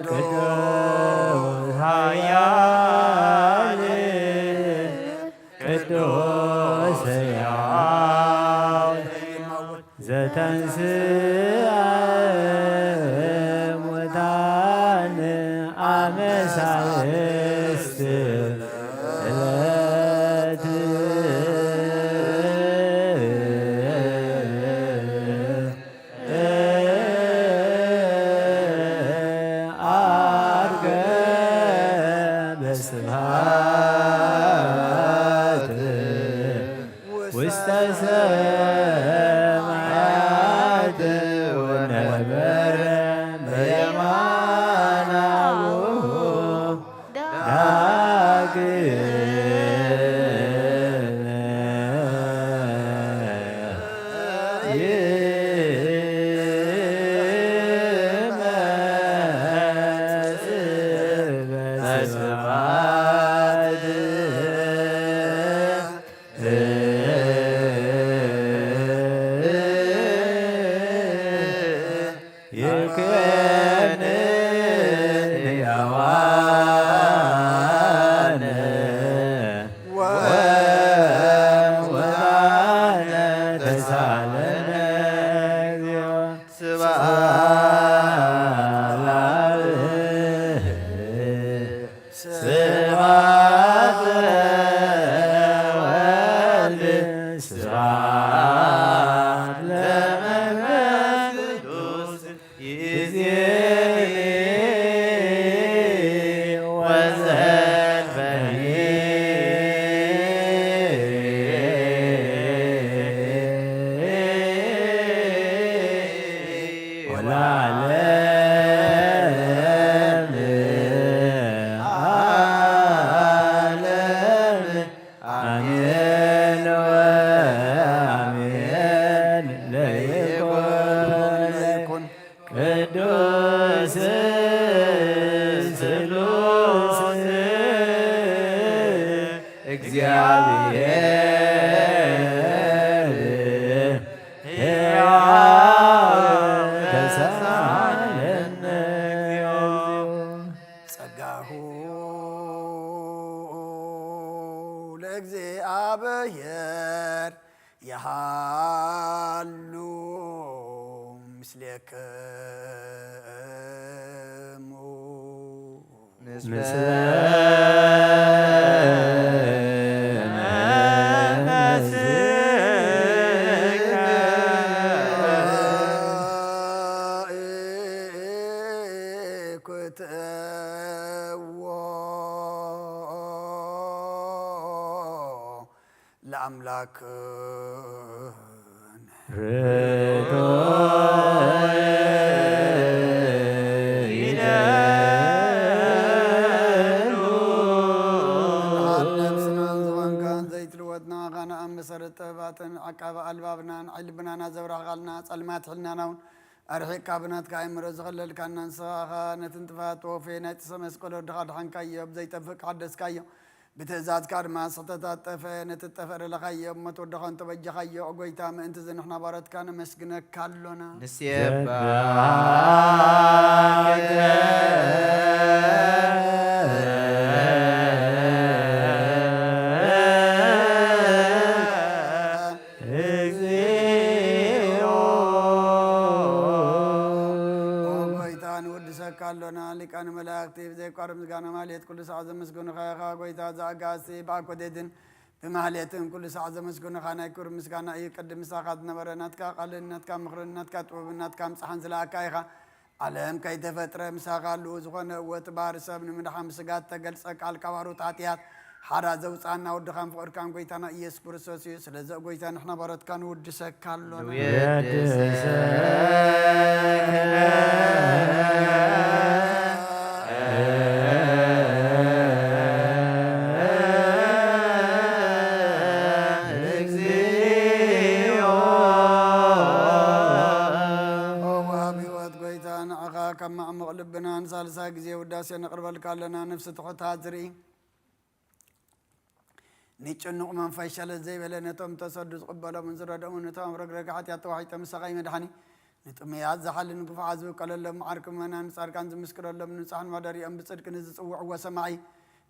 ቅዱስ ኃያል ቅዱስ ሕያው ዘተንሥአ ኣንስት ዕለት ዓርገ በስብሐት ውስተ ሰማያት ወነበረ በየማነ አቡሁ ዳግም ይመጽእ በስብሐት። ይኩን ሕያዋን ወሙታን ተሳለነ እግዚኦ። ስብሐት ለአብ። ስብሐት ለወልድ ስብሐት ለመንፈስ ቅዱስ ይእዜኒ ወዘልፈኒ ወለዓለመ ዓለም። አሜን ወአሜን። ለይኩን ቅዱስ ስሉስ እግዚአብሔር ሕያው ተሳለነ። ጸጋሁ ለእግዚአብሔር የሃሉ ምስሌክሙ። ምስለ መንፈስከ። ኢኩትዎ ለአምላክነ። ርቱዕ ይደሉ። ነፍስናን ዝኾንካን ዘይትልወጥ ንዓኻ ንኣምሰረት ጥበባትን ዓቃቢ ኣልባብናን ዓይኒ ልብናና ዘብራህኻልና ጸልማት ሕልናና እውን ኣርሒቕካ ብናትካ ኣእምሮ ዝኸለልካና ንስኻ ኸኣ ነቲ ንጥፋት ተወፈየ ናይ ጥሰ መስቀል ወድኻ ኣድሓንካዮ፣ ብዘይጠፍእ ሓደስካዮ። ብትእዛዝካ ድማ ስሕተታት ጠፍአ፣ ነቲ ዝጠፍአ ደለኻዮ፣ እሞ ትወድኻ እንተበጃኻዮ። ኦ ጐይታ፣ ምእንቲ እዚ ንሕና ባሮትካ ነመስግነካ ኣሎና። ንሴብሐከ። እግዚኦ። ኦ ጐይታ፣ ንውድሰካ ኣሎና። ሊቃነ መላእክቲ ብዘይቋርጽ ምስጋና ማህሌት ኩሉ ሰዓት ዘመስግኑኻ ኢኻ። ጐይታ ዘኣጋእዝቲ ብኣኮቴትን ብማህሌትን ኩሉ ሰዓት ዘመስግኑኻ ናይ ክብሪ ምስጋና እዩ። ቅድም ምሳኻ ዝነበረ ናትካ ቃልን ናትካ ምኽርን ናትካ ጥበብን ናትካ ምጽሓን ዝለኣካ ኢኻ። ዓለም ከይተፈጥረ ምሳኻ ኣለዉ ዝኾነ እወ እቲ ባህሪ ሰብ ንምድሓን ብስጋ እተገልጸ ቃል ካብ ኣሮት ሓጢኣት ሓራ ዘውጽኣና ወድኻን ፍቕርካን ጐይታና ኢየሱስ ክርስቶስ እዩ። ስለዚ ኦ ጐይታ ንሕና ባሮትካ ንውድሰካ ኣሎና። ንውድሰካ። እግዚኦ። ኦ ወሃቢ ህይወት ጐይታ ንዓኻ ካብ ማዕሙቕ ልብና ንሳልሳይ ግዜ ውዳሴ ነቕርበልካ ኣለና። ነፍሲ ትሑታት ዝርኢ ንጭኑቕ መንፈስ ሸለል ዘይበለ ነቶም ተሰዱ ዝቕበሎምን ዝረድኦምን ነቶም ኣብ ረግረግ ሓጢኣት ተዋሒጦም ምሳኻ ይመድሓኒ። ንጥሙያት ዝሓሊ ንግፉዓት ዝውቀለሎም መዓርኪ ምእመናን ንጻድቃን ዝምስክረሎም ንጹሓን ማደሪኦም ብጽድቂ ንዝጽውዕዎ ሰማዒ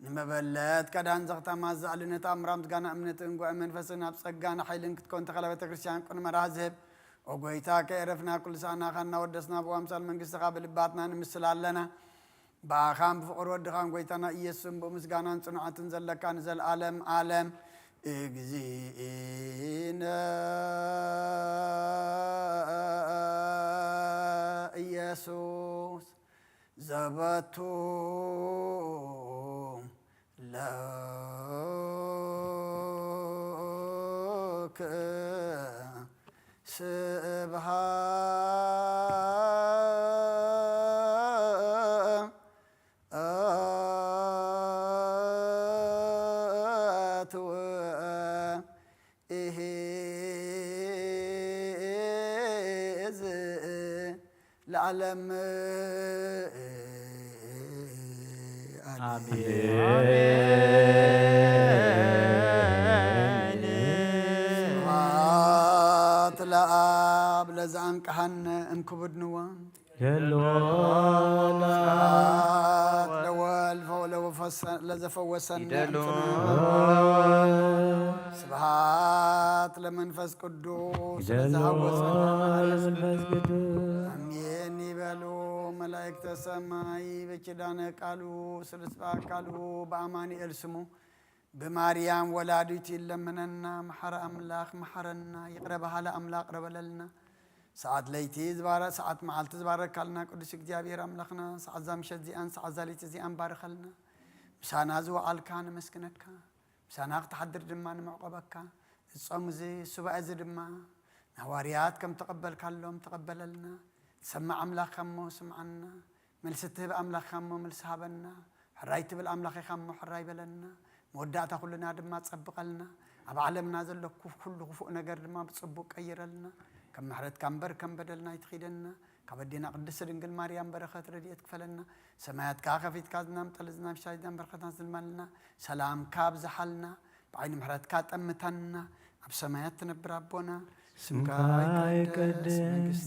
ንመበለት ከዳን ዘኽታማት ዝኣሊ ነታ እምራ ምስጋና እምነትን ጓኢ መንፈስን ኣብ ጸጋን ሓይልን ክትከውን ተኸላ ቤተ ክርስቲያን ቅኑዕ መርሃ ዝህብ ኦ ጐይታ ከየረፍና ኩሉ ሰዓት ናኻ እናወደስና ብኣምሳል መንግስትኻ ብልባትና ንምስል ኣለና። ብኣኻን ብፍቕሪ ወድኻን ጎይታና ኢየሱስን ብኡ ምስጋናን ጽንዓትን ዘለካ ንዘለኣለም ኣለም። እግዚእነ ኢየሱስ ዘበቱ ለክ ስብሐት ወኢሂዝ ለዓለም። ኣሜን። ስብሐት ለአብ ለዘአንቀሐነ እምክቡድ ንዋም። ስብሐት ለወልድ ለወፈሰ-፣ ለዘፈወሰነ እምትነ። ስብሐት ለመንፈስ ቅዱስ ለዘሐወሰና ለመንፈስ ቅዱስ። አሜን ይበሉ መላእክተ ሰማይ በኪዳነ ቃሉ ስሉስ በአካሉ በአማኑኤል ስሙ ብማርያም ወላዲቱ ይለመነና። መሐረ አምላኽ መሐረና፣ ይቕረ በሃለ አምላኽ ቅረ በለልና። ሰዓት ለይቲ ዝባረ-፣ ሰዓት መዓልቲ ዝባረካልና ቅዱስ እግዚኣብሔር አምላኽና፣ ሰዓት እዛ ምሸት እዚኣን ሰዓት እዛ ለይቲ እዚኣን ባርኸልና። ምሳና ዝወዓልካ ነመስግነካ። ምሳና ክትሓድር ድማ ንምዕቆበካ። እዚ ጾም እዚ፣ ሱባኤ እዚ ድማ ንሃዋርያት ከም ተቐበልካሎም ተቐበለልና። ትሰምዕ ኣምላኽ እሞ ስምዓና። መልሲ ትህብ ኣምላኽ እሞ መልሲ ሃበና። ሕራይ ትብል ኣምላኽ ኢኻ እሞ ሕራይ በለና። መወዳእታ ኩልና ድማ ጸብቐልና። ኣብ ዓለምና ዘሎ ኩ-፣ ኩሉ ክፉእ ነገር ድማ ብጽቡቕ ቀይረልና። ከም ምሕረትካ እምበር ከም በደልና ኣይትኺደና። ካብ ኣዴና ቅድስቲ ድንግል ማርያም በረኸት ረድኤት ክፈለና። ሰማያትካ ከፊትካ ዝናም ጠሊ ዝናም ሻይ ዝናም በረኸትና ዝልመልና። ሰላምካ ኣብዝሓልና። ብዓይኒ ምሕረትካ ጠምተና። ኣብ ሰማያት ትነብር ኣቦና፣ ስምካ ይቀደስ፣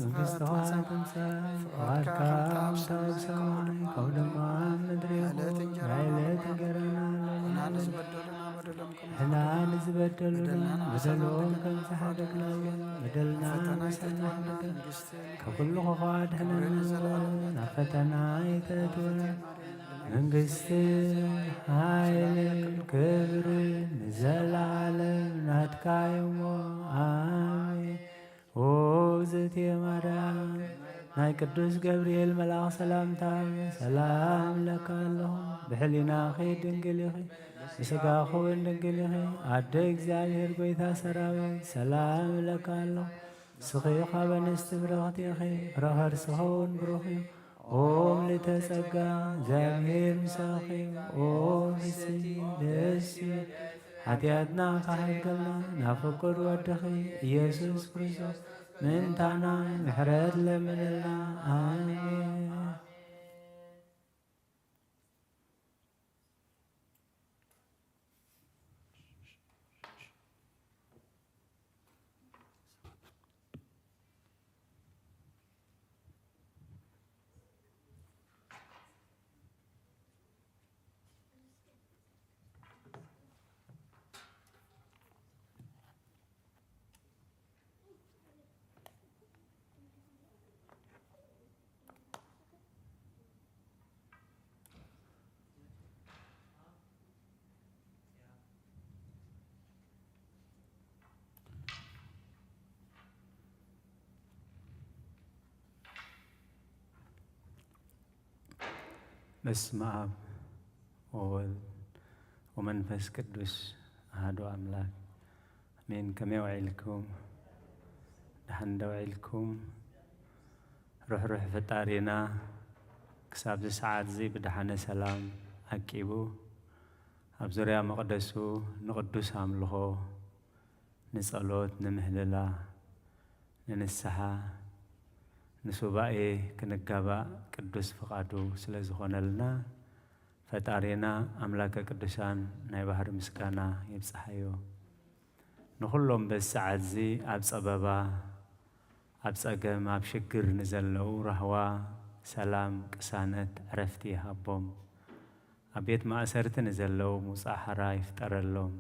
መንግስትኻ ትምጻእ፣ ፍቓድካ ከምቲ ኣብ ሰማይ ከምኡ ድማ ኣብ ምድሪ ይኹን። ናይ ዕለት እንጀራና ንዕለተ እንጀራና ሃበና፣ ንሕና ንዝበደሉና በደሎም ከም ንሕና ንዝበደሉና በደሎም ከም ዝሓደግናዮም በደልና ንስሕና፣ ካብ ኩሉ ክፉእ ኣድሕነና፣ ናብ ፈተና ኣይተእትወና፣ መንግስትን ሓይልን ክብርን ንዘለዓለም ናትካ እዩሞ፣ ኣሜን። ውእግዝእትየ ማርያም፣ ናይ ቅዱስ ገብርኤል መልኣኽ ሰላምታ ሰላም እብለካ ኣለኹ። ብሕሊናኺ ድንግል ኢኺ፣ ብስጋኺ እውን ድንግል ኢኺ። ኣደ እግዚኣብሔር፣ ጎይታ ሰራዊት፣ ሰላም እብለካ ኣለኹ። ንስኺ ካብ ኣንስቲ ብርኽቲ ኢኺ፣ ፍረ ከርስኺ እውን ብሩኽ እዩ። ኦ ምልዕተ ጸጋ፣ እግዚኣብሔር ምሳኺ እዩ። ኦ ፍስቲ ደስ ይበል፣ ሓጢኣትና ካሕልከልና ናብ ፍቁር ወድኺ ኢየሱስ ክርስቶስ ምእንታና ምሕረት ለምንልና። ኣሜን። በስመ አብ ወወልድ ወመንፈስ ቅዱስ አሐዱ አምላክ አሜን። ከመይ ውዒልኩም? ደሓን ዶ ውዒልኩም? ርሕሩሕ ፈጣሪና ክሳብዚ ሰዓት እዚ ብደሓነ ሰላም ዓቂቡ ኣብ ዙርያ መቕደሱ ንቕዱስ ኣምልኾ፣ ንጸሎት፣ ንምህልላ፣ ንንስሓ፣ ንሱባኤ ክንጋባእ ቅዱስ ፍቓዱ ስለ ዝኾነልና ፈጣሪና ኣምላከ ቅዱሳን ናይ ባህሪ ምስጋና ይብጽሓዮ። ንኹሎም በዚ ሰዓት እዚ ኣብ ጸበባ፣ ኣብ ጸገም፣ ኣብ ሽግር ንዘለዉ ራህዋ፣ ሰላም፣ ቅሳነት፣ ዕረፍቲ ይሃቦም። ኣብ ቤት ማእሰርቲ ንዘለዉ ምውጻእ ሓራ ይፍጠረሎም።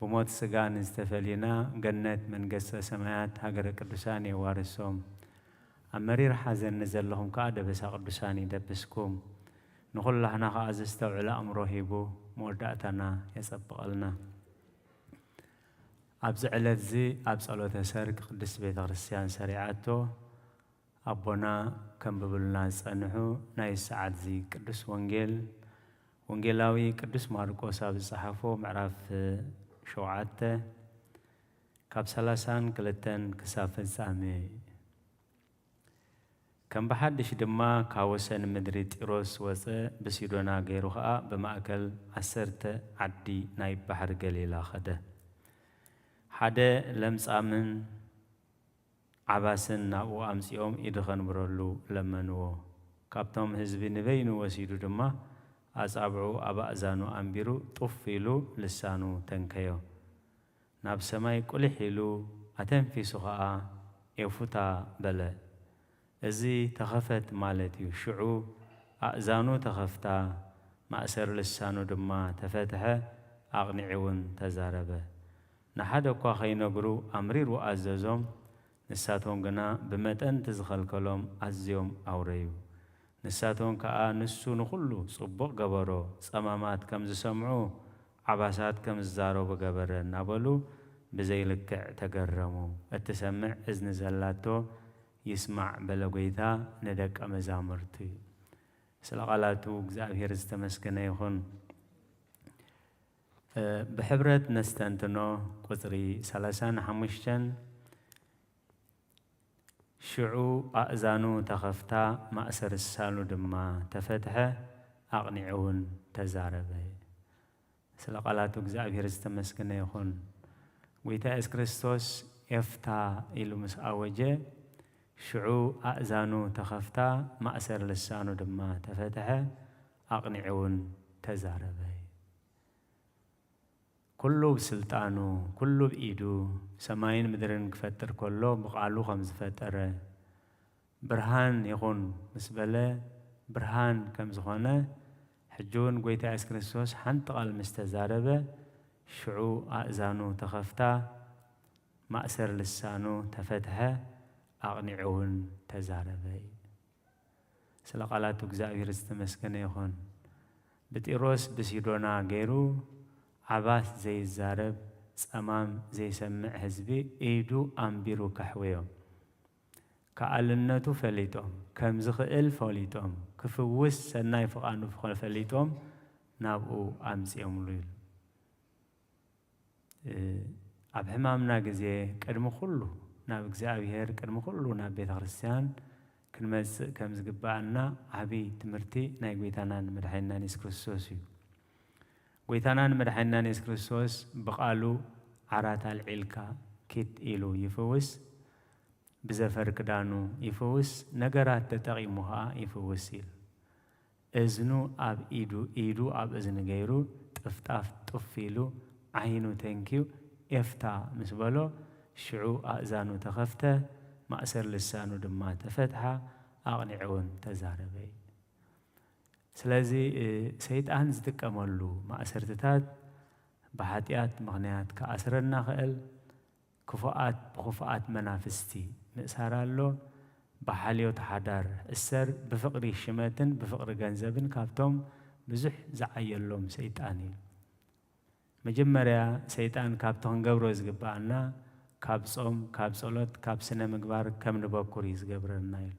ብሞት ስጋ ንዝተፈሊና ገነት መንግስተ ሰማያት ሃገረ ቅዱሳን የዋርሶም። ኣብ መሪር ሓዘን ንዘለኹም ከኣ ደበሳ ቅዱሳን ይደብስኩም። ንኹላህና ኸኣ ዘስተውዕል ኣእምሮ ሂቡ መወዳእታና የጸብቐልና። ኣብዚ ዕለት እዚ ኣብ ጸሎተ ሰርክ ቅድስት ቤተ ክርስቲያን ሰሪዓቶ ኣቦና ከንብብልና ዝጸንሑ ናይ ሰዓት እዚ ቅዱስ ወንጌል ወንጌላዊ ቅዱስ ማርቆስ ኣብ ዝጸሓፎ ምዕራፍ ሸውዓተ ካብ ሰላሳን ክልተን ክሳብ ፍጻሜ። ከም ብሓድሽ ድማ ካብ ወሰን ምድሪ ጢሮስ ወጸ፣ ብሲዶና ገይሩ ኸኣ ብማእከል ዓሰርተ ዓዲ ናይ ባሕሪ ገሊላ ኸደ። ሓደ ለምጻምን ዓባስን ናብኡ ኣምጺኦም ኢዱ ኸንብረሉ ለመንዎ። ካብቶም ህዝቢ ንበይኑ ወሲዱ ድማ ኣጻብዑ ኣብ ኣእዛኑ ኣንቢሩ ጡፍ ኢሉ ልሳኑ ተንከዮ። ናብ ሰማይ ቁሊሕ ኢሉ ኣተንፊሱ ኸኣ ኤፉታ በለ። እዚ ተኸፈት ማለት እዩ። ሽዑ ኣእዛኑ ተኸፍታ፣ ማእሰር ልሳኑ ድማ ተፈትሐ፣ ኣቕኒዑ እውን ተዛረበ። ንሓደ እኳ ኸይነግሩ ኣምሪሩ ኣዘዞም። ንሳቶም ግና ብመጠን እቲ ዝኸልከሎም ኣዝዮም ኣውረዩ። ንሳቶም ከኣ ንሱ ንኹሉ ጽቡቕ ገበሮ፣ ጸማማት ከም ዝሰምዑ ዓባሳት ከም ዝዛረቡ ገበረ እናበሉ ብዘይልክዕ ተገረሙ። እትሰምዕ እዝኒ ዘላቶ ይስማዕ በለ ጐይታ ንደቀ መዛሙርቱ። ስለ ቃላቱ እግዚኣብሔር ዝተመስገነ ይኹን። ብሕብረት ነስተንትኖ ቁጽሪ ሰላሳን ሓሙሽተን ሽዑ ኣእዛኑ ተኸፍታ፣ ማእሰር ልሳኑ ድማ ተፈትሐ፣ ኣቕኒዑ እውን ተዛረበ። ስለ ቃላቱ እግዚኣብሔር ዝተመስገነ ይኹን። ጐይታ የሱስ ክርስቶስ ኤፍታ ኢሉ ምስ ኣወጀ፣ ሽዑ ኣእዛኑ ተኸፍታ፣ ማእሰር ልሳኑ ድማ ተፈትሐ፣ ኣቕኒዑ እውን ተዛረበ። ኩሉ ብስልጣኑ፣ ኩሉ ብኢዱ ሰማይን ምድርን ክፈጥር ከሎ ብቓሉ ከም ዝፈጠረ፣ ብርሃን ይኹን ምስ በለ ብርሃን ከም ዝኾነ፣ ሕጂ እውን ጐይታ የሱስ ክርስቶስ ሓንቲ ቃል ምስ ተዛረበ፣ ሽዑ ኣእዛኑ ተኸፍታ፣ ማእሰር ልሳኑ ተፈትሐ፣ ኣቕኒዑ እውን ተዛረበ። ስለ ቃላቱ እግዚኣብሔር ዝተመስገነ ይኹን። ብጢሮስ ብሲዶና ገይሩ ዓባስ ዘይዛረብ ጸማም ዘይሰምዕ ህዝቢ ኢዱ ኣንቢሩ ከሕውዮ። ከኣልነቱ ፈሊጦም፣ ከም ዝኽእል ፈሊጦም፣ ክፍውስ ሰናይ ፍቓዱ ፈሊጦም ናብኡ ኣምጺኦምሉ ኢሉ። ኣብ ሕማምና ግዜ ቅድሚ ኩሉ ናብ እግዚኣብሔር፣ ቅድሚ ኩሉ ናብ ቤተ ክርስቲያን ክንመጽእ ከም ዝግብኣና ዓቢ ትምህርቲ ናይ ጐይታናን መድሓኒናን የሱስ ክርስቶስ እዩ። ጐይታናን መድሓኒናን የሱስ ክርስቶስ ብቓሉ ዓራት ኣልዒልካ ኪድ ኢሉ ይፍውስ፣ ብዘፈር ክዳኑ ይፍውስ፣ ነገራት ተጠቒሙ ኸኣ ይፍውስ ኢሉ። እዝኑ ኣብ ኢዱ፣ ኢዱ ኣብ እዝኒ ገይሩ፣ ጥፍጣፍ ጡፍ ኢሉ፣ ዓይኑ ተንክዩ፣ ኤፍታ ምስ በሎ፣ ሽዑ ኣእዛኑ ተኸፍተ፣ ማእሰር ልሳኑ ድማ ተፈትሓ፣ ኣቕኒዑ እውን ተዛረበ እዩ። ስለዚ፣ እ፣ ሰይጣን ዝጥቀመሉ ማእሰርትታት ብሓጢኣት ምኽንያት ክኣስረና ኽእል፣ ክፉኣት ብኽፉኣት መናፍስቲ ምእሳር ኣሎ። ብሓልዮት ሓዳር እሰር፣ ብፍቕሪ ሽመትን ብፍቕሪ ገንዘብን ካብቶም ብዙሕ ዝዓየሎም ሰይጣን እዩ። መጀመርያ ሰይጣን ካብቲ ክንገብሮ ዝግብኣና ካብ ጾም፣ ካብ ጸሎት፣ ካብ ስነ ምግባር ከም ንበኩር እዩ ዝገብረና ኢሉ።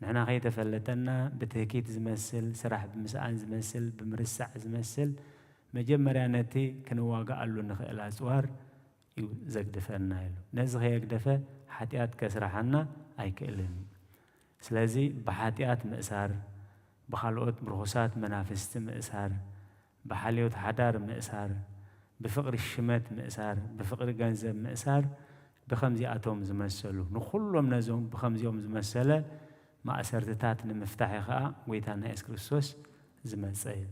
ንሕና ከይተፈለጠና ብትህኪት ዝመስል፣ ስራሕ ብምስኣን ዝመስል፣ ብምርሳዕ ዝመስል፣ መጀመርያ ነቲ ክንዋግኣሉ ንኽእል ኣጽዋር እዩ ዘግድፈና ኢሉ። ነዚ ከየግደፈ ሓጢኣት ከስርሓና ኣይክእልን እዩ። ስለዚ ብሓጢኣት ምእሳር፣ ብኻልኦት ብርኹሳት መናፍስቲ ምእሳር፣ ብሓልዮት ሓዳር ምእሳር፣ ብፍቕሪ ሽመት ምእሳር፣ ብፍቕሪ ገንዘብ ምእሳር፣ ብኸምዚኣቶም ዝመሰሉ፣ ንኹሎም ነዞም ብኸምዚኦም ዝመሰለ ማእሰርትታት ንምፍታሕ እዩ ኸኣ ጐይታና የሱስ ክርስቶስ ዝመጸ እዩ።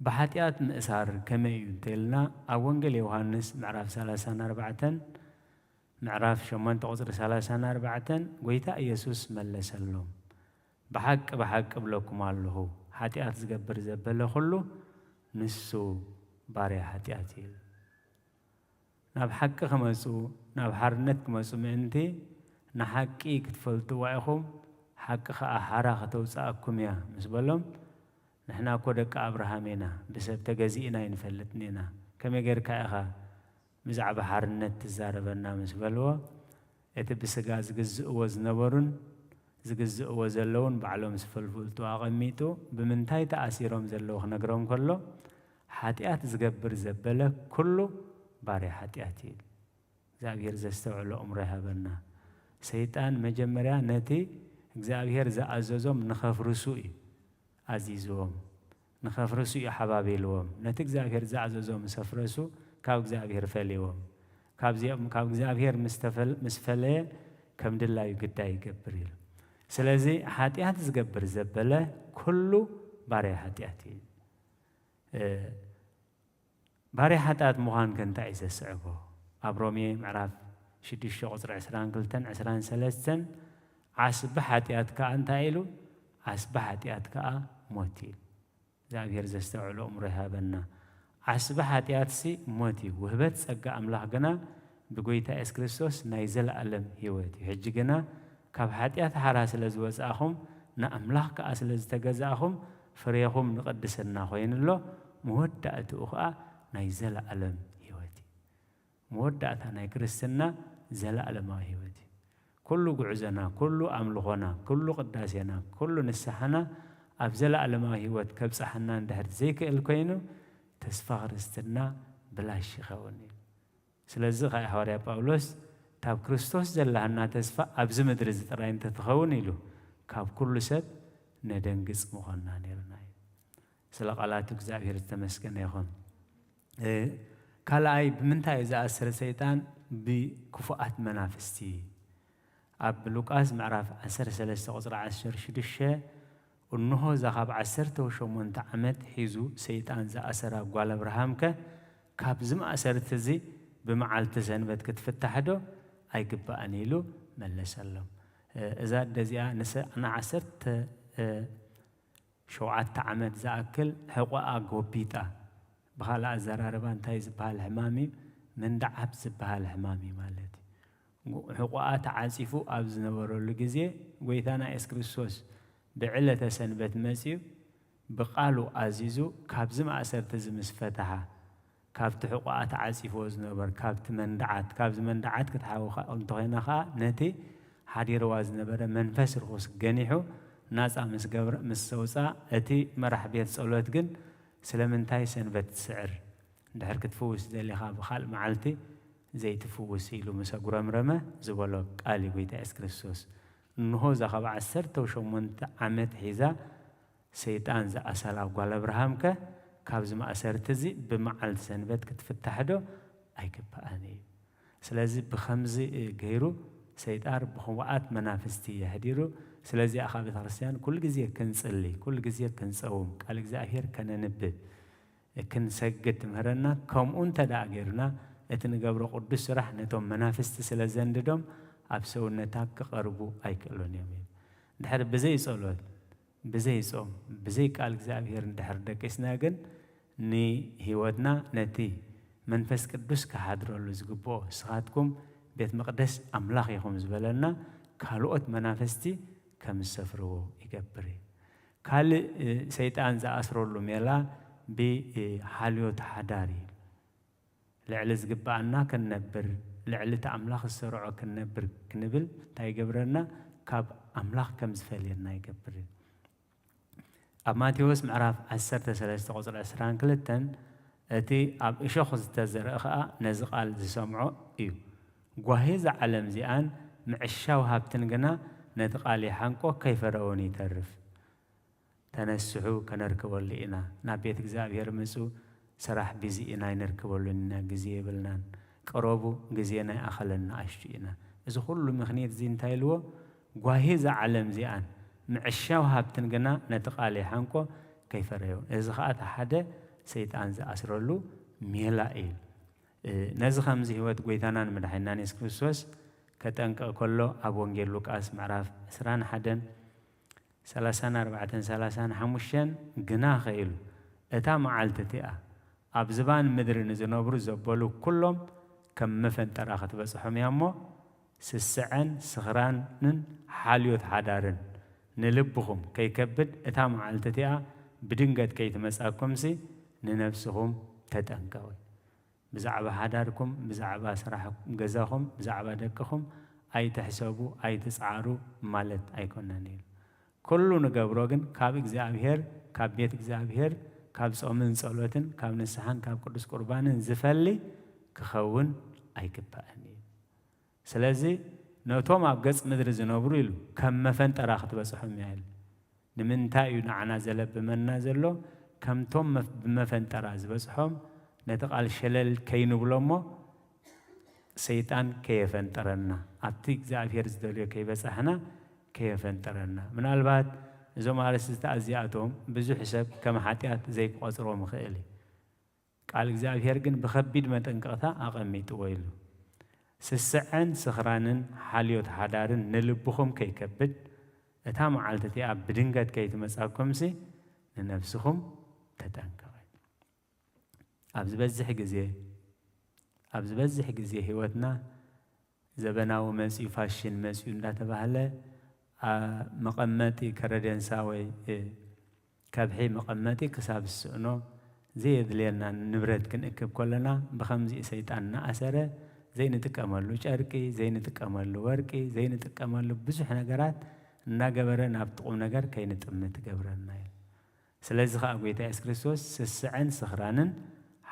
ብሓጢኣት ምእሳር ከመይ እዩ እንተኢልና፣ ኣብ ወንጌል ዮሃንስ ምዕራፍ ሰላሳን ኣርባዕተን፣ ምዕራፍ ሸሞንተ ቁጽሪ ሰላሳን ኣርባዕተን፣ ጐይታ ኢየሱስ መለሰሎም፣ ብሓቂ፣ ብሓቂ እብለኩም ኣለኹ፣ ሓጢኣት ዝገብር ዘበለ ኹሉ ንሱ ባርያ ሓጢኣት እዩ። ናብ ሓቂ ክመጹ፣ ናብ ሓርነት ክመጹ ምእንቲ፣ ንሓቂ ክትፈልጥዋ ኢኹም፣ ሓቂ ኸኣ ሓራ ከተውጽኣኩም እያ ምስ በሎም፣ ንሕና እኮ ደቂ ኣብርሃም ኢና፣ ብሰብ ተገዚእና ኣይንፈልጥን ኢና። ከመይ ጌርካ ኢኻ ብዛዕባ ሓርነት ትዛረበና? ምስ በልዎ፣ እቲ ብስጋ ዝግዝእዎ ዝነበሩን ዝግዝእዎ ዘለውን ባዕሎም ዝፈልፍልጡ ኣቐሚጡ፣ ብምንታይ ተኣሲሮም ዘለዉ ክነግሮም ከሎ፣ ሓጢኣት ዝገብር ዘበለ ኩሉ ባርያ ሓጢኣት እዩ። እግዚኣብሔር ዘስተውዕሎ እምሮ ይሃበና። ሰይጣን መጀመርያ ነቲ እግዚኣብሔር ዝኣዘዞም ንኸፍርሱ እዩ ኣዚዝዎም። ንኸፍርሱ እዩ ሓባቢልዎም። ነቲ እግዚኣብሔር ዝኣዘዞም ምስ ኣፍረሱ፣ ካብ እግዚኣብሔር ፈሊዎም። ካብዚኦም፣ ካብ እግዚኣብሔር ምስ ተፈል-፣ ምስ ፈለየ፣ ከም ድላዩ ግዳይ ይገብር ኢሉ። ስለዚ ሓጢኣት ዝገብር ዘበለ ኩሉ ባርያ ሓጢኣት እዩ። እ፣ ባርያ ሓጢኣት ምዃን ከ እንታይ እዩ ዘስዕቦ? ኣብ ሮሜ ምዕራፍ ሽዱሽተ ቁጽሪ ዕስራን ክልተን ዕስራን ሰለስተን፣ ዓስቢ ሓጢኣት ከኣ እንታይ ኢሉ? ዓስቢ ሓጢኣት ከኣ ሞት እዩ። እግዚኣብሔር ዘስተውዕሎ እምሮ ይሃበና። ዓስቢ ሓጢኣትሲ ሞት እዩ። ውህበት ጸጋ ኣምላኽ ግና ብጎይታ የሱስ ክርስቶስ ናይ ዘለኣለም ህይወት እዩ። ሕጂ ግና ካብ ሓጢኣት ሓራ ስለ ዝወጻእኹም፣ ንኣምላኽ ከኣ ስለ ዝተገዛእኹም፣ ፍሬኹም ንቕድስና ኮይኑ ኣሎ፣ መወዳእትኡ ኸኣ ናይ ዘለኣለም ህይወት እዩ። መወዳእታ ናይ ክርስትና ዘለኣለማዊ ህይወት እዩ። ኩሉ ጉዕዞና፣ ኩሉ ኣምልኾና፣ ኩሉ ቅዳሴና፣ ኩሉ ንስሓና ኣብ ዘለኣለማዊ ህይወት ከብጽሓና እንድሕር ዘይክእል ኮይኑ፣ ተስፋ ክርስትና ብላሽ ይኸውን እዩ። ስለዚ ኸኣ ሃዋርያ ጳውሎስ፣ "እታ ኣብ ክርስቶስ ዘላህና ተስፋ ኣብዚ ምድሪ እዚ ጥራይ እንተትኸውን" ኢሉ፣ "ካብ ኩሉ ሰብ ነደንግጽ ምኾንና ነይርና" እዩ። ስለ ቃላቱ እግዚኣብሔር ዝተመስገነ ይኹን። እ፣ ካልኣይ ብምንታይ እዩ ዝኣስር ሰይጣን? ብክፉኣት መናፍስቲ። ኣብ ሉቃስ ምዕራፍ ዓሰርተ ሰለስተ ቁጽሪ ዓሰርተ ሽዱሽተ፣ "እንሆ እዛ ካብ ዓሰርተ ሸሞንተ ዓመት ሒዙ ሰይጣን ዝኣሰራ ጓል ኣብርሃምከ ካብዚ ማእሰርቲ እዚ ብመዓልቲ ሰንበት ክትፍታሕ ዶ ኣይግባእን?" ኢሉ መለሰሎም። እ፣ እዛ ኣደ እዚኣ ንሰ-፣ ንዓሰርተ፣ እ፣ ሸውዓተ ዓመት ዝኣክል ሕቖኣ ጎቢጣ፣ ብኻልእ ኣዘራርባ እንታይ ዝበሃል ሕማም እዩ? መንድዓት ዝበሃል ሕማም እዩ ማለት እዩ። ሕቖኣ ተዓጺፉ ኣብ ዝነበረሉ ግዜ፣ ጎይታና የሱስ ክርስቶስ ብዕለተ ሰንበት መጺኡ፣ ብቓሉ ኣዚዙ፣ ካብዚ ማእሰርቲ እዚ ምስ ፈትሓ፣ ካብቲ ሕቖኣ ተዓጺፍዎ ዝነበር፣ ካብቲ መንድዓት፣ ካብዚ መንድዓት ክትሓዊ ከ-፣ እንተኾይና ኸኣ፣ ነቲ ሓዲርዋ ዝነበረ መንፈስ ርኹስ ገኒሑ ናጻ ምስ ገብረ-፣ ምስ ዘውጽኣ፣ እቲ መራሕ ቤት ጸሎት ግን፣ "ስለምንታይ ሰንበት ትስዕር? እንድሕር ክትፍውስ ደሊኻ፣ ብኻልእ መዓልቲ ዘይትፍውስ?" ኢሉ ምስ ኣጉረምረመ ዝበሎ ቃል እዩ ጎይታ የሱስ ክርስቶስ። እንሆ፣ እዛ ካብ ዓሰርተ ሸሞንተ ዓመት ሒዛ ሰይጣን ዝኣሰራ ጓል ኣብርሃምከ ካብዚ ማእሰርቲ እዚ ብመዓልቲ ሰንበት ክትፍታሕ ዶ ኣይግባኣን እዩ? ስለዚ ብኸምዚ፣ እ፣ ገይሩ ሰይጣን ብኽፉኣት መናፍስቲ የሕዲሩ። ስለዚኣ ኸኣ ቤተ ክርስቲያን ኩሉ ግዜ ክንጽሊ፣ ኩሉ ግዜ ክንጸውም፣ ቃል እግዚኣብሔር ከነንብብ፣ ክንሰግድ ትምህረና። ከምኡ እንተ ደኣ ገይርና፣ እቲ ንገብሮ ቅዱስ ስራሕ ነቶም መናፍስቲ ስለ ዘንድዶም፣ ኣብ ሰውነታ ክቐርቡ ኣይክእሉን እዮም እዩ። እንድሕር ብዘይ ጸሎት፣ ብዘይ ጾም፣ ብዘይ ቃል እግዚኣብሔር እንድሕር ደቂስና ግን፣ ንህይወትና ነቲ መንፈስ ቅዱስ ክሓድረሉ ዝግብኦ፣ "ንስኻትኩም ቤት መቕደስ ኣምላኽ ኢኹም" ዝበለና፣ ካልኦት መናፍስቲ ከም ዝሰፍርዎ ይገብር እዩ። ካልእ፣ እ፣ ሰይጣን ዝኣስረሉ ሜላ ብ፣ እ፣ ሓልዮት ሓዳር እዩ። ልዕሊ ዝግብኣና ክንነብር፣ ልዕሊ እቲ ኣምላኽ ዝሰርዖ ክንነብር ክንብል እንታይ ይገብረና? ካብ ኣምላኽ ከም ዝፈልየና ይገብር እዩ። ኣብ ማቴዎስ ምዕራፍ ዓሰርተ ሰለስተ ቁጽሪ ዕስራን ክልተን፣ "እቲ ኣብ እሾኽ ዝተዘርአ ኸኣ ነዚ ቃል ዝሰምዖ እዩ። ጓሂ እዛ ዓለም እዚኣን ምዕሻው ሃብትን ግና ነቲ ቃል ይሓንቆ፣ ከይፈረ እውን ይተርፍ።" ተነስሑ፣ ከነርክበሉ ኢና። ናብ ቤት እግዚኣብሔር ምጹ፣ ስራሕ ቢዚ ኢና፣ ኣይንርክበሉን ኢና፣ ግዜ የብልናን። ቅረቡ፣ ግዜና ይኣኸለና ኣሽቱ ኢና። እዚ ኩሉ ምኽንያት እዚ እንታይ ኢልዎ? ጓሂ እዛ ዓለም እዚኣን ምዕሻው ሃብትን ግና ነቲ ቃል ይሓንቆ፣ ከይፈረዮ። እዚ ኸኣ እቲ ሓደ ሰይጣን ዝኣስረሉ ሜላ እዩ። እ፣ ነዚ ኸምዚ ህይወት ጎይታናን መድሓኒናን የሱስ ክርስቶስ ከጠንቅቕ ከሎ፣ ኣብ ወንጌል ሉቃስ ምዕራፍ ዕስራን ሓደን ሰላሳን ኣርባዕተን ሰላሳን ሓሙሽተን፣ ግናኸ ኢሉ፣ እታ መዓልቲ እቲኣ ኣብ ዝባን ምድሪ ንዝነብሩ ዘበሉ ኩሎም ከም መፈንጠራ ክትበጽሖም እያ እሞ፣ ስስዐን ስኽራንን ሓልዮት ሓዳርን ንልብኹም ከይከብድ፣ እታ መዓልቲ እቲኣ ብድንገት ከይትመጻኩምሲ፣ ንነብስኹም ተጠንቀቑ። ብዛዕባ ሓዳርኩም፣ ብዛዕባ ስራሕ ገዛኹም፣ ብዛዕባ ደቅኹም ኣይትሕሰቡ፣ ኣይትጽዓሩ ማለት ኣይኮነን ኢሉ። ኩሉ ንገብሮ ግን ካብ እግዚኣብሔር፣ ካብ ቤት እግዚኣብሔር፣ ካብ ጾምን ጸሎትን፣ ካብ ንስሓን ካብ ቅዱስ ቁርባንን ዝፈሊ ክኸውን ኣይግባእን እዩ። ስለዚ ነቶም ኣብ ገጽ ምድሪ ዝነብሩ ኢሉ ከም መፈንጠራ ክትበጽሖም እያ ኢሉ። ንምንታይ እዩ ንዓና ዘለብመና ዘሎ? ከምቶም መፍ-፣ ብመፈንጠራ ዝበጽሖም ነቲ ቃል ሸለል ከይንብሎ እሞ ሰይጣን ከየፈንጠረና፣ ኣብቲ እግዚኣብሔር ዝደልዮ ከይበጻሕና ከየፈንጠረና። ምናልባት እዞም ኣርእስትታት እዚኣቶም ብዙሕ ሰብ ከም ሓጢኣት ዘይክቆጽሮም ይኽእል እዩ። ቃል እግዚኣብሔር ግን ብኸቢድ መጠንቀቕታ ኣቐሚጥዎ ኢሉ። ስስዐን ስኽራንን ሓልዮት ሓዳርን ንልብኹም ከይከብድ፣ እታ መዓልቲ እቲኣ ብድንገት ከይትመጻኩምሲ ንነብስኹም ተጠንቀቑ። ኣብ ዝበዝሕ ግዜ፣ ኣብ ዝበዝሕ ግዜ ህይወትና ዘበናዊ መጽዩ፣ ፋሽን መጽዩ እንዳተባህለ፣ ኣ-፣ መቐመጢ ከረደንሳ ወይ፣ እ፣ ከብሒ መቐመጢ ክሳብ ዝስእኖ ዘየድልየና ንብረት ክንእክብ ከለና፣ ብኸምዚ ሰይጣን እናኣሰረ ዘይንጥቀመሉ ጨርቂ፣ ዘይንጥቀመሉ ወርቂ፣ ዘይንጥቀመሉ ብዙሕ ነገራት እናገበረ ናብቲ ቁም ነገር ከይንጥምት ይገብረና እዩ። ስለዚ ኸኣ ጐይታ የሱስ ክርስቶስ ስስዐን ስኽራንን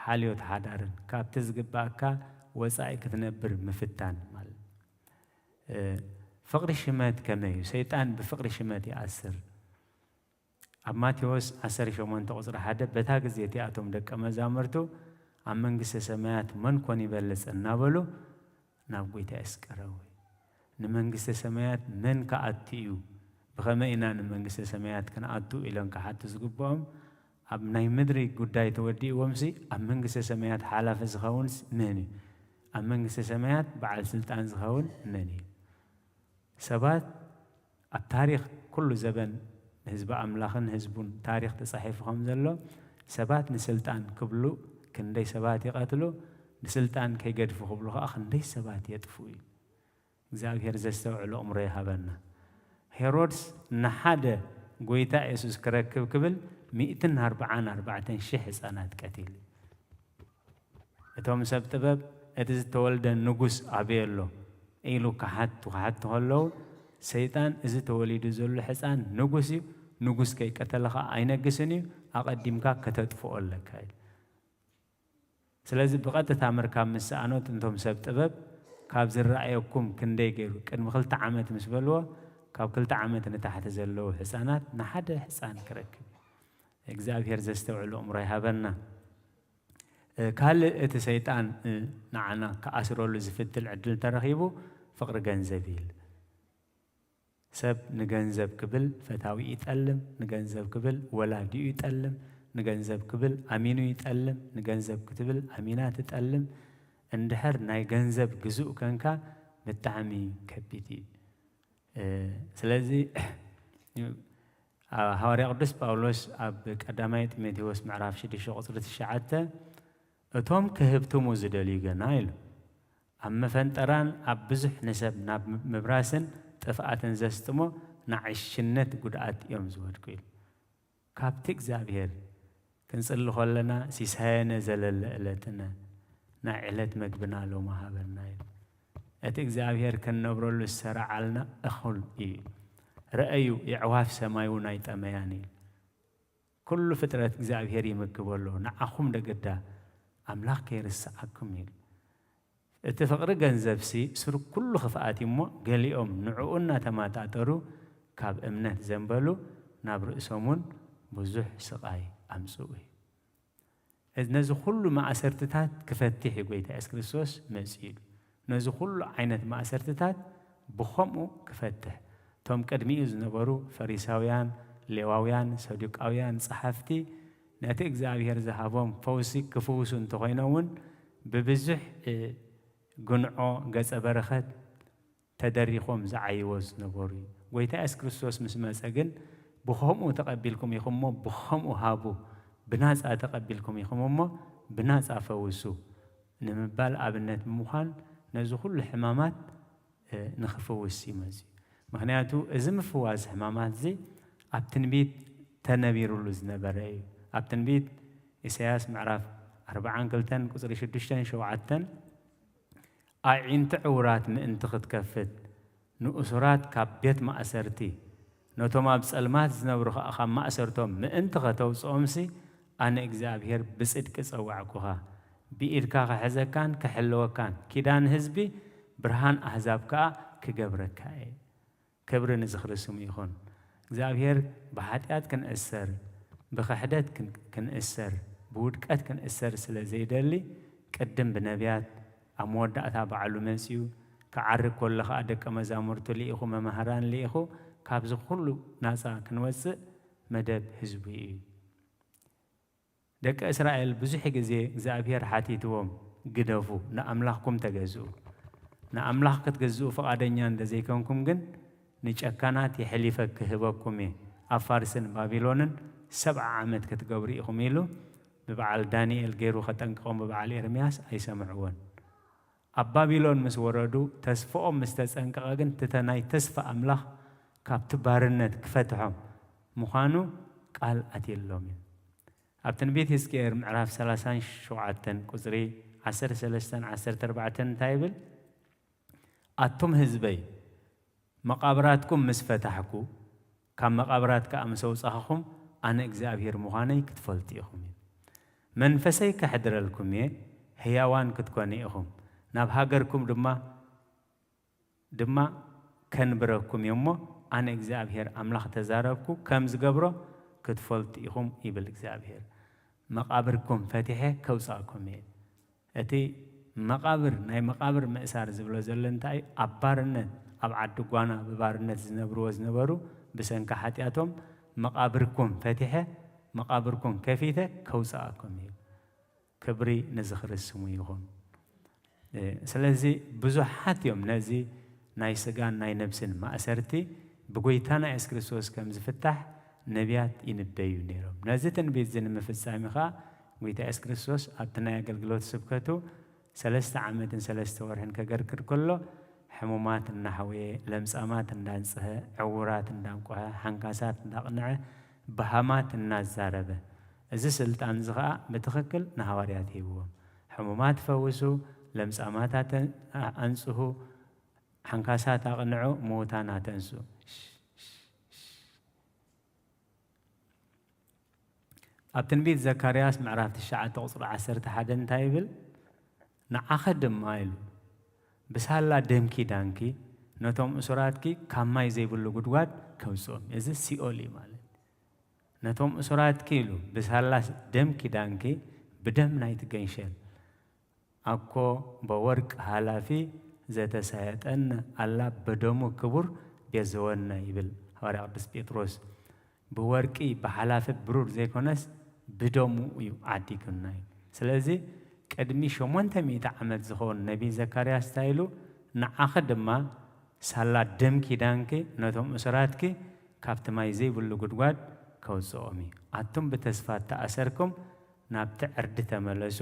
ሓልዮት ሓዳርን ካብቲ ዝግብኣካ ወጻኢ ክትነብር ምፍታን ማለት። እ፣ ፍቕሪ ሽመት ከመይ እዩ? ሰይጣን ብፍቕሪ ሽመት ይኣስር። ኣብ ማቴዎስ ዓሰርተ ሸሞንተ ቁጽሪ ሓደ፣ በታ ግዜ እቲኣቶም ደቀ መዛሙርቱ ኣብ መንግስተ ሰማያት መን ኮን ይበልጽ እናበሉ ናብ ጐይታ የሱስ ቀረቡ። ንመንግስተ ሰማያት መን ክኣቱ እዩ? ብኸመይ ኢና ንመንግስተ ሰማያት ክንኣቱ? ኢሎም ክሓቱ ዝግብኦም፣ ኣብ ናይ ምድሪ ጉዳይ ተወዲእዎምሲ፣ ኣብ መንግስተ ሰማያት ሓላፊ ዝኸውንስ መን እዩ? ኣብ መንግስተ ሰማያት በዓል ስልጣን ዝኸውን መን እዩ? ሰባት ኣብ ታሪኽ ኩሉ ዘበን ህዝቢ ኣምላኽን ህዝቡን ታሪኽ ተጻሒፉ ከም ዘሎ፣ ሰባት ንስልጣን ክብሉ ክንደይ ሰባት ይቐትሉ፣ ንስልጣን ከይገድፉ ክብሉ ኸኣ ክንደይ ሰባት የጥፍኡ እዩ። እግዚኣብሔር ዘስተውዕሎ እምሮ ይሃበና። ሄሮድስ ንሓደ ጐይታ የሱስ ክረክብ ክብል ሚእትን ኣርብዓን ኣርባዕተን ሽሕ ህጻናት ቀቲሉ። እቶም ሰብ ጥበብ፣ "እቲ ዝተወልደ ንጉስ ኣበይ ኣሎ?" ኢሉ ክሓቱ፣ ክሓቱ ከለዉ፣ ሰይጣን፣ "እዚ ተወሊዱ ዘሎ ሕጻን ንጉስ እዩ፣ ንጉስ ከይቀተለ ኸኣ ኣይነግስን እዩ፣ ኣቐዲምካ ከተጥፍኦ ኣለካ" ኢሉ። ስለዚ ብቐጥታ ምርካብ ምስ ሰኣኖት፣ እንቶም ሰብ ጥበብ፣ "ካብ ዝረኣየኩም ክንደይ ገይሩ?" ቅድሚ ክልተ ዓመት ምስ በልዎ፣ ካብ ክልተ ዓመት ንታሕቲ ዘለዉ ሕጻናት ንሓደ ሕጻን ክረክብ። እግዚኣብሔር ዘስተውዕል ኣእምሮ ይሃበና። እ፣ ካልእ እቲ ሰይጣን፣ እ፣ ንዓና ክኣስረሉ ዝፍትን ዕድል ተረኺቡ፣ ፍቕሪ ገንዘብ እዩ። ሰብ ንገንዘብ ክብል ፈታዊኡ ይጠልም፣ ንገንዘብ ክብል ወላዲኡ ይጠልም፣ ንገንዘብ ክብል ኣሚኑ ይጠልም፣ ንገንዘብ ክትብል ኣሚና ትጠልም። እንድሕር ናይ ገንዘብ ግዙእ ከንካ ብጣዕሚ ከቢድ እዩ። እ፣ ስለዚ እ፣ ሃዋርያ ቅዱስ ጳውሎስ ኣብ ቀዳማይ ጢሞቴዎስ ምዕራፍ ሽዱሽተ ቁጽሪ ትሽዓተ፣ "እቶም ክህብትሙ ዝደልዩ ገና" ኢሉ። ኣብ መፈንጠራን ኣብ ብዙሕ ንሰብ ናብ ምብራስን ጥፍኣትን ዘስጥሞ ንዕሽነት ጉድኣት እዮም ዝወድቁ ኢሉ። ካብቲ እግዚኣብሔር ክንጽሊ ከለና፣ "ሲሳየነ ዘለለ ዕለትነ፣ ናይ ዕለት መግብና ሎሚ ሃበና" ኢሉ። እቲ እግዚኣብሔር ክንነብረሉ ዝሰራዓልና እኹል እዩ። "ረኣዩ፣ የዕዋፍ ሰማይ እውን ኣይጠመያን" ኢሉ። ኩሉ ፍጥረት እግዚኣብሔር ይምግቦ ኣሎ፣ ንዓኹም ደገዳ ኣምላኽ ከይርስዓኩም ኢሉ። እቲ ፍቕሪ ገንዘብሲ ስሩ ኩሉ ክፍኣት እዩ እሞ፣ ገሊኦም ንዕኡ እናተማጣጠሩ ካብ እምነት ዘንበሉ፣ ናብ ርእሶም እውን ብዙሕ ስቓይ ኣምጽኡ እዩ። ነዚ ኩሉ ማእሰርትታት ክፈትሕ እዩ ጐይታ የሱስ ክርስቶስ መጺኡ። ነዚ ኩሉ ዓይነት ማእሰርትታት ብኸምኡ ክፈትሕ። እቶም ቅድሚኡ ዝነበሩ ፈሪሳውያን፣ ሌዋውያን፣ ሰዱቃውያን፣ ጸሓፍቲ ነቲ እግዚኣብሔር ዝሃቦም ፈውሲ ክፍውሱ እንተኾይኖም እውን ብብዙሕ፣ እ፣ ግንዖ፣ ገጸ በረኸት ተደሪኾም ዝዓይዎ ዝነበሩ እዩ። ጐይታ የሱስ ክርስቶስ ምስ መጸ ግን ብኸምኡ ተቐቢልኩም ኢኹም እሞ ብኸምኡ ሃቡ፣ ብናጻ ተቐቢልኩም ኢኹም እሞ ብናጻ ፈውሱ ንምባል ኣብነት ብምዃን ነዚ ኩሉ ሕማማት፣ እ፣ ንኽፍውስ እዩ መጺኡ። ምኽንያቱ እዚ ምፍዋስ ሕማማት እዚ ኣብ ትንቢት ተነቢሩሉ ዝነበረ እዩ። ኣብ ትንቢት ኢሳያስ ምዕራፍ ኣርባዓን ክልተን ቁጽሪ ሽዱሽተን ሸውዓተን ኣዒንቲ ዕውራት ምእንቲ ክትከፍት፣ ንእሱራት ካብ ቤት ማእሰርቲ፣ ነቶም ኣብ ጸልማት ዝነብሩ ኸኣ ካብ ማእሰርቶም ምእንቲ ኸተውጽኦምሲ፣ ኣነ እግዚኣብሄር ብጽድቂ ጸዋዕኩኻ። ብኢድካ ኽሕዘካን ክሕልወካን፣ ኪዳን ህዝቢ፣ ብርሃን ኣህዛብ ከኣ ክገብረካ እየ። ክብሪ ንዝኽሪ ስሙ ይኹን። እግዚኣብሄር ብሓጢኣት ክንእሰር፣ ብኽሕደት ክን-፣ ክንእሰር፣ ብውድቀት ክንእሰር ስለ ዘይደሊ፣ ቅድም ብነቢያት፣ ኣብ መወዳእታ ባዕሉ መጺኡ፣ ክዓርግ ከሎ ኸኣ ደቀ መዛሙርቱ ልኢኹ፣ መማህራን ልኢኹ፣ ካብዚ ኩሉ ናጻ ክንወጽእ መደብ ህዝቡ እዩ። ደቂ እስራኤል ብዙሕ ግዜ እግዚኣብሄር ሓቲትዎም፣ "ግደፉ፣ ንኣምላኽኩም ተገዝኡ። ንኣምላኽ ክትገዝኡ ፍቓደኛ እንተ ዘይኮንኩም ግን፣ ንጨካናት የሕሊፈ ክህበኩም እየ። ኣብ ፋርስን ባቢሎንን ሰብዓ ዓመት ክትገብሩ ኢኹም" ኢሉ ብበዓል ዳንኤል ገይሩ ከጠንቅቖም ብበዓል ኤርምያስ ኣይሰምዕዎን። ኣብ ባቢሎን ምስ ወረዱ፣ ተስፍኦም ምስ ተጸንቀቐ ግን፣ እቲ ናይ ተስፋ ኣምላኽ ካብቲ ባርነት ክፈትሖም ምዃኑ ቃል ኣትየሎም እዩ። ኣብ ትንቢት ሕዝቅኤል ምዕራፍ ሰላሳን ሸውዓተን ቁጽሪ ዓሰርተ ሰለስተን ዓሰርተ ኣርባዕተን እንታይ ይብል? "ኣቱም ህዝበይ፣ መቓብራትኩም ምስ ፈታሕኩ፣ ካብ መቓብራት ከኣ ምስ ኣውጻእኹም፣ ኣነ እግዚኣብሄር ምዃነይ ክትፈልጡ ኢኹም እዩ። መንፈሰይ ከሕድረልኩም እየ፣ ህያዋን ክትኮኑ ኢኹም፣ ናብ ሃገርኩም ድማ፣ ድማ ከንብረኩም እየ እሞ፣ ኣነ እግዚኣብሄር ኣምላኽ ተዛረብኩ፣ ከም ዝገብሮ ክትፈልጡ ኢኹም" ይብል እግዚኣብሄር። "መቓብርኩም ፈቲሐ ከውጻእኩም እየ።" እቲ መቓብር፣ ናይ መቓብር ምእሳር ዝብሎ ዘሎ እንታይ እዩ? ኣብ ባርነት፣ ኣብ ዓዲ ጓና ብባርነት ዝነብርዎ ዝነበሩ ብሰንኪ ሓጢኣቶም፣ "መቓብርኩም ፈቲሐ፣ መቓብርኩም ከፊተ ከውጽኣኩም እዩ። ክብሪ ንዝኽሪ ስሙ ይኹን።" እ፣ ስለዚ ብዙሓት እዮም ነዚ ናይ ስጋን ናይ ነብስን ማእሰርቲ ብጎይታና የሱስ ክርስቶስ ከም ዝፍታሕ ነቢያት ይንበዩ ነይሮም። ነዚ ትንቢት እዚ ንምፍጻም እዩ ኸኣ ጎይታ የሱስ ክርስቶስ ኣብቲ ናይ ኣገልግሎት ስብከቱ ሰለስተ ዓመትን ሰለስተ ወርሕን ከገርግር ከሎ፣ ሕሙማት እናሕወየ፣ ለምጻማት እንዳንጽሀ፣ ዕዉራት እንዳንቆሐ፣ ሓንካሳት እንዳቕንዐ፣ በሃማት እናዛረበ፣ እዚ ስልጣን እዚ ኸኣ ብትኽክል ንሃዋርያት ሂብዎም። ሕሙማት ፈውሱ፣ ለምጻማት ኣተ-፣ ኣንጽሁ፣ ሓንካሳት ኣቕንዑ፣ ምዉታን ኣተንሱ። ኣብ ትንቢት ዘካርያስ ምዕራፍ ትሽዓተ ቁጽሪ ዓሰርተ ሓደ እንታይ ይብል? "ንዓኺ ድማ" ኢሉ፣ "ብሳላ ደም ኪዳንኪ ነቶም እሱራትኪ ካብ ማይ ዘይብሉ ጉድጓድ ከውጽኦም።" እዚ ሲኦል እዩ ማለት። "ነቶም እሱራትኪ" ኢሉ፣ "ብሳላ ደም ኪዳንኪ፣ ብደም ናይቲ ገንሸል፣ ኣኮ በወርቅ ሃላፊ ዘተሳየጠነ ኣላ በደሙ ክቡር ቤዘወነ" ይብል ሃዋርያ ቅዱስ ጴጥሮስ። ብወርቂ ብሓላፊ ብሩር ዘይኮነስ ብደሙ እዩ ዓዲጉና እዩ። ስለዚ ቅድሚ ሸሞንተ ሚእቲ ዓመት ዝኸውን ነቢይ ዘካርያስ እንታይ ኢሉ? "ንዓኺ ድማ ሳላ ደም ኪዳንኪ ነቶም እሱራትኪ ካብቲ ማይ ዘይብሉ ጉድጓድ ከውጽኦም እዩ። ኣቱም ብተስፋ እተኣሰርኩም ናብቲ ዕርዲ ተመለሱ፣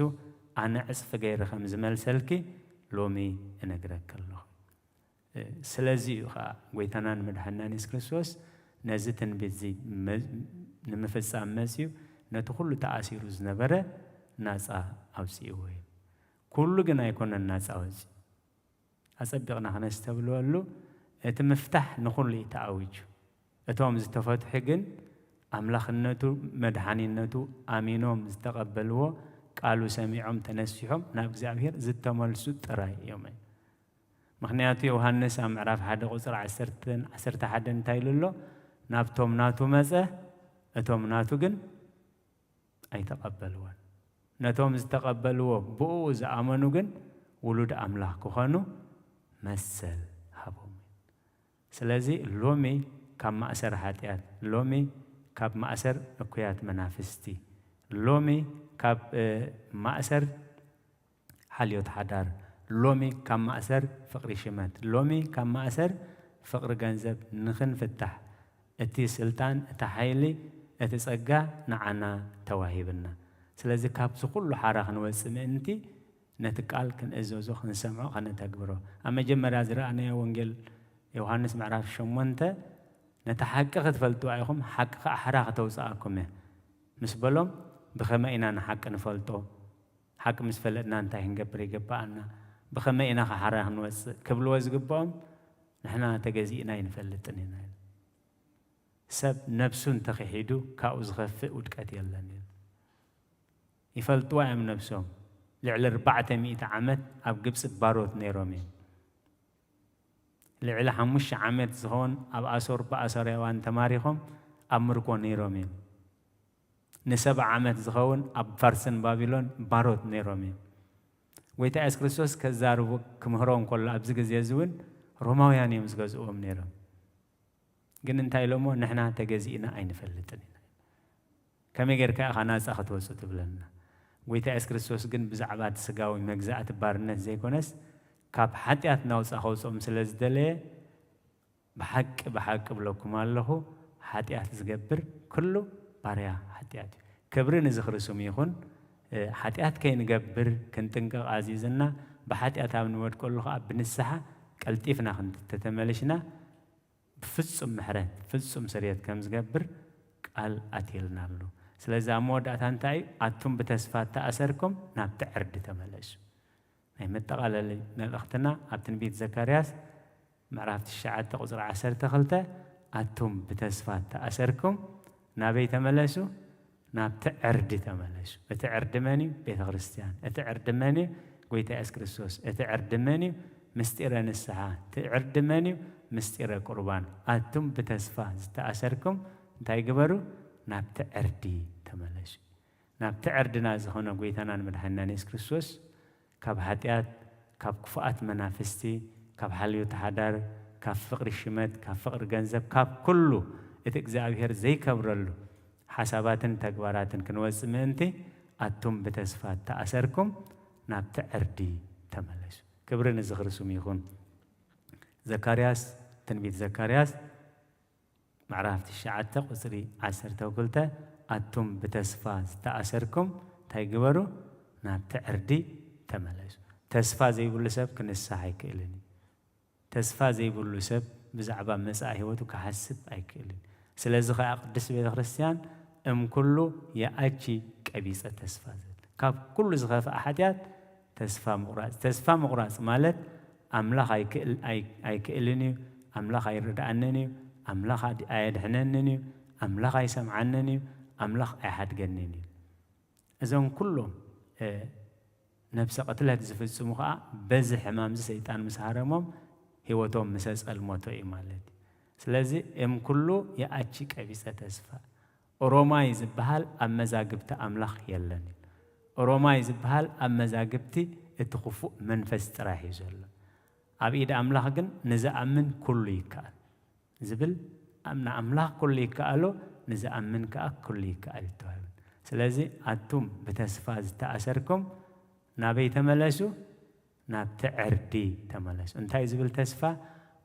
ኣነ ዕጽፊ ገይረ ከም ዝመልሰልኪ ሎሚ እነግረኪ ኣለኹ።" እ፣ ስለዚ እዩ ኸኣ ጎይታናን መድሓንናን የሱስ ክርስቶስ ነዚ ትንቢት እዚ መ-፣ ንምፍጻም መጺኡ ነቲ ኩሉ ተኣሲሩ ዝነበረ ናጻ ኣውጺእዎ እዩ። ኩሉ ግን ኣይኮነን ናጻ ወጺኡ። ኣጸቢቕና ክነስተብህለሉ፣ እቲ ምፍታሕ ንኹሉ እዩ ተኣዊጁ። እቶም ዝተፈትሑ ግን ኣምላኽነቱ፣ መድሓኒነቱ ኣሚኖም ዝተቐበልዎ፣ ቃሉ ሰሚዖም ተነሲሖም ናብ እግዚኣብሔር ዝተመልሱ ጥራይ እዮም። ምኽንያቱ ዮሃንስ ኣብ ምዕራፍ ሓደ ቁጽሪ ዓሰርተን ዓሰርተ ሓደን እንታይ ኢሉ ኣሎ? "ናብቶም ናቱ መጸ፣ እቶም ናቱ ግን ኣይተቐበልዎን። ነቶም ዝተቐበልዎ፣ ብእኡ ዝኣመኑ ግን ውሉድ ኣምላኽ ክኾኑ መሰል ሃቦም።" ስለዚ ሎሚ ካብ ማእሰር ሓጢኣት፣ ሎሚ ካብ ማእሰር እኩያት መናፍስቲ፣ ሎሚ ካብ፣ እ፣ ማእሰር ሓልዮት ሓዳር፣ ሎሚ ካብ ማእሰር ፍቕሪ ሽመት፣ ሎሚ ካብ ማእሰር ፍቕሪ ገንዘብ ንኽንፍታሕ፣ እቲ ስልጣን፣ እቲ ሓይሊ፣ እቲ ጸጋ ንዓና ተዋሂብና። ስለዚ ካብዚ ኩሉ ሓራ ክንወጽእ ምእንቲ ነቲ ቃል ክንእዘዞ፣ ክንሰምዖ፣ ከነተግብሮ። ኣብ መጀመርያ ዝረኣናዮ ወንጌል ዮሃንስ ምዕራፍ ሸሞንተ፣ ነታ ሓቂ ክትፈልጥዋ ኢኹም፣ ሓቂ ከዓ ሓራ ክተውፅኣኩም እየ ምስ በሎም፣ ብኸመይ ኢና ንሓቂ ንፈልጦ? ሓቂ ምስ ፈለጥና እንታይ ክንገብር ይግብኣና? ብኸመይ ኢና ሓራ ክንወፅእ? ክብልዎ ዝግብኦም፣ ንሕና ተገዚእና ኣይንፈልጥን ኢና ኢሉ። ሰብ ነብሱ እንተኽሒዱ ካብኡ ዝኸፍእ ውድቀት የለን ኢሉ። ይፈልጥዋ እዮም ነብሶም። ልዕሊ ኣርባዕተ ሚእቲ ዓመት ኣብ ግብፂ ባሮት ነይሮም እዮም። ልዕሊ ሓሙሽተ ዓመት ዝኸውን ኣብ ኣሶር ብኣሶርያውያን ተማሪኾም ኣብ ምርኮ ነይሮም እዮም። ንሰብዓ ዓመት ዝኸውን ኣብ ፋርስን ባቢሎን ባሮት ነይሮም እዮም። ጎይታ የሱስ ክርስቶስ ከዛርቡ ክምህሮም ከሎ ኣብዚ ግዜ እዚ እውን ሮማውያን እዮም ዝገዝእዎም ነይሮም። ግን እንታይ ኢሎሞ? ንሕና ተገዚእና ኣይንፈልጥን ኢና። ከመይ ጌርካ ኢኻ ናጻ ክትወጽእ ትብለና? ጎይታ የሱስ ክርስቶስ ግን ብዛዕባ እቲ ስጋዊ መግዛእቲ ባርነት ዘይኮነስ ካብ ሓጢኣት ናውጻ ከውጽኦም ስለ ዝደለየ ብሓቂ ብሓቂ እብለኩም ኣለኹ፣ ሓጢኣት ዝገብር ኩሉ ባርያ ሓጢኣት እዩ። ክብሪ ንዝኽሪ ስሙ ይኹን። እ፣ ሓጢኣት ከይንገብር ክንጥንቀቕ ኣዚዝና፣ ብሓጢኣት ኣብ ንወድቀሉ ኸዓ ብንስሓ ቀልጢፍና ክንተተመልሽና ብፍጹም ምሕረት፣ ፍጹም ስርየት ከም ዝገብር ቃል ኣትየልና ኣሎ። ስለዚ ኣብ መወዳእታ እንታይ እዩ? ኣቱም ብተስፋ እተኣሰርኩም ናብቲ ዕርዲ ተመለሱ። ናይ መጠቓለሊ መልእኽትና ኣብ ትንቢት ዘካርያስ ምዕራፍ ትሽዓተ ቁጽሪ ዓሰርተ ክልተ፣ ኣቱም ብተስፋ እተኣሰርኩም ናበይ ተመለሱ? ናብቲ ዕርዲ ተመለሱ። እቲ ዕርዲ መን እዩ? ቤተ ክርስቲያን። እቲ ዕርዲ መን እዩ? ጎይታ የሱስ ክርስቶስ። እቲ ዕርዲ መን እዩ? ምስጢረ ንስሓ። እቲ ዕርዲ መን እዩ? ምስጢረ ቁርባን። ኣቱም ብተስፋ ዝተኣሰርኩም እንታይ ግበሩ? ናብቲ ዕርዲ ተመለሱ። ናብቲ ዕርድና ዝኾነ ጎይታናን መድሓኒናን የሱስ ክርስቶስ ካብ ሓጢኣት፣ ካብ ክፉኣት መናፍስቲ፣ ካብ ሓልዮት ሓዳር፣ ካብ ፍቕሪ ሽመት፣ ካብ ፍቕሪ ገንዘብ፣ ካብ ኩሉ እቲ እግዚኣብሔር ዘይከብረሉ ሓሳባትን ተግባራትን ክንወጽእ ምእንቲ፣ ኣቱም ብተስፋ እተኣሰርኩም ናብቲ ዕርዲ ተመለሱ። ክብሪ ንዝኽሪ ስሙ ይኹን። ዘካርያስ፣ ትንቢት ዘካርያስ ምዕራፍ ትሽዓተ ቁጽሪ ዓሰርተ ክልተ፣ ኣቱም ብተስፋ ዝተኣሰርኩም እንታይ ግበሩ? ናብቲ ዕርዲ ተመለሱ። ተስፋ ዘይብሉ ሰብ ክንሳሕ ኣይክእልን እዩ። ተስፋ ዘይብሉ ሰብ ብዛዕባ መጻኢ ህይወቱ ክሓስብ ኣይክእልን። ስለዚ ኸኣ ቅድስት ቤተ ክርስቲያን እም ኩሉ የኣቺ ቀቢጸ ተስፋ ዝብል፣ ካብ ኩሉ ዝኸፍኣ ሓጢኣት ተስፋ ምቑራጽ። ተስፋ ምቑራጽ ማለት ኣምላኽ ኣይክእል-፣ ኣይ-፣ ኣይክእልን እዩ፣ ኣምላኽ ኣይረድኣንን እዩ፣ ኣምላኽ ኣድ-፣ ኣየድሕነንን እዩ፣ ኣምላኽ ኣይሰምዓንን እዩ፣ ኣምላኽ ኣይሓድገንን እዩ። እዞም ኩሎም፣ እ፣ ነብሰ ቅትለት ዝፍጽሙ ኸኣ በዚ ሕማምዚ ሰይጣን ምስ ሃረሞም ህይወቶም ምስ ኣጸልመቶ እዩ ማለት እዩ። ስለዚ እም ኩሉ የኣቺ ቀቢጸ ተስፋ። ኦሮማይ ዝበሃል ኣብ መዛግብቲ ኣምላኽ የለን እዩ። ኦሮማይ ዝበሃል ኣብ መዛግብቲ እቲ ክፉእ መንፈስ ጥራሕ እዩ ዘሎ። ኣብ ኢድ ኣምላኽ ግን ንዝኣምን ኩሉ ይከኣል ዝብል፣ ኣብ ንኣምላኽ ኩሉ ይከኣሎ፣ ንዝኣምን ከኣ ኩሉ ይከኣል እዩ ተባሂሉ። ስለዚ ኣቱም ብተስፋ ዝተኣሰርኩም ናበይ ተመለሱ? ናብቲ ዕርዲ ተመለሱ። እንታይ ዝብል ተስፋ?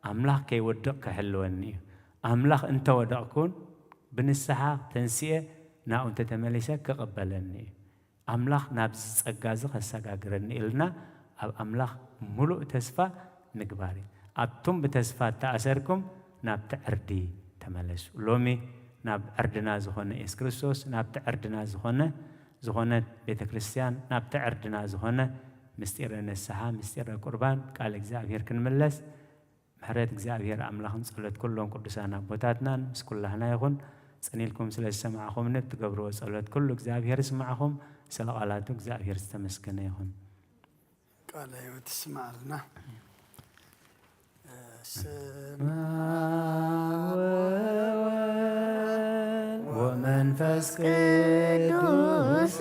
ኣምላኽ ከይወድቕ ክሕልወኒ እዩ። ኣምላኽ እንተወደቕኩን ብንስሓ ተንስኤ ናብኡ እንተተመሊሰ ክቕበለኒ እዩ። ኣምላኽ ናብዚ ጸጋ እዚ ከሰጋግረኒ ኢልና ኣብ ኣምላኽ ምሉእ ተስፋ ምግባር እዩ። ኣቱም ብተስፋ እተኣሰርኩም ናብቲ ዕርዲ ተመለሱ። ሎሚ ናብ ዕርድና ዝኾነ የሱስ ክርስቶስ፣ ናብቲ ዕርድና ዝኾነ፣ ዝኾነት ቤተ ክርስቲያን፣ ናብቲ ዕርድና ዝኾነ ምስጢረ ንስሓ፣ ምስጢረ ቁርባን፣ ቃል እግዚኣብሔር ክንምለስ ምሕረት እግዚኣብሔር ኣምላኽን ጸሎት ኩሎም ቅዱሳን ኣቦታትናን ምስ ኩላህና ይኹን። ጸኒልኩም ስለ ዝሰማዕኹምኒ ብትገብርዎ ጸሎት ኩሉ እግዚኣብሔር ይስማዕኹም። ስለ ቃላቱ እግዚኣብሔር ዝተመስገነ ይኹን። ቃለ ሕይወት ይስማዓልና። ስማ ወወልድ ወመንፈስ ቅዱስ፣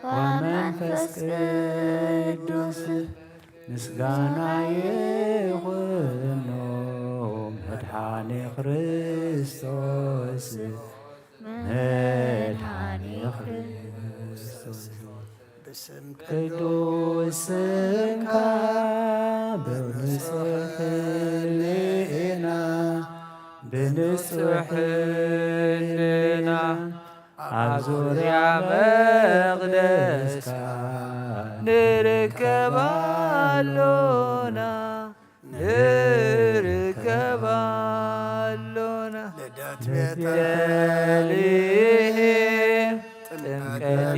ወመንፈስ ቅዱስ ምስጋና ይኹኖ መድኃኔ ክርስቶስ፣ መድኃኔ ክርስቶስ። ብስም ቅዱስ ስምካ ብንጹሕ ሕሊና፣ ብንጹሕ ሕሊና ኣብ ዙርያ መቕደስካ ንርከብ ኣሎና፣ ንርከብ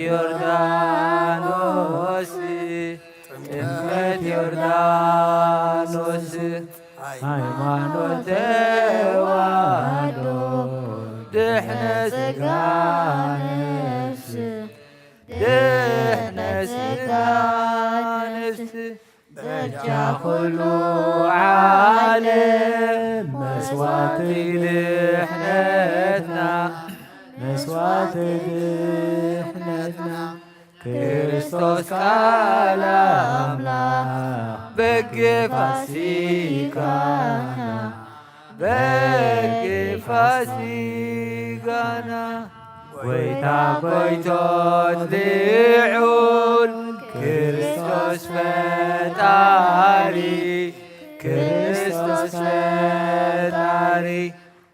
ዮርዳኖስ፣ ጥምቀት ዮርዳኖስ፣ ሃይማኖት ተዋህዶ፣ ድሕነ ስጋ ነፍስ፣ ድሕነ ስጋ ነፍስ፣ በጃ ኩሉ ዓለም መስዋዕቲ ድሕነትና፣ መስዋዕቲ ድሕነትና፣ ክርስቶስ ቃል ኣምላኽ በግ ፋሲካና፣ በግ ፋሲካና፣ ጎይታ ጎይቶት ልዑል ክርስቶስ ፈጣሪ፣ ክርስቶስ ፈጣሪ፣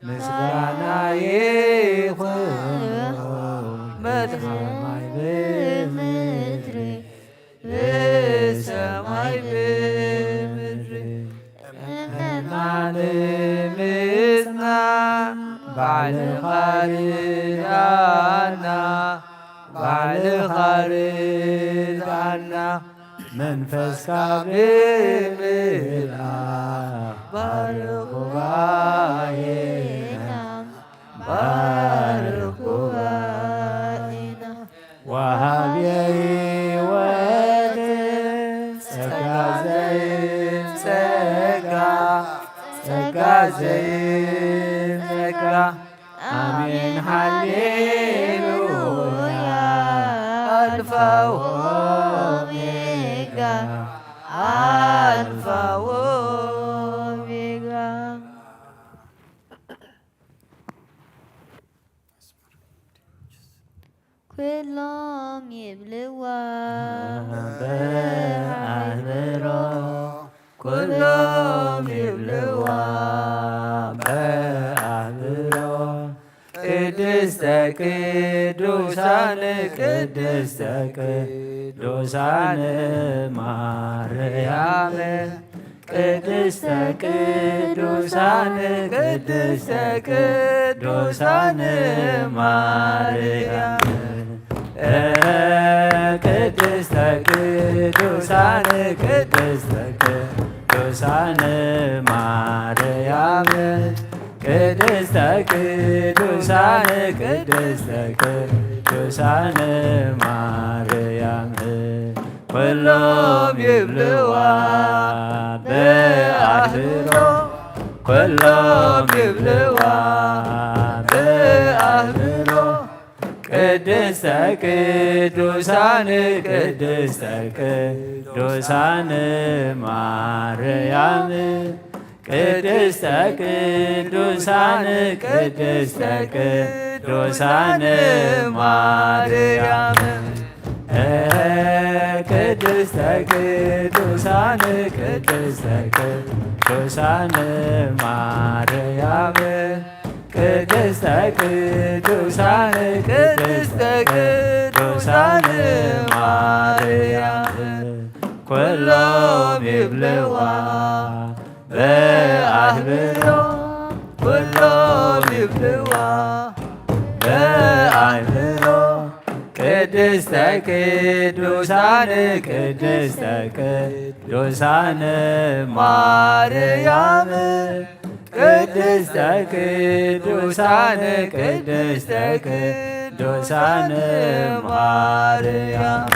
ምስጋና ይኹን ብሰማይ ብምድሪ፣ ብሰማይ ብምድሪ። እምነትና ንምጽና ባዕልኻ ርዳና፣ ባዕልኻ ርዳና፣ መንፈስካ ብምልኣኽ ባርኽ ጉባኤና፣ ባርኽ ጉባኤና። ወሃብየ ሕይወት ጸጋ ዘይጸጋ፣ ጸጋ ዘይጸጋ። ኣሜን ሃሌሉያ። ኣልፋ ወኦሜጋ፣ ኣልፋ ወኦሜጋ። ኩሎም ይብልዋ በኣእምሮ፣ ኩሎም ይብልዋ በኣእምሮ፣ ቅድስተ ቅዱሳን፣ ቅድስተ ቅዱሳን ማርያም፣ ቅድስተ ቅዱሳን፣ ቅድስተ ቅዱሳን ማርያም፣ ቅድስተ ቅዱሳን፣ ቅድስተ ቅዱሳን ማርያም፣ ቅድስተ ቅዱሳን፣ ቅድስተ ቅዱሳን ማርያም፣ ኩሎም ይብልዋ ብኣእምሮ፣ ኩሎም ይብልዋ ብኣእምሮ፣ ቅድስተ ቅዱሳን፣ ቅድስተ ቅዱሳን ማርያም፣ ቅድስተ ቅዱሳን፣ ቅድስተ ቅዱሳን ማርያም፣ ቅድስተ ቅዱሳን፣ ቅድስተ ቅዱሳን ማርያም፣ ቅድስተ ቅዱሳን፣ ቅድስተ ቅዱሳን ማርያም፣ ኩሎም ይብልዋ ብኣእምሮ፣ ኩሎም ይብልዋ ብኣእምሮ፣ ቅድስተ ቅዱሳን፣ ቅድስተ ቅዱሳን ማርያም፣ ቅድስተ ቅዱሳን፣ ቅድስተ ቅዱሳን ማርያም፣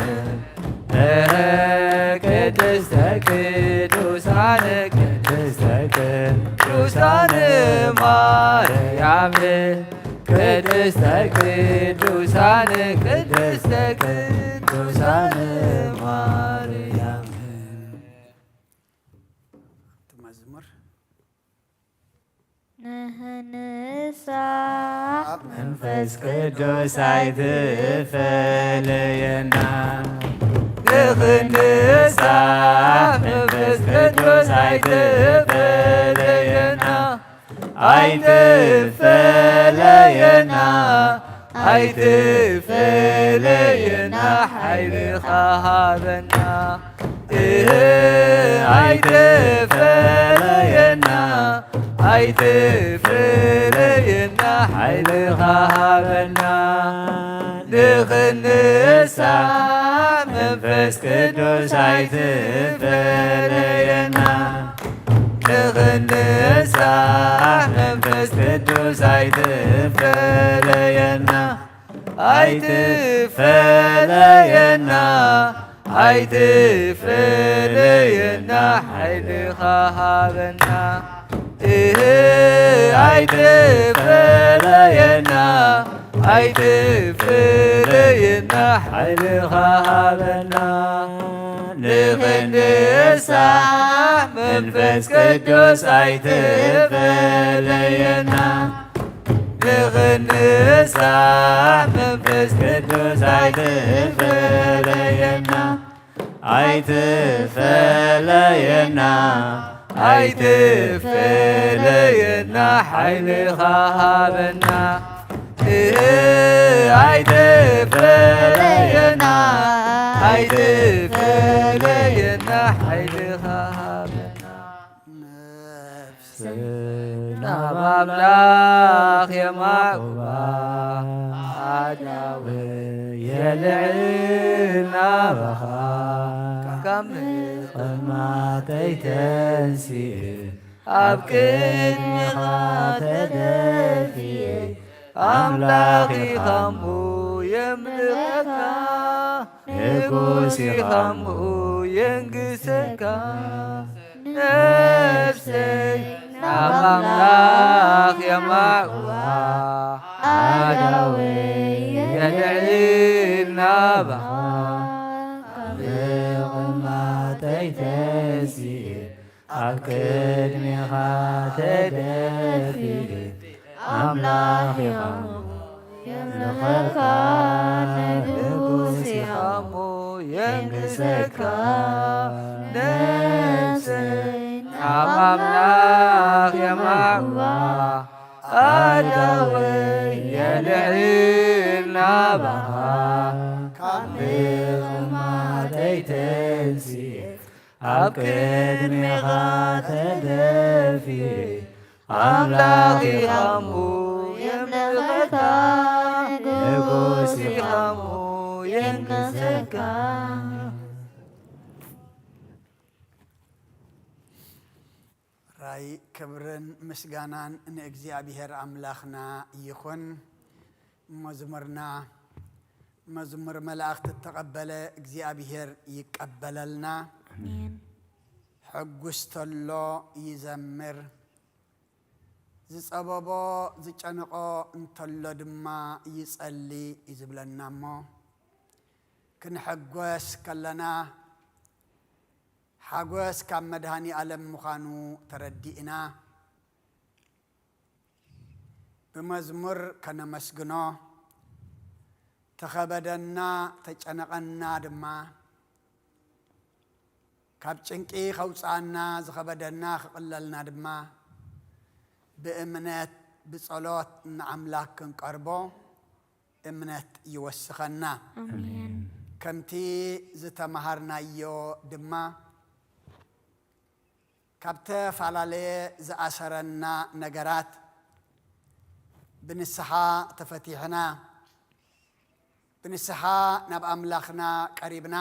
ቅድስተ ቅዱሳን፣ ቅድስተ ቅዱሳን ማርያም፣ ቅድስተ ቅዱሳን፣ ቅድስተ ቅዱሳን ማርያም። መዝሙር ንህንሳ መንፈስ ቅዱስ ኣይትፈለየና፣ ንኽንሳ መንፈስ ቅዱስ ኣይትፈለየና፣ ኣይትፈለየና፣ ኣይትፈለየና፣ ሓይልኻ ሃበና። እህ፣ ኣይትፈለየና፣ ኣይትፈለየና፣ ሓይልኻ ሃበና። ንኽንሳሕ መንፈስ ቅዱስ ኣይትፈለየና። ንኽንሳሕ መንፈስ ቅዱስ ኣይትፈለየና። ኣይትፈለየና። ኣይትፈለየና። ሓይልኻ ሃበና። እህ፣ ኣይትፈለየና። ኣይትፈለየና። ሓይልኻ ሃበና። ንኽንሳሕ መንፈስ ቅዱስ ኣይትፈለየና። ንኽንሳሕ መንፈስ ቅዱስ ኣይትፈለየና። ኣይትፈለየና። ኣይትፈለየና። ሓይልኻ ሃበና። እህ፣ ኣይትፈለየና። ኣይትፈለየና። ሓይልኻ ሃበና። ነፍሰይ ናብ ኣምላኽ የማዕብባ። ኣዳወ የልዕል ናባኻ። ካብ ምቕማተይ ተንሲእ ኣብ ቅድሜኻ ተደፊ። ኣምላኽ ኢኻ እሞ የምልኸካ። ንጉስ ኢኻ እሞ የንግሰካ። ነፍሰይ ናብ ኣምላኽ የማዕዋ። ኣዳወ የልዕል ናባኻ። ካብ ምቕማተይ ተንሲእ ኣብ ቅድሜኻ ተደፊ። ኣምላኽ ኢኻ የምልኸካ። ንጉስ ኢኻ እሞ የንግሰካ። ነፍሰይ ናብ ኣምላኽ የማዕዋ። ኣዳወ የልዕል ናባኻ። ካብ ምቕማተይ ተንሲእ ኣብ ቅድሜኻ ተደፊ። ኣምላኽ ኢኻ እሞ የምልኸካ። ንጉስ ኢኻ እሞ የንግሰካ። ራይ ክብርን ምስጋናን ንእግዚኣብሔር ኣምላኽና ይኹን። መዝሙርና መዝሙር መላእኽቲ እተቐበለ እግዚኣብሔር ይቀበለልና። ኣሜን። ሕጉስ ተሎ ይዘምር፣ ዝጸበቦ ዝጨነቖ እንተሎ ድማ ይጸሊ እዩ ዝብለና እሞ፣ ክንሕጎስ ከለና ሓጎስ ካብ መድኃኒ ዓለም ምዃኑ ተረዲእና፣ ብመዝሙር ከነመስግኖ፣ ተኸበደና ተጨነቐና ድማ፣ ካብ ጭንቂ ከውፅኣና ዝኸበደና ክቕለልና ድማ፣ ብእምነት ብጸሎት ንኣምላኽ ክንቀርቦ እምነት ይወስኸና። ኣሜን። ከምቲ ዝተመሃርናዮ ድማ፣ ካብ ተፈላለየ ዝኣሰረና ነገራት ብንስሓ ተፈቲሕና፣ ብንስሓ ናብ ኣምላኽና ቀሪብና፣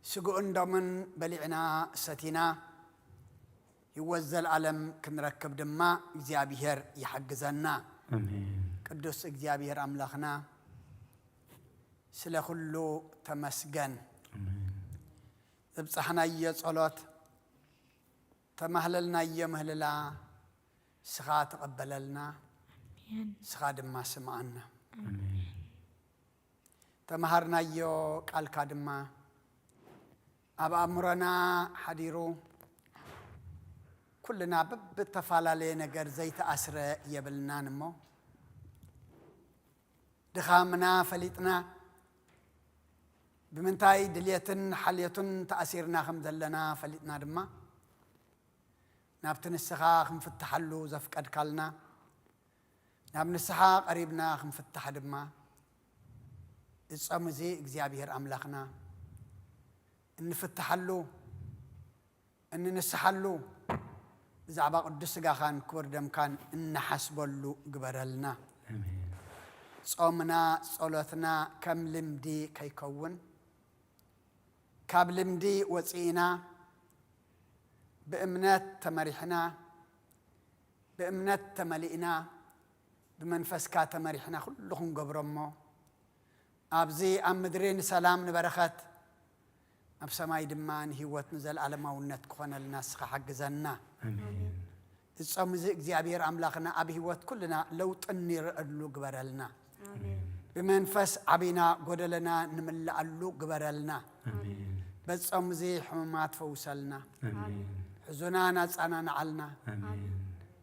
ስግኡን ደሙን በሊዕና ሰቲና፣ ህይወት ዘለዓለም ክንረክብ ድማ እግዚኣብሔር ይሓግዘና። ኣሜን። ቅዱስ እግዚኣብሔር ኣምላኽና፣ ስለ ኩሉ ተመስገን። ኣሜን። ዘብጻሕናዮ ጸሎት፣ ተማህለልናዮ ምህልላ፣ ንስኻ ተቐበለልና፣ ኣሜን። ንስኻ ድማ ስምዓና። ኣሜን። ተማሃርናዮ ቃልካ ድማ ኣብ ኣእምሮና ሓዲሩ፣ ኩልና በብተፈላለየ ነገር ዘይተኣስረ የብልናን እሞ፣ ድኻምና ፈሊጥና፣ ብምንታይ ድልየትን ሓልዮትን ተኣሲርና ከም ዘለና ፈሊጥና ድማ፣ ናብቲ ንስኻ ክንፍትሓሉ ዘፍቀድካልና፣ ናብ ንስኻ ቀሪብና ክንፍታሕ ድማ፣ እዚ ጾም እዚ እግዚኣብሔር ኣምላኽና እንፍትሓሉ፣ እንንስሓሉ፣ ብዛዕባ ቅዱስ ስጋኻን ክቡር ደምካን እንሓስበሉ ግበረልና። ኣሜን። ጾምና፣ ጸሎትና ከም ልምዲ ከይከውን፣ ካብ ልምዲ ወጺእና፣ ብእምነት ተመሪሕና፣ ብእምነት ተመሊእና፣ ብመንፈስካ ተመሪሕና ኩሉ ክንገብሮ እሞ፣ ኣብዚ ኣብ ምድሪ ንሰላም ንበረኸት፣ ኣብ ሰማይ ድማ ንህይወት ንዘለኣለማውነት ክኾነልና ንስኻ ሓግዘና። ኣሜን። እዚ ጾም እዚ እግዚኣብሔር ኣምላኽና ኣብ ህይወት ኩልና ለውጢ እንርእየሉ ግበረልና። ኣሜን። ብመንፈስ ዓቢና ጎደለና ንምልኣሉ ግበረልና። ኣሜን። በዚ ጾም እዚ ሕሙማት ፈውሰልና። ኣሜን። ሕዙናን ኣጻናንዓልና። ኣሜን።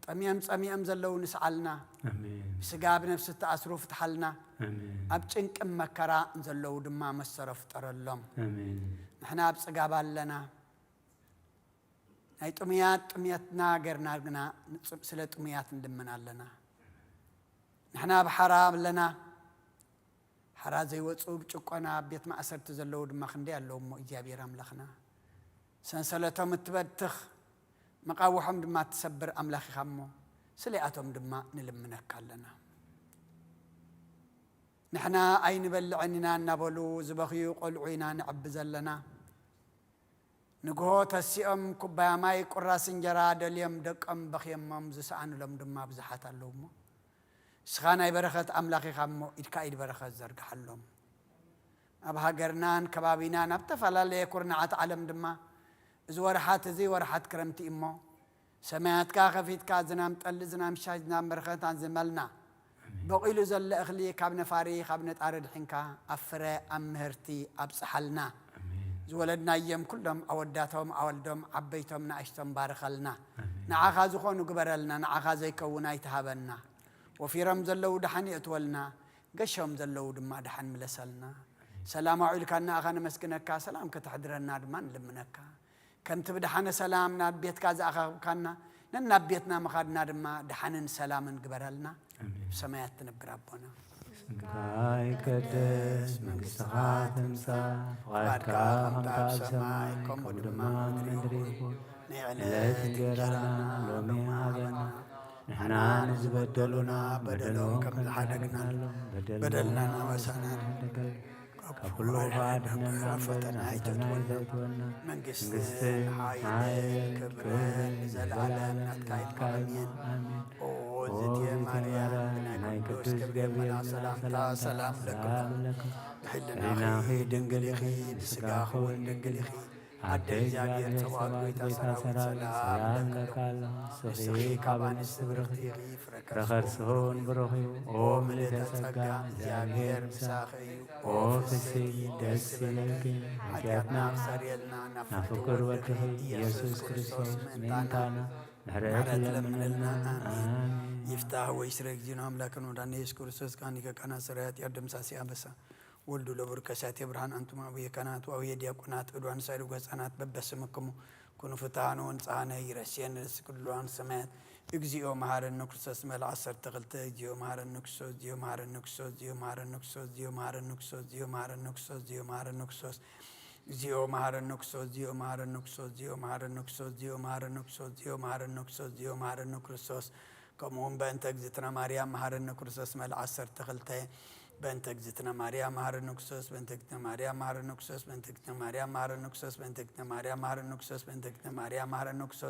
ጠሚዮም ጸሚኦም ዘለዉ ንስዓልና። ኣሜን። ብስጋ ብነፍሲ እተኣስሩ ፍትሓልና። ኣሜን። ኣብ ጭንቅን መከራ ዘለዉ ድማ መሰሮ ፍጠረሎም። ኣሜን። ንሕና ኣብ ጽጋብ ኣለና። ናይ ጥሙያት ጥሜትና ጌርና ግና ንጽ-፣ ስለ ጥሙያት ንልምን ኣለና። ንሕና ኣብ ሓራ ኣለና። ሓራ ዘይወጹ ብጭቆና ኣብ ቤት ማእሰርቲ ዘለዉ ድማ ክንደይ ኣለዉ እሞ እግዚኣብሔር ኣምላኽና። ሰንሰለቶም እትበትኽ መቓውሖም ድማ እትሰብር ኣምላኽ ኢኻ እሞ ስለኣቶም ድማ ንልምነካ ኣለና። ንሕና ኣይንበልዕን ኢና እናበሉ ዝበኽዩ ቆልዑ ኢና ንዕቢ ዘለና። ንግሆ ተሲኦም ኩባያ ማይ ቁራስ እንጀራ ደልዮም ደቆም በኽየሞም ዝሰኣኑሎም ድማ ብዙሓት ኣለዉ እሞ፣ ንስኻ ናይ በረኸት ኣምላኽ ኢኻ እሞ፣ ኢድካ ኢድ በረኸት ዘርግሓሎም። ኣብ ሃገርናን ከባቢናን ኣብ ዝተፈላለየ ኩርናዓት ዓለም ድማ፣ እዚ ወርሓት እዚ ወርሓት ክረምቲ እዩ እሞ፣ ሰማያትካ ከፊትካ ዝናም ጠሊ፣ ዝናም ሻይ፣ ዝናም በረኸት ኣዝንበልና። ኣሜን። በቒሉ ዘሎ እኽሊ ካብ ነፋሪ፣ ካብ ነጣሪ ድሒንካ ኣብ ፍረ፣ ኣብ ምህርቲ ኣብጽሓልና። ኣሜን። ዝወለድናዮም ኩሎም ኣወዳቶም፣ ኣወልዶም፣ ዓበይቶም፣ ንኣሽቶም ባርኸልና። ኣሜን። ንዓኻ ዝኾኑ ግበረልና፣ ንዓኻ ዘይከውን ኣይትሃበና። ወፊሮም ዘለዉ ደሓን የእትወልና፣ ገሾም ዘለዉ ድማ ደሓን ምለሰልና። ኣሜን። ሰላም ኣውዒልካና ኢኻ ነመስግነካ፣ ሰላም ከተሕድረና ድማ ንልምነካ። ከምቲ ብደሓነ ሰላም ናብ ቤትካ ዝኣኻኽብካና፣ ነናብ ቤትና ምኻድና ድማ ደሓንን ሰላምን ግበረልና። ኣሜን። ብሰማያት ትነብር ኣቦና። ስምካ ይቀደስ፣ መንግስትኻ ትምጻእ፣ ፍቓድካ ከምታ ኣብ ሰማይ፣ ከምኡ ድማ ኣብ ምድሪ ይኹን። ናይ ዕለት እንጀራና ሎሚ ሃበና። ንሕና ንዝበደሉና በደሎም ከም ዝሓደግናሎም፣ በደልና ንዋሳና ካብ ኩሉ ክፉእ ኣድሕነና እምበር፣ ናብ ፈተና ኣይተእትወና። መንግስትን ሓይልን ክብርን ንዘለኣለም ናትካ እዩ። ኣሜን። ኣሜን። ኦ እግዝእትየ ማርያም፣ ናይ ቅዱስ ገብርኤል መልኣክ ሰላምታ ሰላም እብለኪ። ብሕልናኺ ድንግል ኢኺ፣ ብስጋኺ እውን ድንግል ኢኺ። ኣደ እግዚኣብሔር፣ ጸባኦት ጐይታ ሰራዊት፣ ሰላም እብለኪ ኣለኹ። ንስኺ ካብ ኣንስቲ ብርኽቲ ኢኺ፣ ፍረ ከርስኺ እውን ብሩኽ እዩ። ኦ ምልእተ ጸጋ፣ እግዚኣብሔር ምሳኺ እዩ። ኦ ፍስሕቲ ደስ ይበልኪ፣ ሓጢኣትና ክሰርየልና ናብ ፍቁር ወድኺ ኢየሱስ ክርስቶስ ምእንታና ምሕረት ለምንልና። ኣሜን። ይፍታህ ወይስረ እግዚእነ አምላክነ ወመድኃኒነ ኢየሱስ ክርስቶስ ካህን ሊቀ ካህናት ሠራየ ኃጢአት ደምሳሴ አበሳ ወልዱ ለቡር ከሳቴ ብርሃን አንቱም አቡየ ካህናት ወአቡየ ዲያቆናት ዕዱዋን ሳይሉ ገጻናት በበስምክሙ ኩኑ ፍትሐነ ወንጽሐነ ይረስየነ ለስኩሉ ሰማያት። እግዚኦ መሐረነ ክርስቶስ መልአ ዓሰርተ ክልተ። እግዚኦ መሐረነ ክርስቶስ፣ እግዚኦ መሐረነ ክርስቶስ፣ እግዚኦ መሐረነ ክርስቶስ፣ እግዚኦ መሐረነ ክርስቶስ፣ እግዚኦ መሐረነ ክርስቶስ፣ እግዚኦ መሐረነ ክርስቶስ፣ እግዚኦ መሐረነ ክርስቶስ፣ እግዚኦ መሐረነ ክርስቶስ፣ እግዚኦ መሐረነ ክርስቶስ፣ እግዚኦ መሐረነ ክርስቶስ፣ እግዚኦ መሐረነ ክርስቶስ። ከምኡውን በእንተ እግዝእትነ ማርያም መሐረነ ክርስቶስ መልአ ዓሰርተ ክልተ። በእንተ እግዝእትነ ማርያም መሐረነ ክርስቶስ፣ በእንተ እግዝእትነ ማርያም መሐረነ ክርስቶስ፣ በእንተ እግዝእትነ ማርያም መሐረነ ክርስቶስ፣ በእንተ እግዝእትነ ማርያም መሐረነ ክርስቶስ፣ በእንተ እግዝእትነ ማርያም መሐረነ ክርስቶስ፣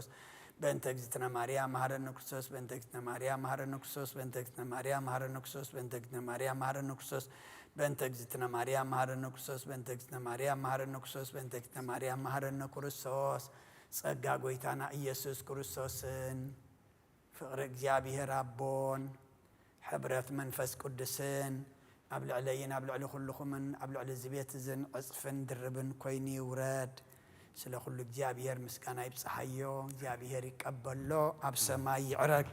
በእንተ እግዝእትነ ማርያም መሐረነ ክርስቶስ፣ በእንተ እግዝእትነ ማርያም መሐረነ ክርስቶስ፣ በእንተ እግዝእትነ ማርያም መሐረነ ክርስቶስ፣ በእንተ እግዝእትነ ማርያም መሐረነ ክርስቶስ፣ በእንተ እግዝእትነ ማርያም መሐረነ ክርስቶስ፣ በእንተ እግዝእትነ ማርያም መሐረነ ክርስቶስ። ጸጋ ጐይታና ኢየሱስ ክርስቶስን ፍቕሪ እግዚኣብሔር ኣቦን ሕብረት መንፈስ ቅዱስን ኣብ ልዕለይን ኣብ ልዕሊ ኩልኹምን ኣብ ልዕሊ እዚ ቤት እዝን ዕጽፍን ድርብን ኮይኑ ይውረድ። ስለ ኩሉ እግዚኣብሔር ምስጋና ይብጽሓዮ። እግዚኣብሔር ይቀበሎ፣ ኣብ ሰማይ ይዕረግ።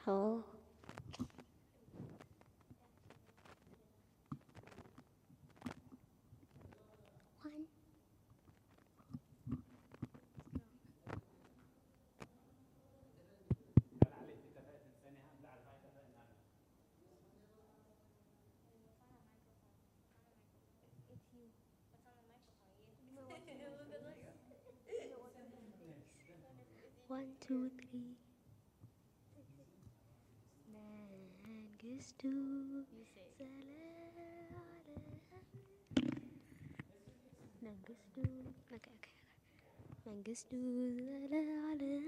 Oh. One. One, two, three. መንግስቱ ዘለዓለም። መንግስቱ። Okay, okay, okay. መንግስቱ ዘለዓለም።